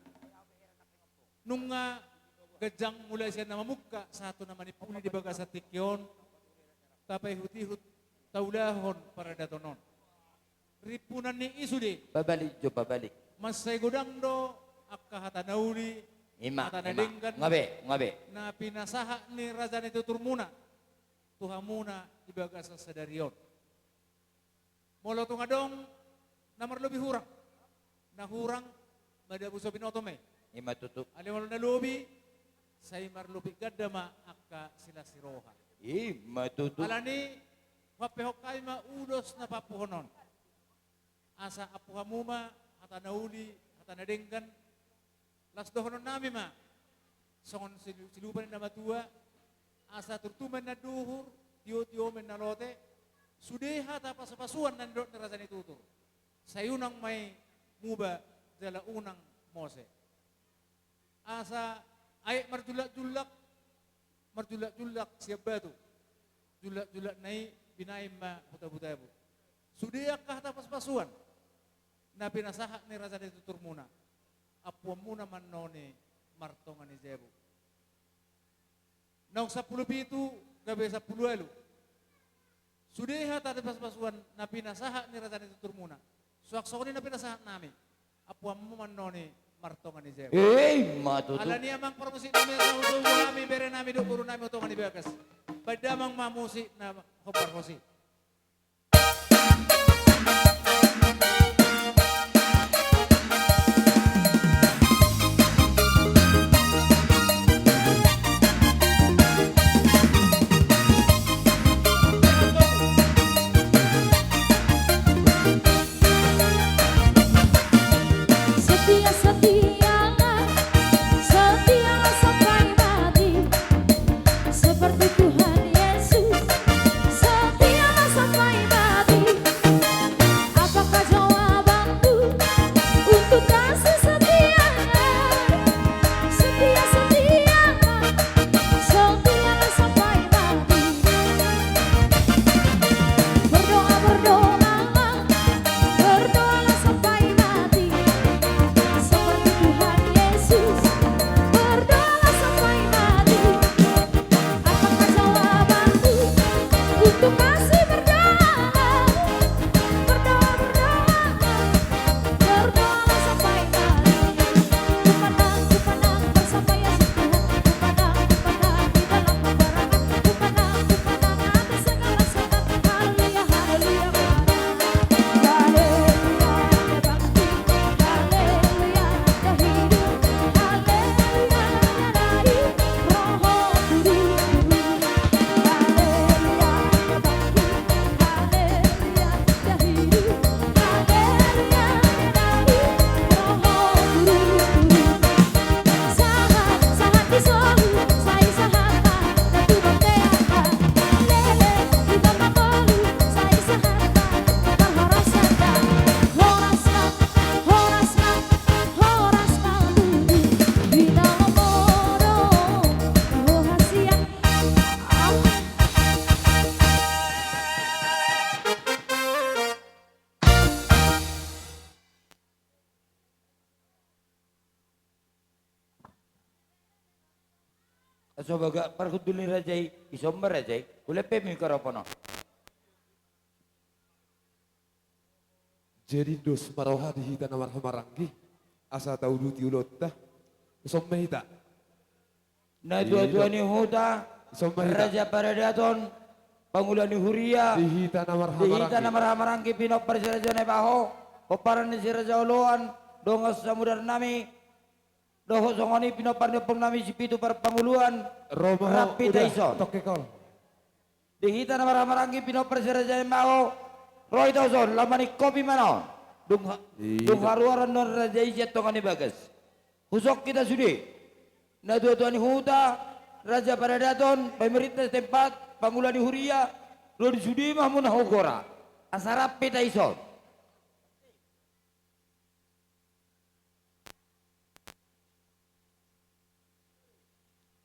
Nunga ganjang mulai sian na mamungka sahat tu na manimpuli di bagasan tingki on, tapaihut-ihut taulahon paradaton on. Rimpunan ni i sude. Pabalik jo, pabalik. Mansai godang do angka hata na uli, ima, hata na ima, denggan, nga be, nga be, na pinasahat ni raja ni tuturmuna tu hamuna di bagasan sadari on. Molo tung adong na marlobi hurang, na hurang madabu so binoto ma i. Ima tutu. Alai molo na lobi, sai marlupik ganda ma angka silas ni roha. Ima tutu. Alani huampehon hami ma ulos na paampuhon on. Asa ampu hamu ma hata na uli, hata na denggan. Las dohononnami ma songon silu-, silupa ni na matua, asa turtu ma inna duhur, tio-tio ma inna lote, sude hata pasu-pasuan na nidok ni raja ni tutur. Sai unang ma i muba jala unang mose. Asa aek marjullak-jullak, marjullak-jullak sian batu. Jullak-jullakna i binahen ma hu tabu-tabu. Sude angka hata pasu-pasuan na pinasahat ni raja ni tuturmuna, ampuanmuna ma annon i martonga ni jabu. Naung sampulu pitu gabe sampulu ualu. Sude hata pasu-pasuan na pinasahat ni raja ni tuturmuna, suang songon i na pinasahatnami, ampuanmu ma annon i martonga ni jabu. Ima tutu. Alani i amang parmusiknami, asa husobu hami berenami dohot borunami tu tonga ni bagas. Baen damang ma musik na hombar hosi. Setia, setia, setia sampai mati. Seperti Tuhan Yesus, setia sampai mati. Apakah jawabanmu untuk kasih setianya? Setia, setia, setia sampai mati. Berdoa, berdoa, berdoalah sampai mati. Seperti Tuhan Yesus, berdoalah sampai mati. Apakah jawabanmu untuk masih berdoa? Berdoa, berdoa, berdoalah sampai mati. Ku pandang, ku pandang, bersampai Yesus Tuhan. Ku pandang, ku pandang di dalam peperangan. Ku pandang, ku pandang atas segala setan. Haleluya, haleluya, haleluya. Haleluya, dia bangkit. Haleluya, dia hidup. Haleluya, dia naik. Roho Kudus turun. Haleluya, dia bangkit. Haleluya, dia hidup. Haleluya, dia naik. Roho Kudus turun. Sahat, sahat di solu, sai sahat ma na tubu teat ma. Lele, di tamba tolu, sai sahat ma na parhorasan da. Horas ma, horas ma, horas ma tubu. Di dalam modo, oh hasian. Amen. Asa baga parhundul ni raja i, ison ma raja i, hulehon pe mikropon on. Jadi dos ma roha di hita na marhahamaranggi, asa tauduti ulaonta, ison ma hita. Natuatua ni huta, ison ma hita. Raja paradaton, pangula ni huria, di hita na marhahamaranggi, di hita na marhahamaranggi, pinompar si Raja Naibaho, pomparan ni si Raja Oloan, dongan samudarnami, dohot songon i pinompar ni ompungnami Sipitu Parpanguluan, ro ma ho, rap hita uda, ison. Tongke kol. Di hita na marhahamaranggi, pinompar si Raja Naibaho, ro hita ison, laho maning kopi ma annon. Dung ha-, iya, dung haruaron do raja i sian tonga ni bagas. Husok hita sude. Natuatua ni huta, raja paradaton, pemerintah setempat, pangula ni huria, ro di sude ma hamu na hugora. Asa rap hita ison.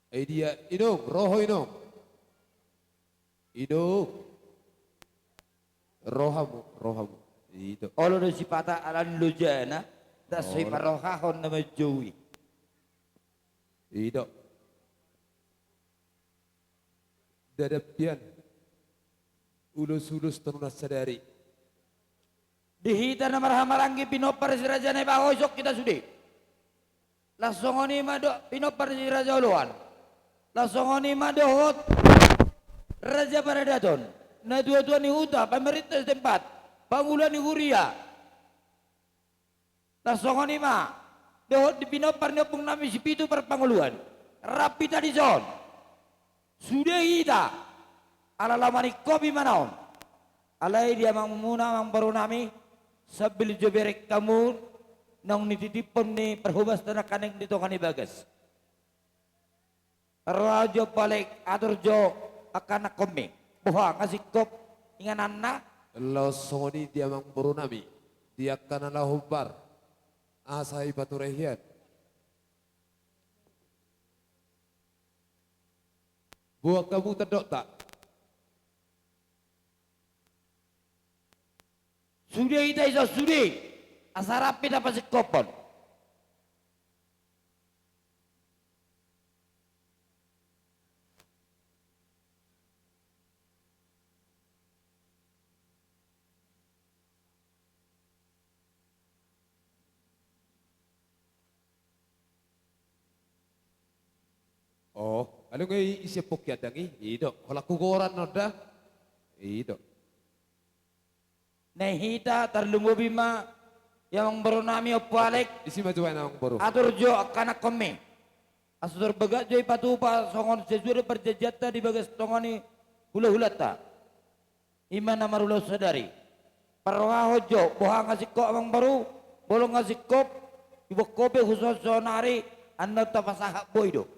Ai dia, inong, ro ho inong. Inong. Ro hamu, ro hamu. Ito. Olo do sipata ala ni lojana, Ndang so i parrohahon na manjou i. I do. Ndada pian. Ulos-ulos tonu na sadari. Di hita na marhahamaranggi pinompar ni si Raja Naibaho, isok hita sude. Laos songon i ma dohot pinompar ni si Raja Oloan. Laos songon i ma dohot raja paradaton, natua-tua ni huta, pamarenta setempat, pangula ni huria. Laos songon i ma dohot di pinompar ni ompung nami Sipitu Parpangoluan. Rap hita dison. Sude hita. Ala laho maningkop i ma na on. Alai di amangmuna, amangboru nami, sambil jo bereng hamu naung nititiphon ni parhobas na nangkaning di tonga ni bagas. Ro jo Ompu Alek, atur jo angka anakkonmi. Boha, nga singkop ingananna? Laos songon i di amangboru nami, di angka na laho hombar, asa ipature hian. Boha hamu tandokta? Sude hita, ison sude. Asa rap hita pasingkophon. O, alai nga i sian pongki andang i, i do. Holan hugoran on da. I do. Nai hita tarlumobi ma i amangboru nami Ompu Alek. Disi ma jo baen amangboru. Atur jo angka anakkonmi. Asa tor bagas jo ipatupa songon sesuai do parjanjianta di bagas tonga ni hulahulanta. I ma na marulaon sadari. Parrohahon jo, boha nga singkop amangboru, molo nga singkop, diboan ho be huson saonari, annon tapasahat boi do.